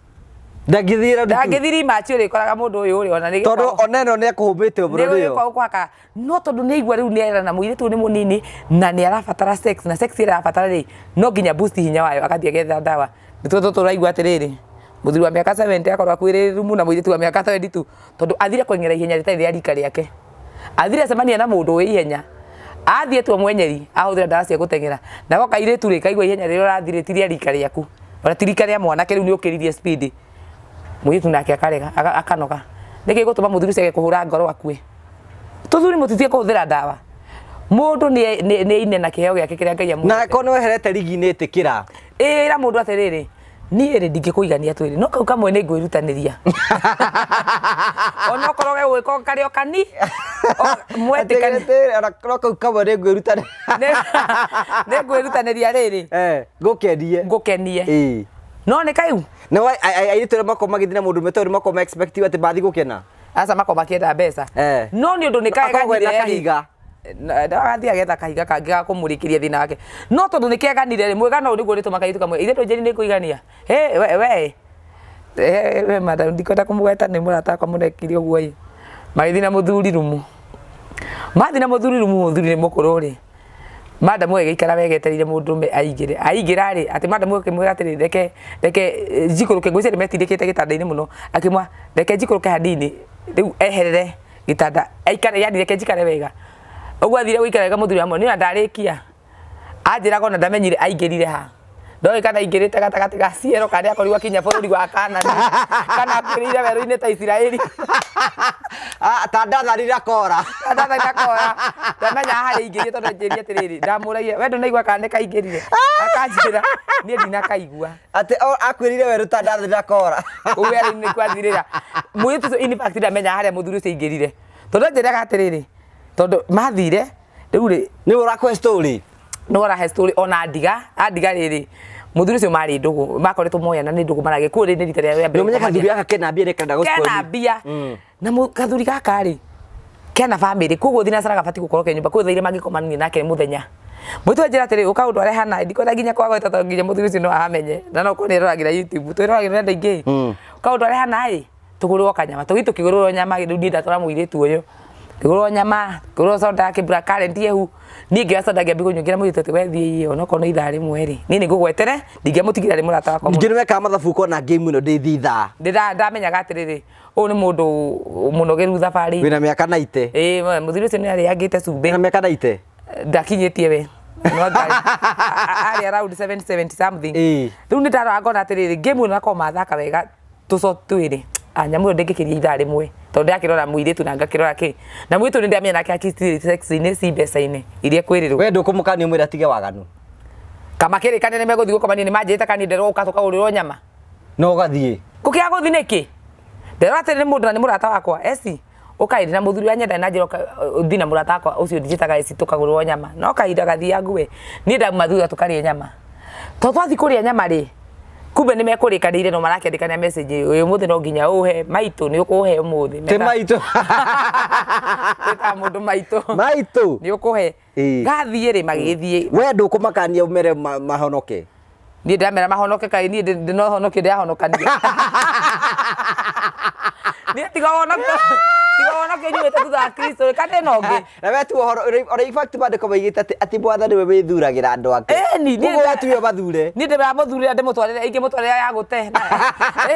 [SPEAKER 2] Ndangĩthiĩ round tu.
[SPEAKER 1] Ndangĩthiĩ rematch ũrĩkoraga mũndũ ũyũ rĩ ona nĩ
[SPEAKER 2] Tondũ ona ĩno nĩ ekũhũmĩte mũno nĩyo.
[SPEAKER 1] Nĩ gũkũhaka no tondũ nĩ aigua rĩu nĩ erana mũirĩtu ũyũ nĩ mũnini na nĩ arabatara sex na sex ĩrĩa arabatara rĩ no nginya boost hinya wayo agathiĩ agetha ndawa. Nĩtuo tũtũ ũraigua atĩrĩrĩ mũthuri wa mĩaka 70 akorwo akuĩrĩire rumu na mũirĩtu wa mĩaka 22 tondũ athire kũing'era ihenya rĩtarĩ rĩa rika rĩake. Athire acemania na mũndũ wĩ ihenya athiĩ atua mwenyeri ahũthĩra ndawa cia gũteng'era nako kairĩtu rĩ kaigua ihenya rĩrĩa ũrathiĩ rĩ ti rĩa rika rĩaku ona ti rika rĩa mwanake rĩu nĩ ũkĩririe speed mũirĩtu nake akarega akanoga. Nĩkĩ gĩgũtũma mũthuri ũcio age kũhũra ngoro akue? Tũthuri mũtitige kũhũthĩra ndawa. Mũndũ nĩ aine na kĩheo gĩake kĩrĩa Ngai amũhete.
[SPEAKER 2] Na angĩkorwo nĩ weherete rigi-inĩ ĩtĩkĩra.
[SPEAKER 1] Ĩra mũndũ atĩrĩrĩ niĩ rĩ ndingĩkũigania twĩrĩ no kau kamwe nĩ ngwĩrutanĩria. Onokorwo gegwĩka karĩ o kani mwetĩkanie.
[SPEAKER 2] Atĩrĩrĩ, ona no kau kamwe nĩ ngwĩrutanĩria.
[SPEAKER 1] Nĩ ngwĩrutanĩria rĩrĩ.
[SPEAKER 2] Ngũkenie.
[SPEAKER 1] Ngũkenie. No nĩ kaiu.
[SPEAKER 2] Na airĩtu arĩa makoragwo magĩthiĩ na mũndũ ũmwe tondũ nĩ makoragwo ma expect atĩ mathiĩ gũkena.
[SPEAKER 1] Aca makoragwo makĩenda mbeca. No nĩ ũndũ nĩ
[SPEAKER 2] Akoragwo ena
[SPEAKER 1] keganire rĩ.
[SPEAKER 2] kahiga.
[SPEAKER 1] Agathiĩ agetha kahiga kangĩ ga kũmũrĩkĩria thĩna wake. No tondũ nĩ keganire rĩ, mwĩgano ũyũ nĩguo ũrĩtũma kairĩtu kamwe ithe ndũnjĩri nĩ ngũigania. Hĩ we we. We madam ndikwenda kũmũgweta nĩ mũrata wakwa mũrekire ũguo ĩ. Magĩthiĩ na mũthuri rumu. Mathiĩ na mũthuri rumu mũthuri nĩ mũkũrũ rĩ. Madam agĩikara wega etereire mũndũrũme aingĩre. Aingĩra rĩ, atĩ madam akĩmwĩra atĩrĩrĩ reke reke njikũrũke ngwĩciria nĩ metindĩkĩte gĩtanda-inĩ mũno. Akĩmwĩra reke njikũrũke hanini rĩu eherere gĩtanda aikare yani reke njikare wega. Ũguo athire gũikara wega mũthuri amwĩra niĩ ona ndarĩkia. Anjĩraga ona ndamenyire aingĩrire ha. Ndoĩ kana aingĩrĩte gatagatĩ ga ciero kana nĩakorirwo akinya bũrũri wa Kanani kana akuĩrĩire werũ-inĩ ta Isiraeli.
[SPEAKER 2] Ta Dathani na Kora.
[SPEAKER 1] Ta Dathani na Kora. Ndamenya harĩa aingĩrire tondũ anjĩrire atĩrĩrĩ, ndamũragia we ndũnaigua kana nĩ kaingĩrire? Akanjĩra niĩ ndinakaigua.
[SPEAKER 2] Atĩ akuĩrĩire werũ ta Dathani na Kora.
[SPEAKER 1] Kũu werũ-inĩ nĩkuo athirĩra. Mũirĩtu ũcio in fact ndamenya harĩa mũthuri ũcio aingĩrire. Tondũ anjĩraga atĩrĩrĩ, tondũ mathire rĩu rĩ
[SPEAKER 2] Nĩwe ũrakũhe story.
[SPEAKER 1] Nĩwe ũrahe story ona andiga, andiga rĩrĩ mũthuri ũcio marĩ ndũgũ makoretwo moyana nĩ ndũgũ maragĩa kũu rĩ nĩ rita rĩao rĩa mbere.
[SPEAKER 2] Nĩũmenye kathuri gaka kena mbia nĩ karenda gũ
[SPEAKER 1] Kena
[SPEAKER 2] spoil.
[SPEAKER 1] mbia. Na kathuri gaka rĩ kena family koguo thinacara gabatiĩ gũkorwo ke nyũmba kwĩ thaa iria mangĩkomania nake mũthenya. Mũirĩtu anjĩra atĩrĩ ũka ũndware hana ndikwenda nginya kwagweta tondũ nginya mũthuri ũcio no ahamenye na no okorwo nĩ aroragĩra YouTube twĩroragĩra nĩ andũ aingĩ. Ũka ũndware hana ĩ tũgũrĩrwo kanyama tũgĩthiĩ tũkĩgũrĩrwo nyama rĩu niĩ ndatwara mũirĩtu ũyũ ngĩgũrĩrwo nyama ngĩgũrĩrwo soda kĩ black currant ĩhu niĩ ngĩoya soda ngĩambia kũnyua ngĩra mũirĩtu atĩ we thiĩ onokorwo nĩ ithaa rĩmwe rĩ niĩ nĩ ngũgwetere ndingĩamũtigĩra arĩ mũrata wakwa mũno.
[SPEAKER 2] Ningĩ nĩwekaga mathabu ũkona game ĩno ndĩthiĩ ithaa.
[SPEAKER 1] Ndamenyaga atĩrĩrĩ ũyũ nĩ mũndũ mũnogeru thabarĩ.
[SPEAKER 2] Wĩna mĩaka 90.
[SPEAKER 1] Ĩĩ mũthuri ũcio nĩ arĩangĩte cumbĩ.
[SPEAKER 2] Wĩna mĩaka 90.
[SPEAKER 1] Ndakinyĩtie we. No arĩ around 770 something.
[SPEAKER 2] Ĩĩ.
[SPEAKER 1] Rĩu nĩ ndarora ngona atĩrĩrĩ game ĩno akorwo mathaka wega tũco twĩrĩ nyamũ ĩyo ndĩngĩkĩria ithaa rĩmwe tondũ ndĩrakĩrora mũirĩtu na ngakĩrora kĩ na mũirĩtu nĩ ndĩramenya nake akĩtirĩ sex-inĩ ci mbeca-inĩ iria kwĩrĩrwo.
[SPEAKER 2] We ndũkũmũkania ũmwĩre atige waganu.
[SPEAKER 1] Kamakĩrĩkanĩra nĩ megũthiĩ gũkomania nĩ manjĩrĩte kana niĩ nderwo ũka tũkagũrĩrwo nyama.
[SPEAKER 2] No ũgathiĩ.
[SPEAKER 1] Ngũkĩaga gũthiĩ nĩkĩ? Nderwo atĩrĩ nĩ mũndũ na nĩ mũrata wakwa eci ũka ĩndĩ na mũthuri wa nyenda na njĩra ũthiĩ na mũrata wakwa ũcio njĩtaga eci tũkagũrĩrwo nyama no kahinda gathiangu we niĩ ndauma thutha tũkarĩe nyama. To twathiĩ kũrĩa nyama rĩ Kumbe nĩ mekũrĩkanĩire no marakĩandĩkania message ũyũ ũmũthĩ no nginya ũhe maitũ nĩ ũkũhe ũmũthĩ.
[SPEAKER 2] Ti maitũ.
[SPEAKER 1] Twĩtaga mũndũ maitũ.
[SPEAKER 2] Maitũ.
[SPEAKER 1] Nĩ ũkũhe. Gathiĩ rĩ magĩthiĩ.
[SPEAKER 2] We ndũkũmakania ũmere mahonoke.
[SPEAKER 1] Niĩ ndĩramera mahonoke kaĩ niĩ ndĩnohonokio ndĩrahonokania. Niĩ tiga ũhonokio tiga ũhonokio nyumĩte thutha wa Kristo rĩ kana ĩno ũngĩ.
[SPEAKER 2] Na we tu ũhoro ona in fact maandĩko maigĩte atĩ atĩ mwathani we wĩthuragĩra andũ ake.
[SPEAKER 1] Ĩni, niĩ
[SPEAKER 2] Koguo we tiwe ũmathure.
[SPEAKER 1] Niĩ ndĩramũthurĩra ndĩmũtwarĩre ingĩmũtwarĩra ya gũte.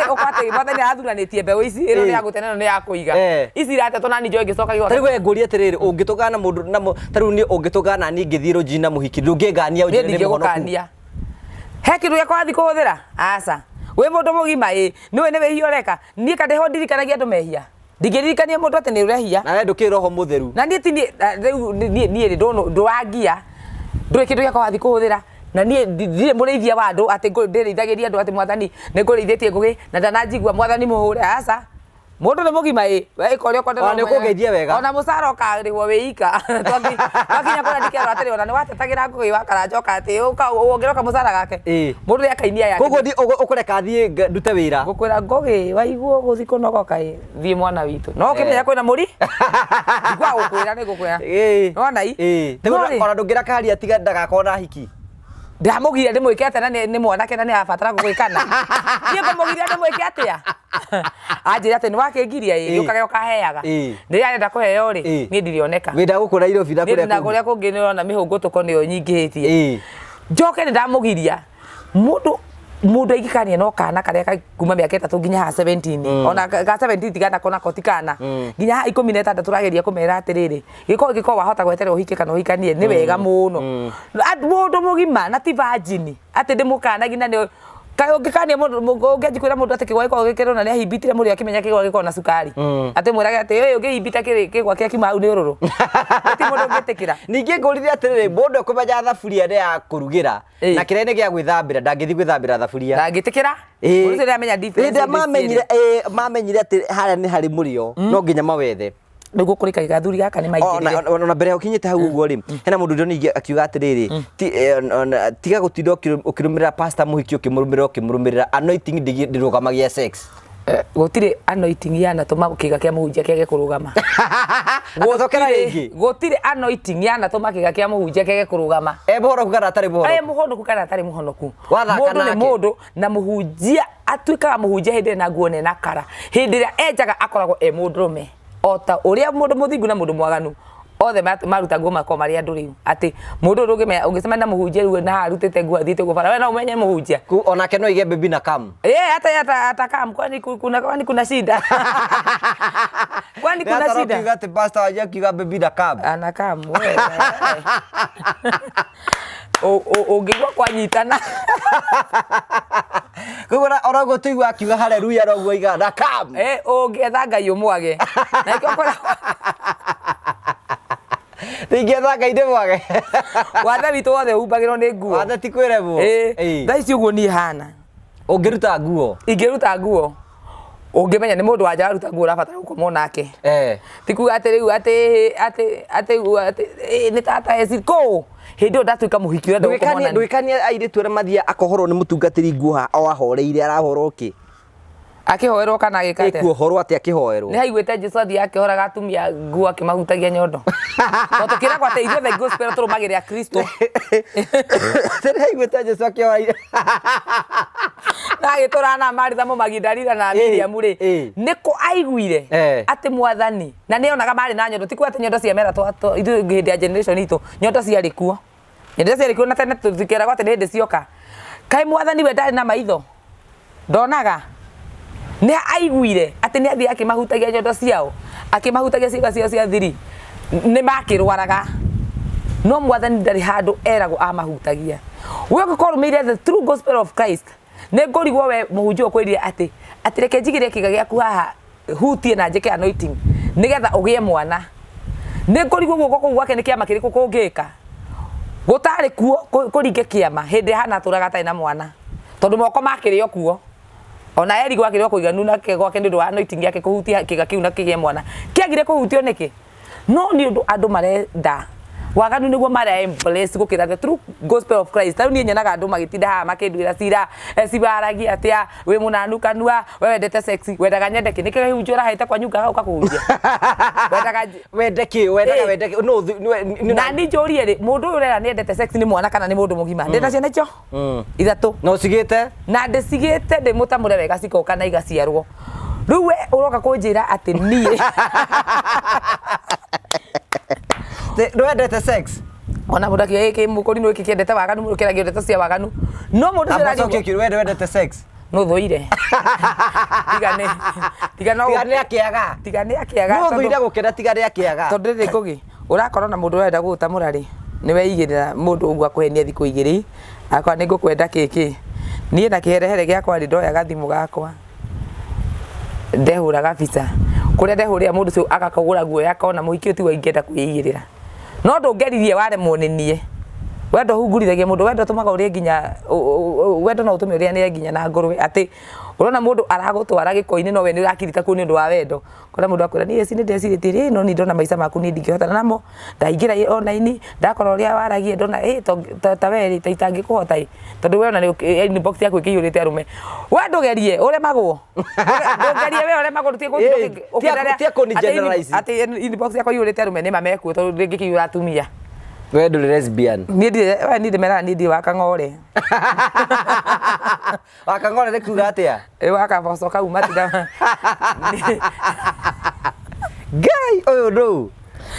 [SPEAKER 1] Ũkwa atĩ mwathani arathuranĩtie mbeũ ici ĩno nĩ ya gũte na ĩno nĩ ya kũiga. Ici iratetwo na niĩ njoe ngĩcoka
[SPEAKER 2] Ta rĩu we ngũrie atĩrĩrĩ ũngĩtũngana na mũndũ na ta rĩu niĩ ũngĩtũngana na niĩ ngĩthiĩ rũnji na mũhiki ndũngĩngania
[SPEAKER 1] Niĩ
[SPEAKER 2] ũnjĩre nĩ mũhonoku.
[SPEAKER 1] ndingĩgũkania. He kĩndũ gĩakwa wathiĩ kũhũthĩra? Aca. Wĩ mũndũ mũgima ĩ, nĩũĩ nĩ wĩhia ũreka? Niĩ ka ndĩho ndirikanagia andũ mehia? Ndingĩririkania mũndũ atĩ nĩ ũrehia.
[SPEAKER 2] Na we ndũkĩrĩ roho mũtheru.
[SPEAKER 1] Na niĩ ti niĩ rĩu niĩ niĩ rĩ ndũrangia, ndũrĩ kĩndũ gĩakwa wathiĩ kũhũthĩra, na niĩ ndirĩ mũrĩithia wa andũ atĩ ndĩrĩithagĩria andũ atĩ mwathani nĩ ngũrĩithĩtie ngũgĩ na ndananjigua mwathani mũhũre, aca. Mũndũ nĩ mũgima ĩ, we ĩka ũrĩa ũkwenda
[SPEAKER 2] Ona nĩ ũkũngeithia wega.
[SPEAKER 1] Ona mũcara ũkarĩhwo wĩ ika. Twakinya kũrĩa ndikĩerwo atĩrĩ ona nĩ watetagĩra Ngũgĩ wa Karanja ũka atĩ wongerere kamũcara gake. Mũndũ nĩ akainia yake.
[SPEAKER 2] Koguo ũkũreka thiĩ ndute wĩra.
[SPEAKER 1] Ngũkwĩra Ngũgĩ waigua ũgũthiĩ kũnogoka ĩ, thiĩ mwana witũ. No ũkĩmenya kwĩna mũri? Ndikwaga gũkwĩra nĩ ngũkwĩra. Nĩwona i?
[SPEAKER 2] Ona ndũngĩra Karia tiga ndagakorwo na hiki.
[SPEAKER 1] Ndamũgiria ndĩmwĩke atĩa na nĩ mwanake na nĩ arabatara gũgĩkana. Niĩ ngũmũgiria ndĩmwĩke atĩa? Anjĩra atĩ nĩ wakĩngiria ĩ, gĩũkage ũkaheaga. Rĩrĩa arenda kũheo rĩ, niĩ ndirĩoneka.
[SPEAKER 2] Wĩnda gũkũ Nairobi na kũrĩa
[SPEAKER 1] kũngĩ. Na kũrĩa kũngĩ nĩ ũrona mĩhũngũtũko nĩyo nyingĩhĩtie. Njoke nĩ ndamũgiria mũndũ mũndũ aingĩkania no kana karĩa ka kuma mĩaka 3 nginya haha 17 ona ga 17 tigana kona ko ti kana nginya haha 16 tũrageria kũmera atĩrĩrĩ gĩkorwo gĩkorwo wahota gweterera ũhike kana ũhikanie nĩ wega mũno mũndũ mũgima na ti virgin atĩ ndĩmũkanagia na nĩ kaĩ ũngĩkania mũndũ ũngĩanjia kwĩra mũndũ atĩ kĩgwa gĩkoragwo gĩkĩrũrũ na nĩahimbitire mũrĩo akĩmenya kĩgwa gĩkoragwo na cukari atĩ mwĩrage atĩ ĩ ũngĩhimbita kĩgwa kĩrĩa kiuma hau nĩ ũrũrũ gũtirĩ mũndũ ũngĩtĩkĩra.
[SPEAKER 2] Ningĩ ngũrire atĩrĩrĩ mũndũ ekũmenya thaburia nĩ ya kũrugĩra na kĩrĩa nĩ gĩa gwĩthambĩra ndangĩthiĩ gwĩthambĩra thaburia.
[SPEAKER 1] Ndangĩtĩkĩra. Mũndũ ũcio nĩaramenya difference
[SPEAKER 2] Hĩndĩ ĩrĩa mamenyire atĩ harĩa nĩ harĩ mũrĩo no nginya mawethe.
[SPEAKER 1] Nĩguo kũrĩkagia gathuri gaka nĩ maingĩrire.
[SPEAKER 2] Ona mbere ya ũkinyĩte hau ũguo rĩ, hena mũndũ ndĩronire akiuga atĩrĩrĩ, tiga gũtinda ũkĩrũmĩrĩra pastor mũhiki ũkĩmũrũmĩrĩra ũkĩmũrũmĩrĩra, anointing ndĩrũgamagia sex.
[SPEAKER 1] Gũtirĩ anointing yanatũma kĩga kĩa mũhunjia kĩage kũrũgama.
[SPEAKER 2] Gũcokera rĩngĩ.
[SPEAKER 1] Gũtirĩ anointing yanatũma kĩga kĩa mũhunjia kĩage kũrũgama.
[SPEAKER 2] E mũhonoku kana atarĩ mũhonoku?
[SPEAKER 1] E mũhonoku kana atarĩ mũhonoku.
[SPEAKER 2] Wathaka
[SPEAKER 1] Mũndũ nĩ
[SPEAKER 2] nake.
[SPEAKER 1] mũndũ na mũhunjia atuĩkaga mũhunjia hĩndĩ ĩrĩa ena nguo nene na kara. Hĩndĩ ĩrĩa enjaga akoragwo e mũndũrũme. Ota ũrĩa mũndũ mũthingu na mũndũ mwaganu othe maruta nguo makoragwo marĩ andũ rĩu. Atĩ mũndũ ũyũ ndũngĩmenya ũngĩcemania na mũhunjia rĩu na haha arutĩte nguo athiĩte ũguo bara we no ũmenye mũhunjia.
[SPEAKER 2] Onake no aige baby na come.
[SPEAKER 1] Hata hata come kwani kuna kwani kuna shida? Kwani kuna
[SPEAKER 2] Nĩ
[SPEAKER 1] shida?
[SPEAKER 2] akiuga atĩ pastor wanyu akiuga baby na come.
[SPEAKER 1] Ana come we. Ũngĩigua kwanyitana.
[SPEAKER 2] Koguo ona ũguo tũigua akiuga haleluya noguo aigaga na come.
[SPEAKER 1] Ũngĩetha Ngai ũmwage. Na nĩkĩo ũkoraga
[SPEAKER 2] Ndingĩetha Ngai ndĩmwage.
[SPEAKER 1] Wathe witũ wothe ũhumbagĩrwo nĩ nguo.
[SPEAKER 2] Wathe ti kwĩremwo.
[SPEAKER 1] Thaa ici ũguo niĩ hana.
[SPEAKER 2] Ũngĩruta nguo?
[SPEAKER 1] Ingĩruta nguo. Ũngĩmenya nĩ mũndũ wa nja waruta nguo ũrabatara gũkomwo nake. Ti kuga atĩ rĩu atĩ atĩ atĩ atĩ nĩ tata eci kũ? Hĩndĩ ĩyo ndatuĩka mũhiki ũrenda gũkomwo nani.
[SPEAKER 2] Ndũgĩkanie airĩtu arĩa mathiaga akohorwo nĩ mũtungatĩri nguo haha o ahoreire arahorwo kĩ?
[SPEAKER 1] Akĩhoerwo kana agĩka atĩa?
[SPEAKER 2] Ĩkuohorwo atĩa akĩhoerwo?
[SPEAKER 1] Nĩ haiguĩte Jesu athiĩ akĩhoraga atumia nguo akĩmahutagia nyondo. Tondũ tũkĩragwo atĩ ithuothe gospel tũrũmagĩrĩra Kristo.
[SPEAKER 2] Nĩ haiguĩte Jesu akĩhora.
[SPEAKER 1] Na agĩtũra na Maritha Mũmagidalina na Miriamu rĩ, nĩ kũ aiguire atĩ mwathani na nĩ onaga marĩ na nyondo, ti kuga atĩ nyondo cia mera ithuĩ hĩndĩ ya generation itũ nyondo ciarĩ kuo. Nyondo ciarĩ kuo na tene tũtikĩragwo atĩ nĩ hĩndĩ cioka. Kaĩ mwathani we ndarĩ na maitho? Ndonaga? Nĩ aiguire atĩ nĩ athiĩ akĩmahutagia nyondo ciao, akĩmahutagia ciĩga ciao cia thiri, nĩ makĩrwaraga. No mwathani ndarĩ handũ eragwo amahutagia. We ũngĩkorwo ũrũmĩrĩire the true gospel of Christ, nĩ ngũrigwo we mũhunjia ũkwĩrire atĩ atĩ reke njigĩre kĩga gĩaku haha hutie na njĩke anointing nĩgetha ũgĩe mwana. Nĩ ngũrigwo guoko kũu gwake nĩ kĩama kĩrĩkũ kũngĩka gũtarĩ kuo kũringe kĩama hĩndĩ ĩrĩa Hana atũraga atarĩ na mwana, tondũ moko makĩrĩ o kuo. Ona Eli gwakĩrĩ o kũiganu nake gwake nĩ ũndũ wa anointing yake kũhutia kĩga kĩu na kĩgĩe mwana. Kĩagire kũhutio nĩkĩ? No nĩ ũndũ andũ marenda Waganu nĩguo mara embrace gũkĩra the true gospel of Christ. Tarĩu niĩ nyonaga andũ magĩtinda haha makĩnduĩra cira, cibaragia atĩa, wĩ mũnanu kanua, we wendete sex, wendaga nyende kĩ? Nĩkĩo kĩhunjio ũrahete kwanyu ngagoka kũhunjia? Wendaga
[SPEAKER 2] Wende kĩ? Wendaga
[SPEAKER 1] Ĩ.
[SPEAKER 2] wende kĩ? No
[SPEAKER 1] Na niĩ njũrie rĩ, mũndũ ũyũ ũrera nĩendete sex nĩ mwana kana nĩ mũndũ mũgima? Ndĩna ciana icio ithatũ.
[SPEAKER 2] Na ũcigĩte?
[SPEAKER 1] Na ndĩcigĩte ndĩ mũtamũre wega cigoka na igaciarwo. Rĩu we ũroka kũnjĩra atĩ niĩ
[SPEAKER 2] Ndwendete sex?
[SPEAKER 1] Ona mũndũ akiuga gĩkĩ mũkũrinũ gĩkĩ kĩendete waganu mũno kĩaragia ndeto cia waganu no mũndũ ũcio
[SPEAKER 2] Amba
[SPEAKER 1] ũraria
[SPEAKER 2] cokia ũkiuga wende wendete sex.
[SPEAKER 1] No thũire tiga nĩ tiga no
[SPEAKER 2] Tiga nĩ akĩaga.
[SPEAKER 1] Tiga nĩ akĩaga.
[SPEAKER 2] No thũire gũkena tiga nĩ akĩaga.
[SPEAKER 1] Tondũ rĩrĩ ngũgĩ ũrakorwo na mũndũ ũrenda gũgũtamũra rĩ, nĩ weigĩrĩra mũndũ ũguo akũhenia thikũ igĩrĩ akwa nĩ ngũkwenda kĩkĩ niĩ na kĩherehere gĩakwa rĩ, ndoya gathimũ gakwa ndehũraga bica kũrĩa ndehũrĩra mũndũ ũcio agakũgũra guoya akona mũhiki ũyũ tiguo ingĩenda kwĩigĩrĩra. No ndũngeririe waremwo nĩ niĩ. Wendo ũhungurithagia mũndũ, wendo ũtũmaga ũrĩe nginya, wendo no ũtũme ũrĩanĩre nginya na ngũrwe. Atĩ ũrona mũndũ aragũtwara gĩko-inĩ no we nĩ ũrakirita kuo nĩ ũndũ wa wendo. Ũkona mũndũ akwĩra niĩ nĩ ndecirĩtie rĩ, no niĩ ndona maica maku niĩ ndingĩhotana namo. Ndaingĩra online ndakora ũrĩa waragia ndona ĩ ta we rĩ, ta itangĩkũhota ĩ. Tondũ we ona inbox yaku ĩkĩiyũrĩte arũme. We ndũgerie ũremagwo. Ndũgerie we ũremagwo ndũtige gũtinda
[SPEAKER 2] Tia kũni generalize.
[SPEAKER 1] Atĩ inbox yakwa iyũrĩte arũme nĩ ma mekuo tondũ ndĩngĩkĩiyũra atumia.
[SPEAKER 2] We ndũrĩ lesbian.
[SPEAKER 1] Niĩ ndirĩ, we niĩ ndĩmeraga niĩ ndirĩ wa kang'ore.
[SPEAKER 2] Wa kang'ore nĩ kuga atĩa?
[SPEAKER 1] Ĩ wa kaboco kau matinda.
[SPEAKER 2] Ngai ũyũ ndũ.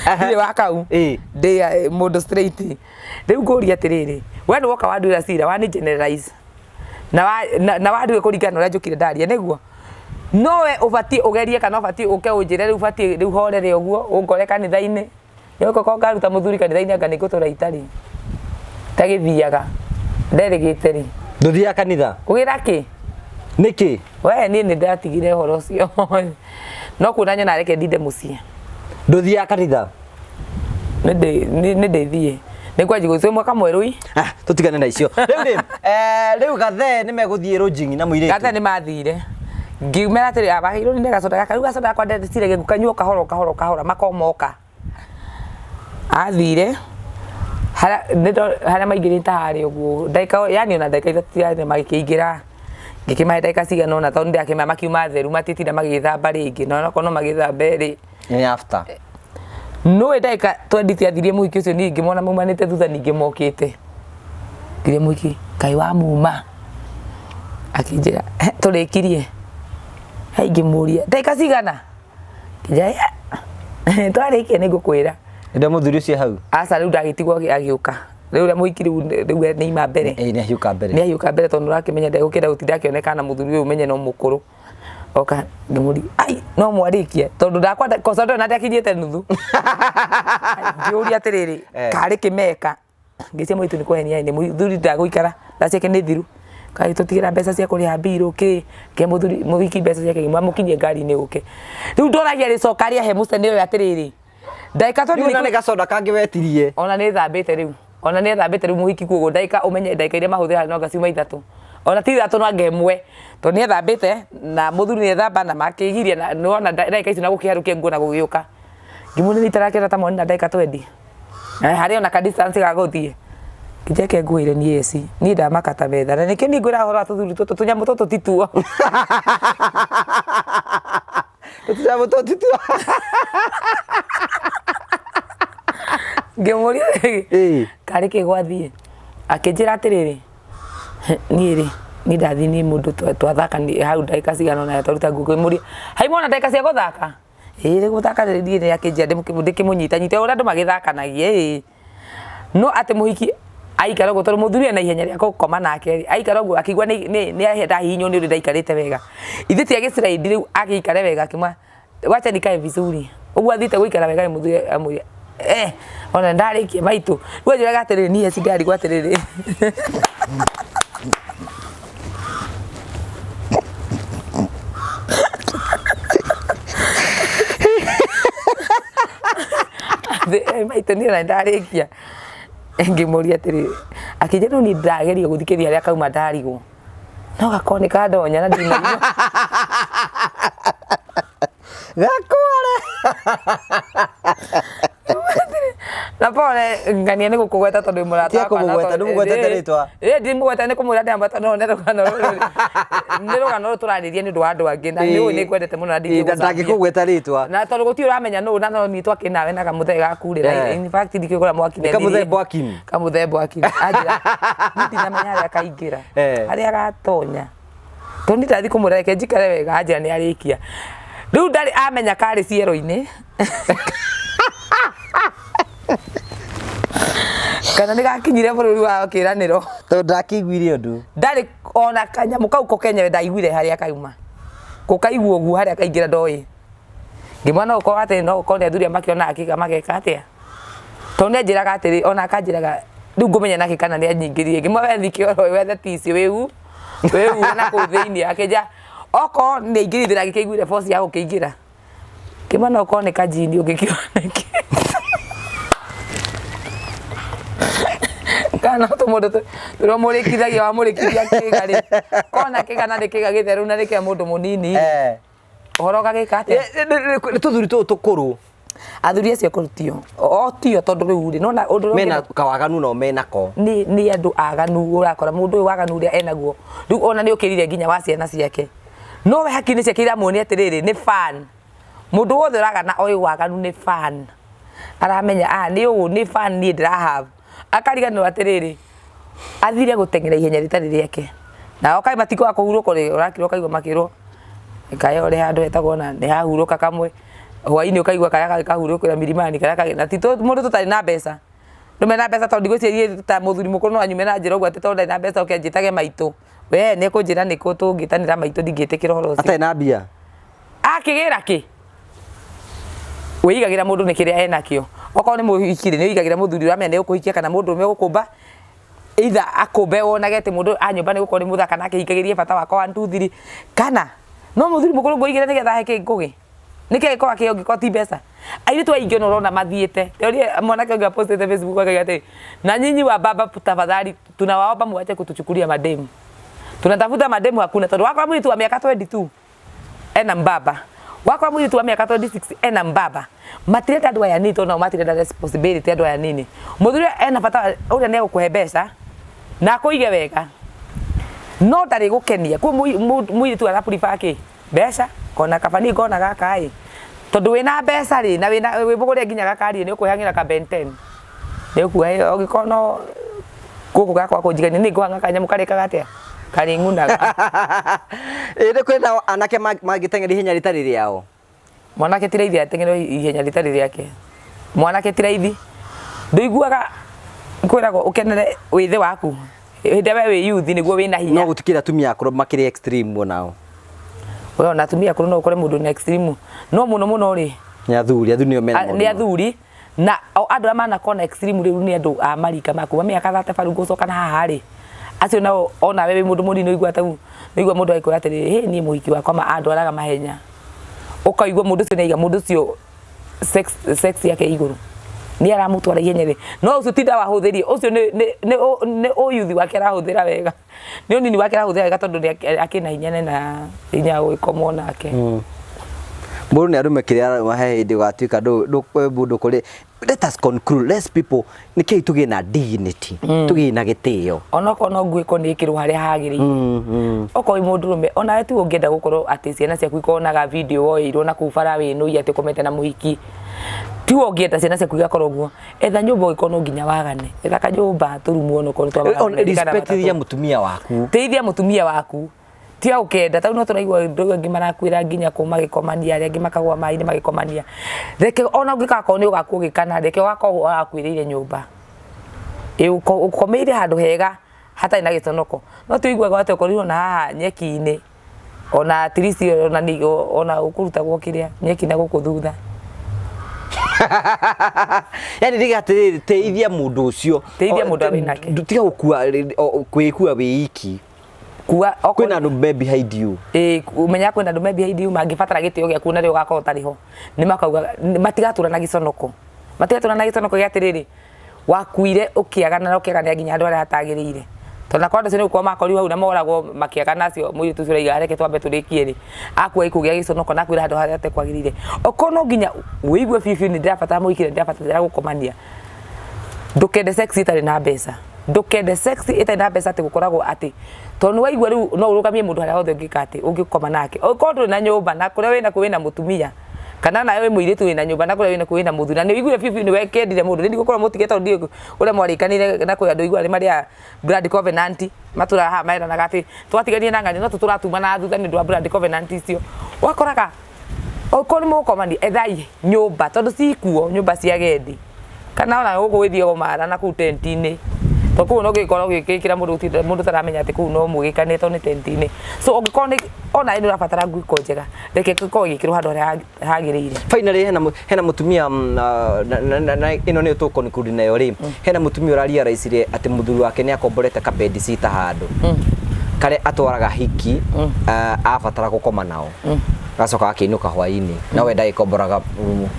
[SPEAKER 1] Ndirĩ wa kau.
[SPEAKER 2] Ĩ.
[SPEAKER 1] Ndĩ mũndũ straight. Rĩu ngũria atĩrĩrĩ, we nĩ woka wanduĩra cira, wani generalize. Na wanduĩra kũringana na ũrĩa njũkire ndaria nĩguo. No we ũbatiĩ ũgerie kana ũbatiĩ ũke ũnjĩre rĩu ũbatiĩ rĩu horere ũguo ũngore kanitha-inĩ. Nĩ ũkoka ũkaruta mũthuri kanitha-inĩ anga nĩ ngũtũra itarĩ. Itagĩthiaga. Nderĩgĩte rĩ.
[SPEAKER 2] Ndũthiaga kanitha?
[SPEAKER 1] Kũgĩra kĩ?
[SPEAKER 2] Nĩkĩ?
[SPEAKER 1] We niĩ nĩ ndatigire ũhoro ũcio. No kuona nyona reke ndinde mũciĩ.
[SPEAKER 2] Ndũthiaga kanitha?
[SPEAKER 1] Nĩ ndĩthiĩ. Nĩ kwanjia gũthiĩ mwaka mwerũ ii.
[SPEAKER 2] Ah, tũtigane na icio. Rĩu rĩ, rĩu Gathee nĩ megũthiĩ lodging na mũirĩtu.
[SPEAKER 1] Gathee nĩ mathire. Ngiumĩra atĩrĩ, abaheirwo nĩ gacoda gaka. Rĩu gacoda gakwa ndeciragia ngũkanyua kahora o kahora o kahora makomoka. Athire harĩa maingĩrĩte harĩa ũguo ndagĩka yani ona ndagĩka ithatũ citirathiĩ magĩkĩingĩra ngĩkĩmahe ndagĩka cigana ũna tondũ nĩndakĩmera makiuma theru matitinda magĩthamba rĩngĩ na onakorwo no magĩthambe rĩ.
[SPEAKER 2] Nĩ after.
[SPEAKER 1] Nũĩ ndagĩka twendi ciathirie mũhiki ũcio niĩ ngĩmona maumanĩte thutha ningĩ mokĩte. Ngĩria mũhiki kaĩ wamuma? Akĩnjĩra tũrĩkirie. Hei ngĩmũria ndagĩka cigana? Akĩnjĩra twarĩkia nĩ ngũkwĩra.
[SPEAKER 2] Nĩ mũthuri ũcio hau?
[SPEAKER 1] Aca rĩu ndagĩtigwo agĩũka. Rĩu ũrĩa mũhiki rĩu rĩu nĩ aima mbere.
[SPEAKER 2] Ĩĩ nĩ ahiũka mbere.
[SPEAKER 1] Nĩ ahiũka mbere tondũ nĩũrakĩmenya ndegũkĩenda gũtinda akĩonekana na mũthuri ũyũ ũmenye no mũkũrũ. Oka ngĩmũria ai no mwarĩkia tondũ ndakwa kosa ndona ndakinyĩte nuthu. Ngĩũria atĩrĩrĩ karĩ kĩmeka ngĩcia mũirĩtu nĩ kũhenia nĩ mũthuri ndagũikara thaa ciake nĩ thiru kaĩ tũtigĩra mbeca cia kũrĩha mbirũ kĩ kĩ mũthuri mũhiki mbeca ciake ngĩmũkinyie ngari-inĩ ũke. Rĩu ndoragia rĩcoka rĩahe mũcene ũyũ atĩrĩrĩ ndagĩka
[SPEAKER 2] tondũ nĩ gacoda kangĩ wetirie.
[SPEAKER 1] Ona nĩ thambĩte rĩu. Ona nĩ ethambĩte rĩu mũhiki kuoguo ndagĩka ũmenye ndagĩka iria mahũthĩra no anga ciuma ithatũ. Ona ti ithatũ no anga ĩmwe. Tondũ nĩ ethambĩte na mũthuri nĩ ethamba na makĩgiria na nĩwona ndagĩka icio na gũkĩharũkia nguo na gũgĩũka. Ngĩmuonia nĩ itarakĩona ta monina ndagĩka twendi. Na harĩ ona ka distance ga gũthiĩ. Njeke ngwĩre niĩ eci, niĩ ndamaka ta metha. Na nĩkĩo niĩ ngwĩraga ũhoro wa tũthuri tũtũ, tũnyamũ tũtũ ti tuo.
[SPEAKER 2] Tũnyamũ tũtũ ti tuo.
[SPEAKER 1] Ngĩmũria
[SPEAKER 2] Ĩĩ.
[SPEAKER 1] karĩ kĩ gwathiĩ? Akĩnjĩra atĩrĩrĩ, niĩ rĩ, niĩ ndathiĩ niĩ mũndũ twathaka hau ndagĩka cigana ũna twaruta nguo ngĩmũria, haimona mona ndagĩka cia gũthaka? Ĩĩ rĩ gũthaka niĩ nĩ akĩnjĩra ndĩkĩmũnyita nyite ũrĩa andũ magĩthakanagia ĩĩ. No atĩ mũhiki aikara ũguo tondũ mũthuri ena ihenya rĩa gũkoma nake rĩ, aikara ũguo akĩigua nĩ ndahihinywo nĩ ũrĩa ndaikarĩte wega. Ithe ti agĩ slide rĩu agĩikare wega akĩmwĩra wacha nikae vizuri. Ũguo athiĩte gũikara wega rĩ mũthuri amwĩra eh ona ndarĩkia maitũ. Rĩu anjĩraga atĩrĩrĩ niĩ eci ndarigwo atĩrĩrĩ. Maitũ niĩ ona ndarĩkia. Ngĩmũria atĩrĩrĩ, akĩnjĩra no niĩ ndĩrageria gũthikĩrĩria harĩa kauma ndarigwo. No gakorwo nĩ kandonya na ndinaigua.
[SPEAKER 2] Gakware.
[SPEAKER 1] Na pole ngania nĩ gũkũgweta tondũ wĩ mũrata
[SPEAKER 2] Tiga
[SPEAKER 1] wakwa na
[SPEAKER 2] kũmũgweta,
[SPEAKER 1] tondũ-
[SPEAKER 2] ndũmũgwetete rĩtwa.
[SPEAKER 1] Ĩĩ, ndimũgweta nĩ kũmwĩra ndĩramwĩra no nĩ rũgano rũrũ nĩ rũgano rũrũ tũrarĩria nĩ ũndũ wa andũ angĩ na nĩ ũĩ nĩ ngwendete mũno na ndingĩgũcambia.
[SPEAKER 2] Ndangĩkũgweta rĩtwa.
[SPEAKER 1] Na tondũ gũtirĩ ũramenya nũ na no niĩ twakĩ nawe na kamũthee gaku rĩ na
[SPEAKER 2] Eh.
[SPEAKER 1] in fact ndikĩgũra mwaki
[SPEAKER 2] Nĩ kamũthee Bwakim.
[SPEAKER 1] Kamũthee Bwakim. Anjĩra niĩ ndinamenya harĩa kaingĩra
[SPEAKER 2] Eh.
[SPEAKER 1] harĩa gatonya tondũ niĩ ndathi kũmwĩra reke njikare wega anjĩra nĩ arĩkia rĩu ndarĩ amenya karĩ ciero-inĩ kana nĩ gakinyire bũrũri wa kĩranĩro.
[SPEAKER 2] Tondũ ndakĩiguire ũndũ.
[SPEAKER 1] Ndarĩ ona kanyamũ kau ko kenyewe ndaiguire harĩa kauma gũkaigua ũguo harĩa kaingĩra ndoĩ ngĩmwona no gũkorwo atĩ no gũkorwo nĩ athuri aya makĩonaga kĩga mageka atĩa tondũ nĩ anjĩraga atĩrĩ ona akanjĩraga rĩu ngũmenya nakĩ kana nĩ anyingĩrire ngĩmwĩra we thike oro wethe tissue wĩu wĩuhe na kũu thĩinĩ akĩnja okorwo nĩ aingĩrire agĩkĩiguire force ya gũkĩingĩra ngĩmwĩra no ũkorwo nĩ kajini ũngĩkĩona kana tũmũndũ tũrĩa ũmũrĩkithagia wamũrĩkithia kĩga rĩ kona kĩga na nĩ kĩga gĩtheru na nĩ kĩa mũndũ mũnini
[SPEAKER 2] Eh.
[SPEAKER 1] ũhoro ũgagĩka atĩa?
[SPEAKER 2] Nĩ tũthuri tũtũ tũkũrũ.
[SPEAKER 1] Athuri acio akũrũ tio o tio tondũ rĩu rĩ nona ũndũ ũrĩa
[SPEAKER 2] mena kawaganu no menako.
[SPEAKER 1] Nĩ andũ aganu ũrakora mũndũ ũyũ waganu ũrĩa enaguo rĩu ona nĩ ũkĩrire nginya wa ciana ciake no we hakiri ciake iramuonia atĩrĩrĩ nĩ fan mũndũ wothe ũragana oĩ waganu nĩ fan aramenya ah nĩ ũũ nĩ fan niĩ ndĩra have akariganĩrwo atĩrĩrĩ athire gũteng'era ihenya rĩtarĩ rĩake na oka matikwaga kũhurũka rĩ ũrakira ũkaigua makĩrwo kaya ũrĩ handũ hetagwo na nĩ hahurũka kamwe hwainĩ ũkaigua karĩa kangĩ kahurũkĩra milimani karĩa kangĩ na ti mũndũ tũtarĩ na mbeca andũ mena mbeca tondũ ndigwĩciria ta mũthuri mũkũrũ no anyume na njĩra ũguo atĩ tondũ ndarĩ na mbeca oke anjĩtage maitũ we nĩ ekũnjĩra nĩkũ tũngĩtanĩra maitũ ndingĩtĩkĩra ũhoro ũcio.
[SPEAKER 2] Atarĩ na mbia.
[SPEAKER 1] Akĩgĩra kĩ wĩigagĩra mũndũ nĩ kĩrĩa enakĩo okorwo nĩ mũhiki rĩ nĩ wĩigagĩra mũthuri ũramenya nĩ ũkũhikia kana mũndũ ũrũme ũgũkũmba either akũmbe wonage atĩ mũndũ a nyũmba nĩ gũkorwo nĩ mũthaka na akĩhingagĩrie bata wakwa 1 2 3 kana no mũthuri mũkũrũ ngũigĩre nĩgetha ahe kĩ ngũgĩ nĩkĩ gĩkoragwo kĩo ngĩkorwo ti mbeca airĩtu aingĩ ona ũrona mathiĩte ndĩrorire mwanake ũngĩ apostĩte Facebook akauga atĩ na nyinyi wa baba tafadhali tunawaomba muache kutuchukulia mademu tunatafuta mademu hakuna tondũ wakora mũirĩtu wa mĩaka 22 ena mbaba wakora mũirĩtu wa mĩaka 26 ena mbaba matirenda andũ aya nini tondũ nao matirenda responsibility andũ aya nini mũthuri ena bata ũrĩa nĩ egũkũhe mbeca na akũige wega no ndarĩ gũkenia kwa mũirĩtu ara prefer kĩ mbeca kona kaba niĩ ngona gaka ĩ tondũ wĩna mbeca rĩ na wĩna wĩ mũgũre nginya gakari nĩ ũkwĩhang'ĩra ka Ben 10 nĩ ũkuoya ĩyo ũngĩkorwo no gũkũ gakwa kũnjigania nĩ ngũhang'a kanyamũ karĩ kaga atĩa karĩng'unaga.
[SPEAKER 2] Ĩ nĩ kwĩna anake mangĩteng'era ihenya rĩtarĩ rĩao?
[SPEAKER 1] Mwanake ti raithi ateng'ere ihenya rĩtarĩ rĩake. Mwanake ti raithi. Ndũiguaga kwĩragwo ũkenere wĩthĩ waku hĩndĩ ĩrĩa we wĩ youth nĩguo wĩna hinya.
[SPEAKER 2] No gũtikĩrĩ atumia akũrũ makĩrĩ extreme onao.
[SPEAKER 1] We ona atumia akũrũ no ũkore mũndũ na extreme no mũno mũno rĩ
[SPEAKER 2] Nĩ athuri, athuri nĩo mena maũndũ
[SPEAKER 1] nĩ athuri na o andũ arĩa manakorwo na extreme rĩu nĩ andũ a marika ma kuma mĩaka 35 rĩu gũcoka na haha rĩ acio nao onawe wĩ mũndũ mũnini ũigua ta ũigua mũndũ agĩkwĩra atĩrĩrĩ hĩ niĩ mũhiki wakwa ma andwaraga mahenya ũkaigua mũndũ ũcio nĩaiga mũndũ ũcio sex sex yake igũrũ nĩ aramũtwara ihenya rĩ no ũcio ti ndawa ahũthĩrie ũcio nĩ nĩ nĩ nĩ ũyuthi wake arahũthĩra wega nĩ ũnini wake arahũthĩra wega tondũ nĩ akĩna hinya na hinya wa gũgĩkomwo nake.
[SPEAKER 2] Mũndũ nĩ arume kĩrĩa araruma he hĩndĩ ũgatuĩka mũndũ kũrĩ let us conclude let's people nĩkĩĩ tũgĩe na dignity tũgĩe na gĩtĩo.
[SPEAKER 1] Onokorwo no nguo ĩkorwo nĩ ĩkĩrwo harĩa hagĩrĩire okorwo wĩ mũndũrũme onawe tiwe ũngĩenda gũkorwo atĩ ciana ciaku ikonaga video woeirwo na kũu bara wĩnũi atĩ ũkomete na mũhiki tiwe ũngĩenda ciana ciaku igakorwo ũguo etha nyũmba ũngĩkorwo no nginya wagane etha kanyũmba tũrumu onokorwo nĩ twa magana merĩ kana
[SPEAKER 2] Respect
[SPEAKER 1] matatũ.
[SPEAKER 2] ya mũtumia waku.
[SPEAKER 1] Teithia mũtumia waku tiga gũkenda tau no tũraigua andũ angĩ marakuĩra nginya kũ magĩkomania arĩa angĩ makagũa maĩ-inĩ magĩkomania reke ona ũngĩgakorwo nĩ ũgakua ũgĩkana reke ũgakorwo ũrakuĩrĩire nyũmba ĩ ũkomeire handũ hega hatarĩ na gĩconoko no ti ũiguaga atĩ ũkorirwo na haha nyeki-inĩ ona at least ona nĩ ona ũkũrutagwo kĩrĩa nyeki na gũkũ thutha.
[SPEAKER 2] Yani riga atĩrĩrĩ teithia mũndũ ũcio
[SPEAKER 1] Teithia mũndũ ũrĩa wĩnake.
[SPEAKER 2] Tiga gũkua kwĩkua wĩ iki.
[SPEAKER 1] Kua
[SPEAKER 2] kwĩna andũ me behind you.
[SPEAKER 1] Ĩ ũmenya kwĩna andũ me behind you mangĩbatara gĩtĩo gĩaku na rĩo ũgakorwo ũtarĩ ho nĩ makauga matigatũra na gĩconoko matigatũra na gĩconoko gĩa atĩrĩrĩ wakuire ũkĩagana na ũkĩagania nginya andũ arĩa hatagĩrĩire tondũ na andũ acio nĩ gũkorwo makorirwo hau na moragwo makĩagana acio mũirĩtu ũcio ũraiga reke twambe tũrĩkie rĩ akua gĩkuũ gĩa gĩconoko na akuĩra handũ harĩa hatekwagĩrĩire okorwo no nginya wĩigue biũ biũ nĩ ndĩrabatara mũhiki na nĩ ndĩrabatara gũkomania Ndũkende sex ĩtarĩ na mbeca, ndũkende sex ĩtarĩ na mbeca, atĩ gũkoragwo atĩ tondũ nĩ waigua rĩu no ũrũgamie mũndũ harĩa hothe ũngĩka atĩ ũngĩkoma nake. Ũngĩkorwo ndũrĩ na nyũmba na kũrĩa wĩna kuo wĩna mũtumia, kana nawe wĩ mũirĩtu wĩna nyũmba na kũrĩa wĩna kuo wĩna mũthuri, na nĩ ũiguire biũ biũ nĩ wekendire mũndũ, nĩ ndigũkorwo mũtige tondũ ndiũĩ ũrĩa mwarĩkanĩire na kwĩ andũ ũiguaga nĩ marĩaga blood covenant, matũraga haha meranaga atĩ twatiganire na ng'ania no tũtũratuma na thutha nĩ ũndũ wa blood covenant icio. Ũgakoraga okorwo nĩ mũgũkomania ethai nyũmba tondũ cikuo nyũmba cia agendi, kana ona gũkũ gwĩthiagwo mara na kũu tent-inĩ, tondũ kũu no ũngĩkorwo ũgĩkĩra mũndũ gũtirĩ mũndũ ũtaramenya atĩ kũu no mũgĩkane tondũ nĩ tent-inĩ. So ũngĩkorwo nĩ ona nĩ ũrabatara nguo ikorwo njega, reke ĩkorwo ĩgĩkĩrwo handũ harĩa hagĩrĩire.
[SPEAKER 2] Finally hena mutumia na ĩno nĩyo tũ conclude nayo rĩ, hena mutumia ũra realize atĩ mũthuri wake nĩ akomborete ka bed sitter handũ karĩa atwaraga hiki abatara gũkoma nao, agacoka akĩinũka hwainĩ, no we ndagĩkomboraga rumu.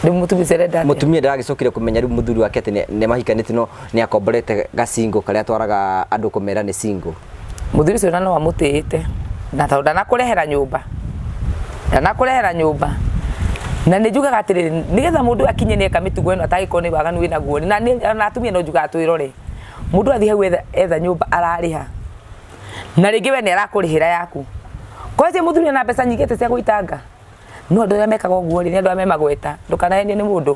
[SPEAKER 1] Rĩu mũtumia ũcio arenda atĩa?
[SPEAKER 2] Mũtumia ndaragĩcokire kũmenya rĩu mũthuri wake atĩ nĩ mahikanĩtie, no nĩ akomborete gacingo karĩa atwaraga andũ kũmera nĩ single.
[SPEAKER 1] Mũthuri ũcio na no amũtĩĩte, na tondũ ndanakũrehera nyũmba, ndanakũrehera nyũmba. Na nĩ njugaga atĩrĩrĩ, nĩgetha mũndũ akinye nĩ eka mĩtugo ĩno atangĩkorwo nĩ waganu wĩnaguo, na niĩ ona atumia no njugaga twĩrore. Mũndũ athiĩ hau etha nyũmba ararĩha, na rĩngĩ we nĩ arakũrĩhĩra yaku. Kwacia mũthuri ena mbeca nyingĩ atĩ cia gũitanga? No andũ arĩa mekaga ũguo rĩ, nĩ andũ arĩa me magweta, ndũkanahenio nĩ mũndũ.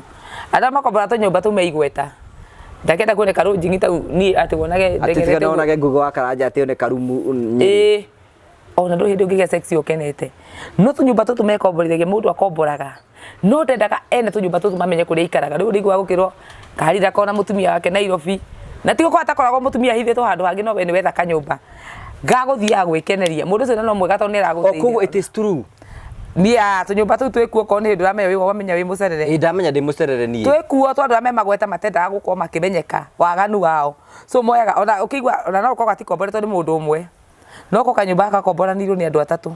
[SPEAKER 1] Andũ arĩa makombora tũnyũmba tũu me igweta. Ndakĩenda kuoneka rũnjingi tau niĩ atĩ wonage
[SPEAKER 2] atĩ tiga
[SPEAKER 1] ndengerete ũguo.
[SPEAKER 2] Wonage Ngugi wa Karanja atĩ one karumu Nyĩrĩ.
[SPEAKER 1] Ĩĩ, ona ndũrĩ hĩndĩ ũngĩgĩa sex ũkenete. No tũnyũmba tũtũ mekomborithagia, mũndũ akomboraga no ndendaga ene tũnyũmba tũtũ mamenye kũrĩa aikaraga. Rĩu ũrĩiguaga gũkĩrwo Karira kona mũtumia wake Nairobi, na ti gũkorwo atakoragwo mũtumia ahithĩtwo handũ hangĩ, no we nĩ wetha kanyũmba gagũthiaga gwĩkeneria. Mũndũ ũcio no mwega tondũ nĩ
[SPEAKER 2] O koguo
[SPEAKER 1] aragũteithia.
[SPEAKER 2] It is true.
[SPEAKER 1] Niĩ tũnyũmba tũu twĩkuo, okorwo nĩ hĩndĩ ũramenya wĩ wamenya wĩ mũcerere.
[SPEAKER 2] Ĩ, ndamenya ndĩ mũcerere niĩ.
[SPEAKER 1] Twĩkuo tondũ arĩa me magweta matendaga gũkorwo makĩmenyeka waganu wao, so moyaga ona ũkĩigua ona no gũkorwo gatikomboretwo nĩ mũndũ ũmwe, no ko kanyũmba gakomboranĩirwo nĩ andũ atatũ.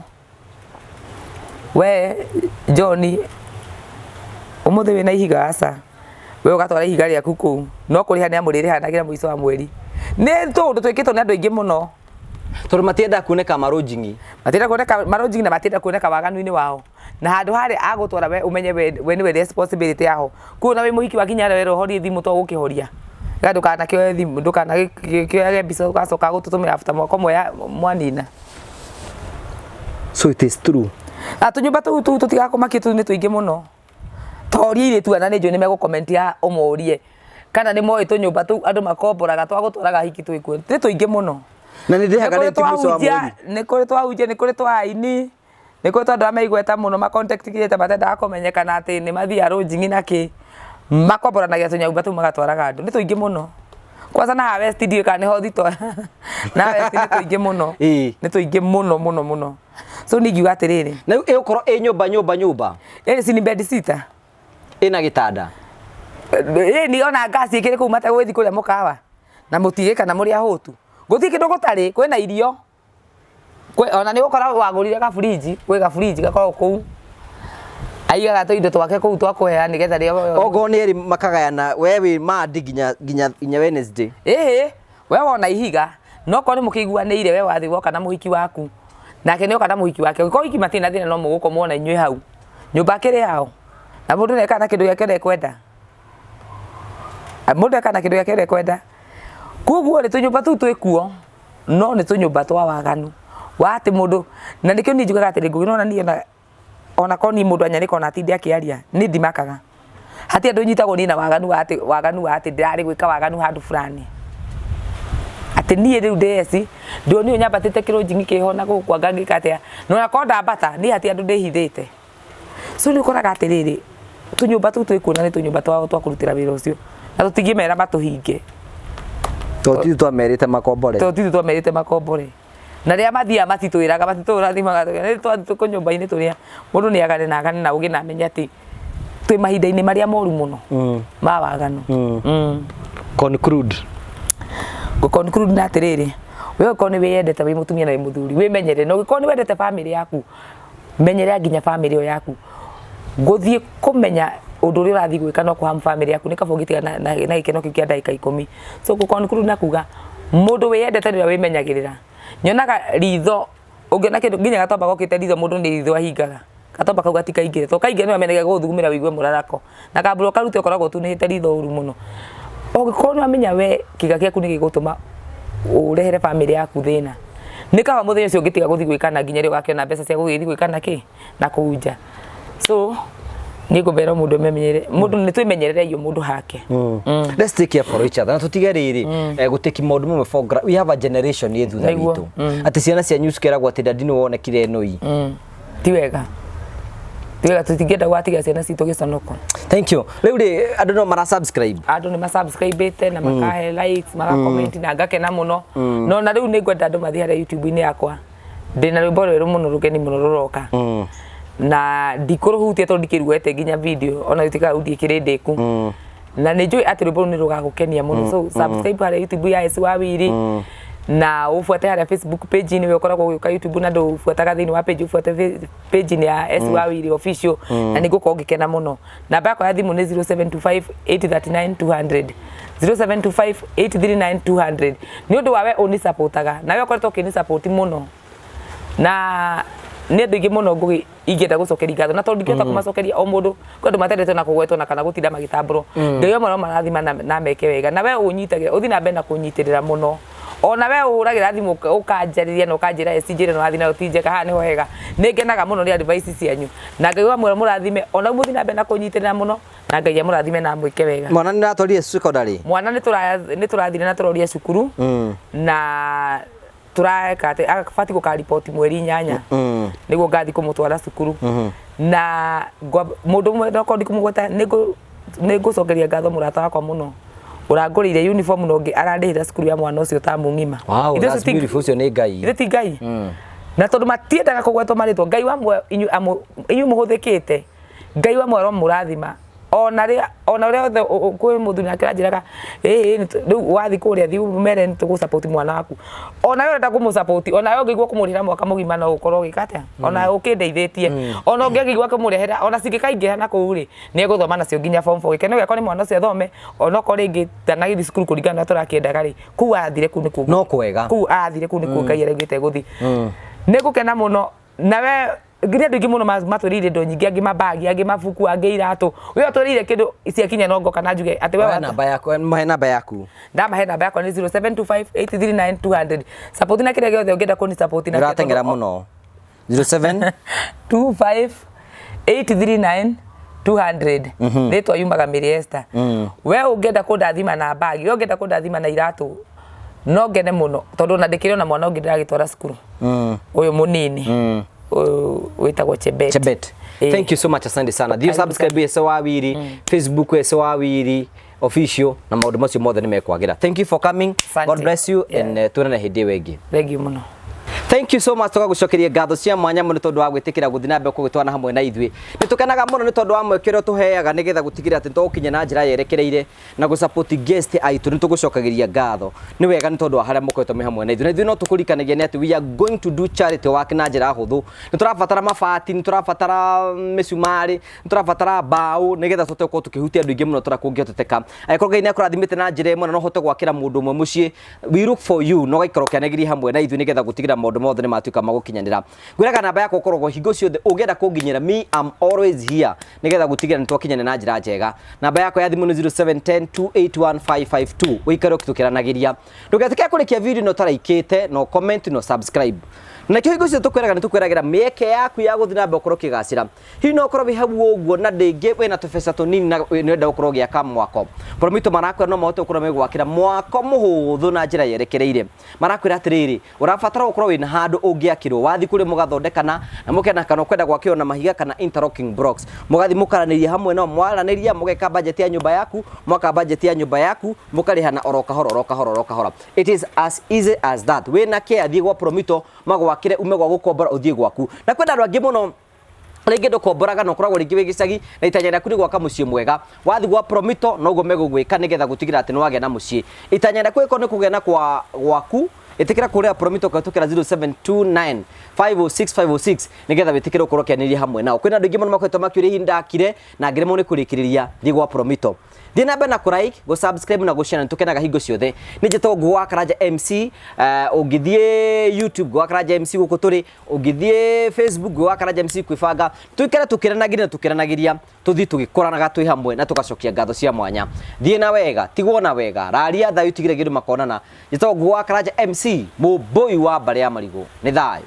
[SPEAKER 1] We John, ũmũthĩ wĩna ihiga? Aca. We ũgatwara ihiga rĩaku kũu, no kũrĩha nĩ amũrĩrĩhanagĩra mũico wa mweri. Nĩ tũũndũ twĩkĩtwo nĩ andũ aingĩ mũno.
[SPEAKER 2] Tondũ matiendaga kuoneka marũnjing'i.
[SPEAKER 1] Matienda kuoneka marũnjing'i na matienda kuoneka waganu-inĩ wao, na handũ harĩa agũtwara we ũmenye we nĩwe responsibility yaho. Koguo ona wĩ mũhiki wakinya harĩa werwo ũhorie thimũ to gũkĩhoria, ga ndũkanakĩoe thimũ, ndũkanakĩoyage mbica ũgacoka gũtũtũmĩra after mwaka ũmwe mwanina.
[SPEAKER 2] So it is true.
[SPEAKER 1] Na tũnyũmba tũu tũtigakũmakie, tũu nĩ tũingĩ mũno. Toria airĩtu aya, na nĩ njũĩ nĩ megũ haha ũmorie kana nĩ moĩ tũnyũmba tũu andũ makomboraga twa gũtwaraga hiki twĩkuo, nĩ tũingĩ mũno.
[SPEAKER 2] Na nĩ ndĩhaga rent mũico wa mweri.
[SPEAKER 1] Nĩ kũrĩ twahunjia, nĩ kũrĩ twa aini, nĩ kũrĩ twa andũ arĩa me igweta mũno ma content creator matendaga kũmenyekana atĩ nĩ mathiaga rũnjing'i na kĩ, makomboranagia tũnyũmba tũu magatwaraga andũ, nĩ tũingĩ mũno. Kwanza na haha West ndiũĩ kana nĩho thito, na haha West nĩ tũingĩ mũno, nĩ tũingĩ mũno mũno mũno. So niĩ ingiuga atĩrĩrĩ,
[SPEAKER 2] Na rĩu ĩgũkorwo ĩ nyũmba nyũmba nyũmba
[SPEAKER 1] ĩrĩ si ni bed sitter.
[SPEAKER 2] Ĩna gĩtanda.
[SPEAKER 1] Ĩ ni ona ngasi ĩkĩrĩ kũu mategũgĩthiĩ kũrĩa mũkawa na mũtigĩ kana mũrĩ ahũtu, gũtirĩ kĩndũ gũtarĩ, kwĩna irio. Ona nĩ ũgũkora wagũrire gaburinji, gwĩ gaburinji gakoragwo kũu, aigaga tũindo twake kũu twa kũheha nĩgetha rĩrĩa
[SPEAKER 2] Okorwo nĩ erĩ makagayana, we wĩ Monday nginya Wednesday.
[SPEAKER 1] Ĩhĩ, we wona ihiga, no korwo nĩ mũkĩiguanĩire, we wathiĩ woka na mũhiki waku, nake nĩ oka na mũhiki wake, ũngĩkorwo hiki matirĩ na thĩna, no mũgũkomwo na inyuĩ hau, nyũmba akĩrĩ yao, na mũndũ nĩ ekaga na kĩndũ gĩake ũrĩa ekwenda, mũndũ ekaga na kĩndũ gĩake ũrĩa ekwenda. Koguo rĩ, tũnyũmba tũu twĩkuo, no nĩ tũnyũmba twa waganu wa atĩ mũndũ, na nĩkĩo niĩ njugaga atĩrĩ, Ngũgĩ, nĩwona niĩ ona korwo niĩ mũndũ anyanĩka ona atinde akĩaria, niĩ ndimakaga. Hatirĩ andũ nyitagwo niĩ na waganu wa atĩ ndĩrarĩ gwĩka waganu handũ fulani, atĩ niĩ rĩu ndĩyeci ndionio nyambatĩte kĩrũnjing'i kĩho na gũkũ anga ngĩka atĩa, na ona korwo ndambata niĩ hatirĩ andũ ndĩhithĩte. So nĩ ũkoraga atĩrĩrĩ, tũnyũmba tũu twĩkuo na nĩ tũnyũmba twao twa kũrutĩra wĩra ũcio, na tũtingĩmera matũhinge.
[SPEAKER 2] Tondũ ti twamerĩte makombore.
[SPEAKER 1] Tondũ ti twamerĩte makombore, na rĩrĩa mathiaga matitwĩraga, matitũrathimaga, nĩ twathiĩ tũnyũmba-inĩ tũrĩa mũndũ nĩ agane na agane na ũgĩ na amenye atĩ twĩ mahinda-inĩ marĩa moru mũno ma waganu.
[SPEAKER 2] Conclude.
[SPEAKER 1] Ngũ conclude na atĩrĩrĩ, we ũngĩkorwo nĩ wĩyendete wĩ mũtumia na wĩ mũthuri, wĩmenyerere, na ũngĩkorwo nĩ wendete bamĩrĩ yaku, menyerera nginya bamĩrĩ ĩyo yaku. Gũthiĩ kũmenya ũndũ ũrĩa ũrathiĩ gwĩka no kũharm bamĩrĩ yaku, nĩ kaba ũngĩtigana na gĩkeno kĩu kĩa ndagĩka 10. So ngũ conclude na kuga mũndũ wĩyendete nĩ ũrĩa wĩmenyagĩrĩra. Nyonaga ritho ũngĩona kĩndũ nginya gatomba gokĩte ritho, mũndũ nĩ ritho ahingaga gatomba kau gatikaingĩre, to kaingĩra nĩ wamenyaga gũthugumĩra wĩigue mũrarako, na kambura ũkarute ũkoragwo ũtunĩhĩte ritho ũru mũno. Ũngĩkorwo nĩ wamenya we kĩga gĩaku nĩ gĩgũtũma ũrehere bamĩrĩ yaku thĩna, nĩ kaba mũthenya ũcio ũngĩtiga gũthiĩ gwĩkana nginya rĩrĩa ũgakĩona mbeca cia gũgĩthiĩ gwĩkana kĩ na kũu nja. So niĩ ngũmera mũndũ emenyerere, mũndũ nĩ twĩmenyererei o mũndũ hake.
[SPEAKER 2] Let's take care for each other na tutige rĩrĩ gũtĩki maũndũ mamwe for we have a generation ĩ thutha witũ atĩ ciana cianyu cikeragwo atĩ dadi nĩ wonekire ĩno i.
[SPEAKER 1] Ti wega, ti wega, tũtingĩenda gwatiga ciana citũ gĩconoko.
[SPEAKER 2] Thank you. Rĩu rĩ, andũ no mara subscribe?
[SPEAKER 1] Andũ nĩ masubscribĩte na makahe likes, maka comment na ngakena mũno. No na rĩu nĩ ngwenda andũ mathiĩ harĩa YouTube-inĩ yakwa, ndĩna rwĩmbo rwerũ mũno, rũgeni mũno rũroka, na ndikũrũhutia tondũ ndikĩruete nginya video ona gũtuĩka rĩu ndiĩkĩrĩ ndĩku, na nĩ njũĩ atĩ rwĩmbo rũu nĩ rũgagũkenia mũno. So subscribe harĩa YouTube ya Esi wa Wili na ũbuate harĩa Facebook page-inĩ. We ũkoragwo ũgĩũka YouTube na ndũbuataga thĩinĩ wa page, ũbuate page-inĩ ya Esi wa Wili Official, na nĩ ngũkorwo ngĩkena mũno. Namba yakwa ya thimũ nĩ 0725 839 200, 0725 839 200. Nĩ ũndũ wa we ũnĩsupportaga na we ũkoretwo ũkĩnĩ support mũno, na nĩ andũ aingĩ mũno ngũgĩ ingĩenda gũcokeria ngatho, na tondũ ndingĩhota kũmacokeria o mũndũ, kwĩ andũ matendete na kũgwetwo na kana gũtinda magĩtambũrwo. Ngai amwe no marathima na meke wega. Na we ũnyitagĩra, ũthiĩ na mbere na kũnyitĩrĩra mũno, ona we ũhũragĩra thimũ ũkanjarĩria na ũkanjĩra, "Eci njĩra no wathiĩ nayo ti njega, haha nĩho hega." Nĩ ngenaga mũno nĩ advice cianyu, na Ngai wa muoyo mũrathime. Ona mũthiĩ na mbere na kũnyitĩrĩra mũno, na Ngai amũrathime na amwĩke wega.
[SPEAKER 2] Mwana nĩ aratwarire secondary?
[SPEAKER 1] Mwana nĩ tũrathire na tũroria cukuru na tũreka atĩ abatiĩ gũkariboti mweri 8 nĩguo ngathi kũmũtwara cukuru. Na mũndũ ũmwe nokorwo ndikũmũgweta, nĩ ngũcokeria ngatho mũrata wakwa mũno ũrangũrĩire uniform na ũngĩ arandĩhĩra cukuru ya mwana ũcio tamu ng'ima.
[SPEAKER 2] Wow, that's beautiful. Ũcio nĩ Ngai.
[SPEAKER 1] Ithe ti Ngai? Na tondũ matiendaga kũgwetwo marĩtwa, Ngai wa muoyo, inyuĩ mũhũthĩkĩte, Ngai wa muoyo mũrathima ona rĩa ona ũrĩa othe kwĩ mũthuri nake ũranjĩraga, "Ĩĩ, rĩu wathiĩ kũrĩa, thiĩ mere nĩ tũgũ mwana waku." Ona we ũrenda kũmũ ona we ũngĩigua kũmũrĩhĩra mwaka mũgima, no ũkorwo ũgĩka atĩa, ona ũkĩndeithĩtie, ona ũngĩakĩigua kũmũrehera ona cingĩkaingĩha na kũu rĩ, nĩ egũthoma nacio nginya form 4. Gĩkeno gĩakwa nĩ mwana ũcio athome, onokorwo rĩngĩ ndanagĩthiĩ cukuru kũringana na ũrĩa tũrakĩendaga rĩ, kũu athire kũu nĩkuo
[SPEAKER 2] no kwega.
[SPEAKER 1] Kũu athire kũu nĩkuo Ngai araugĩte gũthiĩ. Nĩ ngũkena mũno nawe nginya andũ aingĩ mũno matwĩrĩire indo nyingĩ, angĩ mabagi, angĩ mabuku, angĩ iratũ. We ũtwĩrĩire kĩndũ ciakinya no ngoka na njuge atĩ we
[SPEAKER 2] Oya namba yaku, mahe namba yaku.
[SPEAKER 1] Ndamahe namba yakwa nĩ 0725 839 200. Support na kĩrĩa gĩothe ũngĩenda kũni support na
[SPEAKER 2] Ũrateng'era mũno. 07
[SPEAKER 1] 25 839 200. Rĩtwa yumaga Mary Esther. We ũngĩenda kũndathima na bagi, we ũngĩenda kũndathima na iratũ, no ngene mũno, tondũ ona ndĩkĩrĩ ona mwana ũngĩ ndĩragĩtwara cukuru, ũyũ mũnini, ũyũ wĩtagwo Chebet.
[SPEAKER 2] Chebet.
[SPEAKER 1] Ĩĩ.
[SPEAKER 2] Thank you so much, asante sana. Thiĩ
[SPEAKER 1] Karibu.
[SPEAKER 2] Subscribe Ese wa Wili, Facebook Ese wa Wili Official, na maũndũ macio mothe nĩ mekwagĩra. Thank you for coming.
[SPEAKER 1] Asante.
[SPEAKER 2] God bless you and tuonane hĩndĩ ĩyo ĩngĩ.
[SPEAKER 1] Thank you mũno.
[SPEAKER 2] Thank you so much. Tũgagũcokeria ngatho cia mwanya mũno tondũ wa gwĩtĩkĩra gũthiĩ na mbere kũgĩtwana hamwe na ithuĩ. Nĩ tũkenaga mũno nĩ tondũ wa mweke ũrĩa ũtũheaga nĩgetha gũtigĩrĩra atĩ nĩtũgũkinya na njĩra yerekereire na gũ support guest aitũ. Nĩ tũgũcokagĩria ngatho nĩ wega nĩ tondũ wa harĩa mũkoretwo mwĩ hamwe na ithuĩ. Na ithuĩ no tũkũririkanagia nĩ atĩ we are going to do charity work na njĩra hũthũ. Nĩ tũrabatara mabati, nĩ tũrabatara mĩcumarĩ, nĩ tũrabatara mbaũ nĩgetha tũhote gũkorwo tũkĩhutia andũ aingĩ mũno tũrĩa kũngĩhoteteka. Angĩkorwo Ngai nĩ akũrathimĩte na njĩra ĩmwe na no ũhote gwakĩra mũndũ ũmwe mũciĩ, we look for you na ũgaikara ũkĩanagĩria hamwe na ithuĩ nĩgetha gũtigĩrĩra maũndũ mothe nĩ matuĩka ma gũkinyanĩra. Ngwĩraga namba yakwa ũkoragwo hingo ciothe ũngĩenda kũnginyĩra me, I'm always here nĩgetha gũtigĩrĩra nĩ twakinyanĩra na njĩra njega. Namba yakwa ya thimũ nĩ 0710 281 552. Ũikare ũkĩtũkĩranagĩria. Ndũgetĩkĩre kũrĩkia video no ũtaraikĩte no comment no subscribe. Na kĩo hingo ciothe tũkwĩraga nĩ tũkwĩragĩra mĩeke yaku ya gũthiĩ na mbere ũkorwo ũkĩgacĩra. Hihi no ũkorwo wĩ hau ũguo na ndĩngĩ wĩna tũbeca tũnini na nĩũrenda gũkorwo ũgĩaka mwako? Promito marakwĩra no mahote gũkorwo megwakĩra mwako mũhũthũ na njĩra yerekereire. Marakwĩra atĩrĩrĩ, ũrabatara gũkorwo wĩna handũ ũngĩakĩrwo. Wathiĩ kũrĩ mũgathondekana na mũkena kana ũkwenda gwakĩrwo na mahiga kana interlocking blocks. Mũgathiĩ mũkaranĩria hamwe nao, mwaranĩria mũgeka budget ya nyũmba yaku, mwaka budget ya nyũmba yaku, mũkarĩhana oro kahora oro kahora oro kahora. It is as easy as that. Wĩna care, thiĩ gwa Promito magwakĩre, ume gwa gũkombora ũthiĩ gwaku. Na kwĩna andũ angĩ mũno rĩngĩ ndũkomboraga na ũkoragwo rĩngĩ wĩ gĩcagi na itanya rĩaku nĩ gwaka mũciĩ mwega. Wathiĩ gwa Promito noguo megũgwĩka nĩgetha gũtigĩrĩra atĩ nĩ wagĩa na mũciĩ. Itanya rĩaku ĩkorwo nĩ kũgĩa na kwa gwaku, ĩtĩkĩra kũrĩa Promito kũhetũkĩra 0729 506 506 nĩgetha wĩtĩkĩre ũkorwo ũkĩanĩria hamwe nao. Kwĩna andũ aingĩ mũno makoretwo makĩũria hihi ndakire na ngĩremwo nĩ kũrĩkĩrĩria. Thiĩ gwa Promito. Thiĩ na mbere na kũ like, gũ subscribe na gũ share, na tũkenaga hingo ciothe. Nĩ njĩtagwo Ngũgũ wa Karanja MC. Ũngĩthiĩ YouTube, Ngũgũ wa Karanja MC gũkũ tũrĩ, ũngĩthiĩ Facebook, Ngũgũ wa Karanja MC kwĩbanga, tũikare tũkĩranagĩria na tũkĩranagĩria, tũthiĩ tũgĩkũranaga twĩ hamwe na tũgacokia ngatho cia mwanya. Thiĩ na wega, tigwo na wega, raria thayũ, tigire kĩndũ makonana. Njĩtagwo Ngũgũ wa Karanja MC, mũmbũi wa mbarĩ ya marigũ. Nĩ thayũ.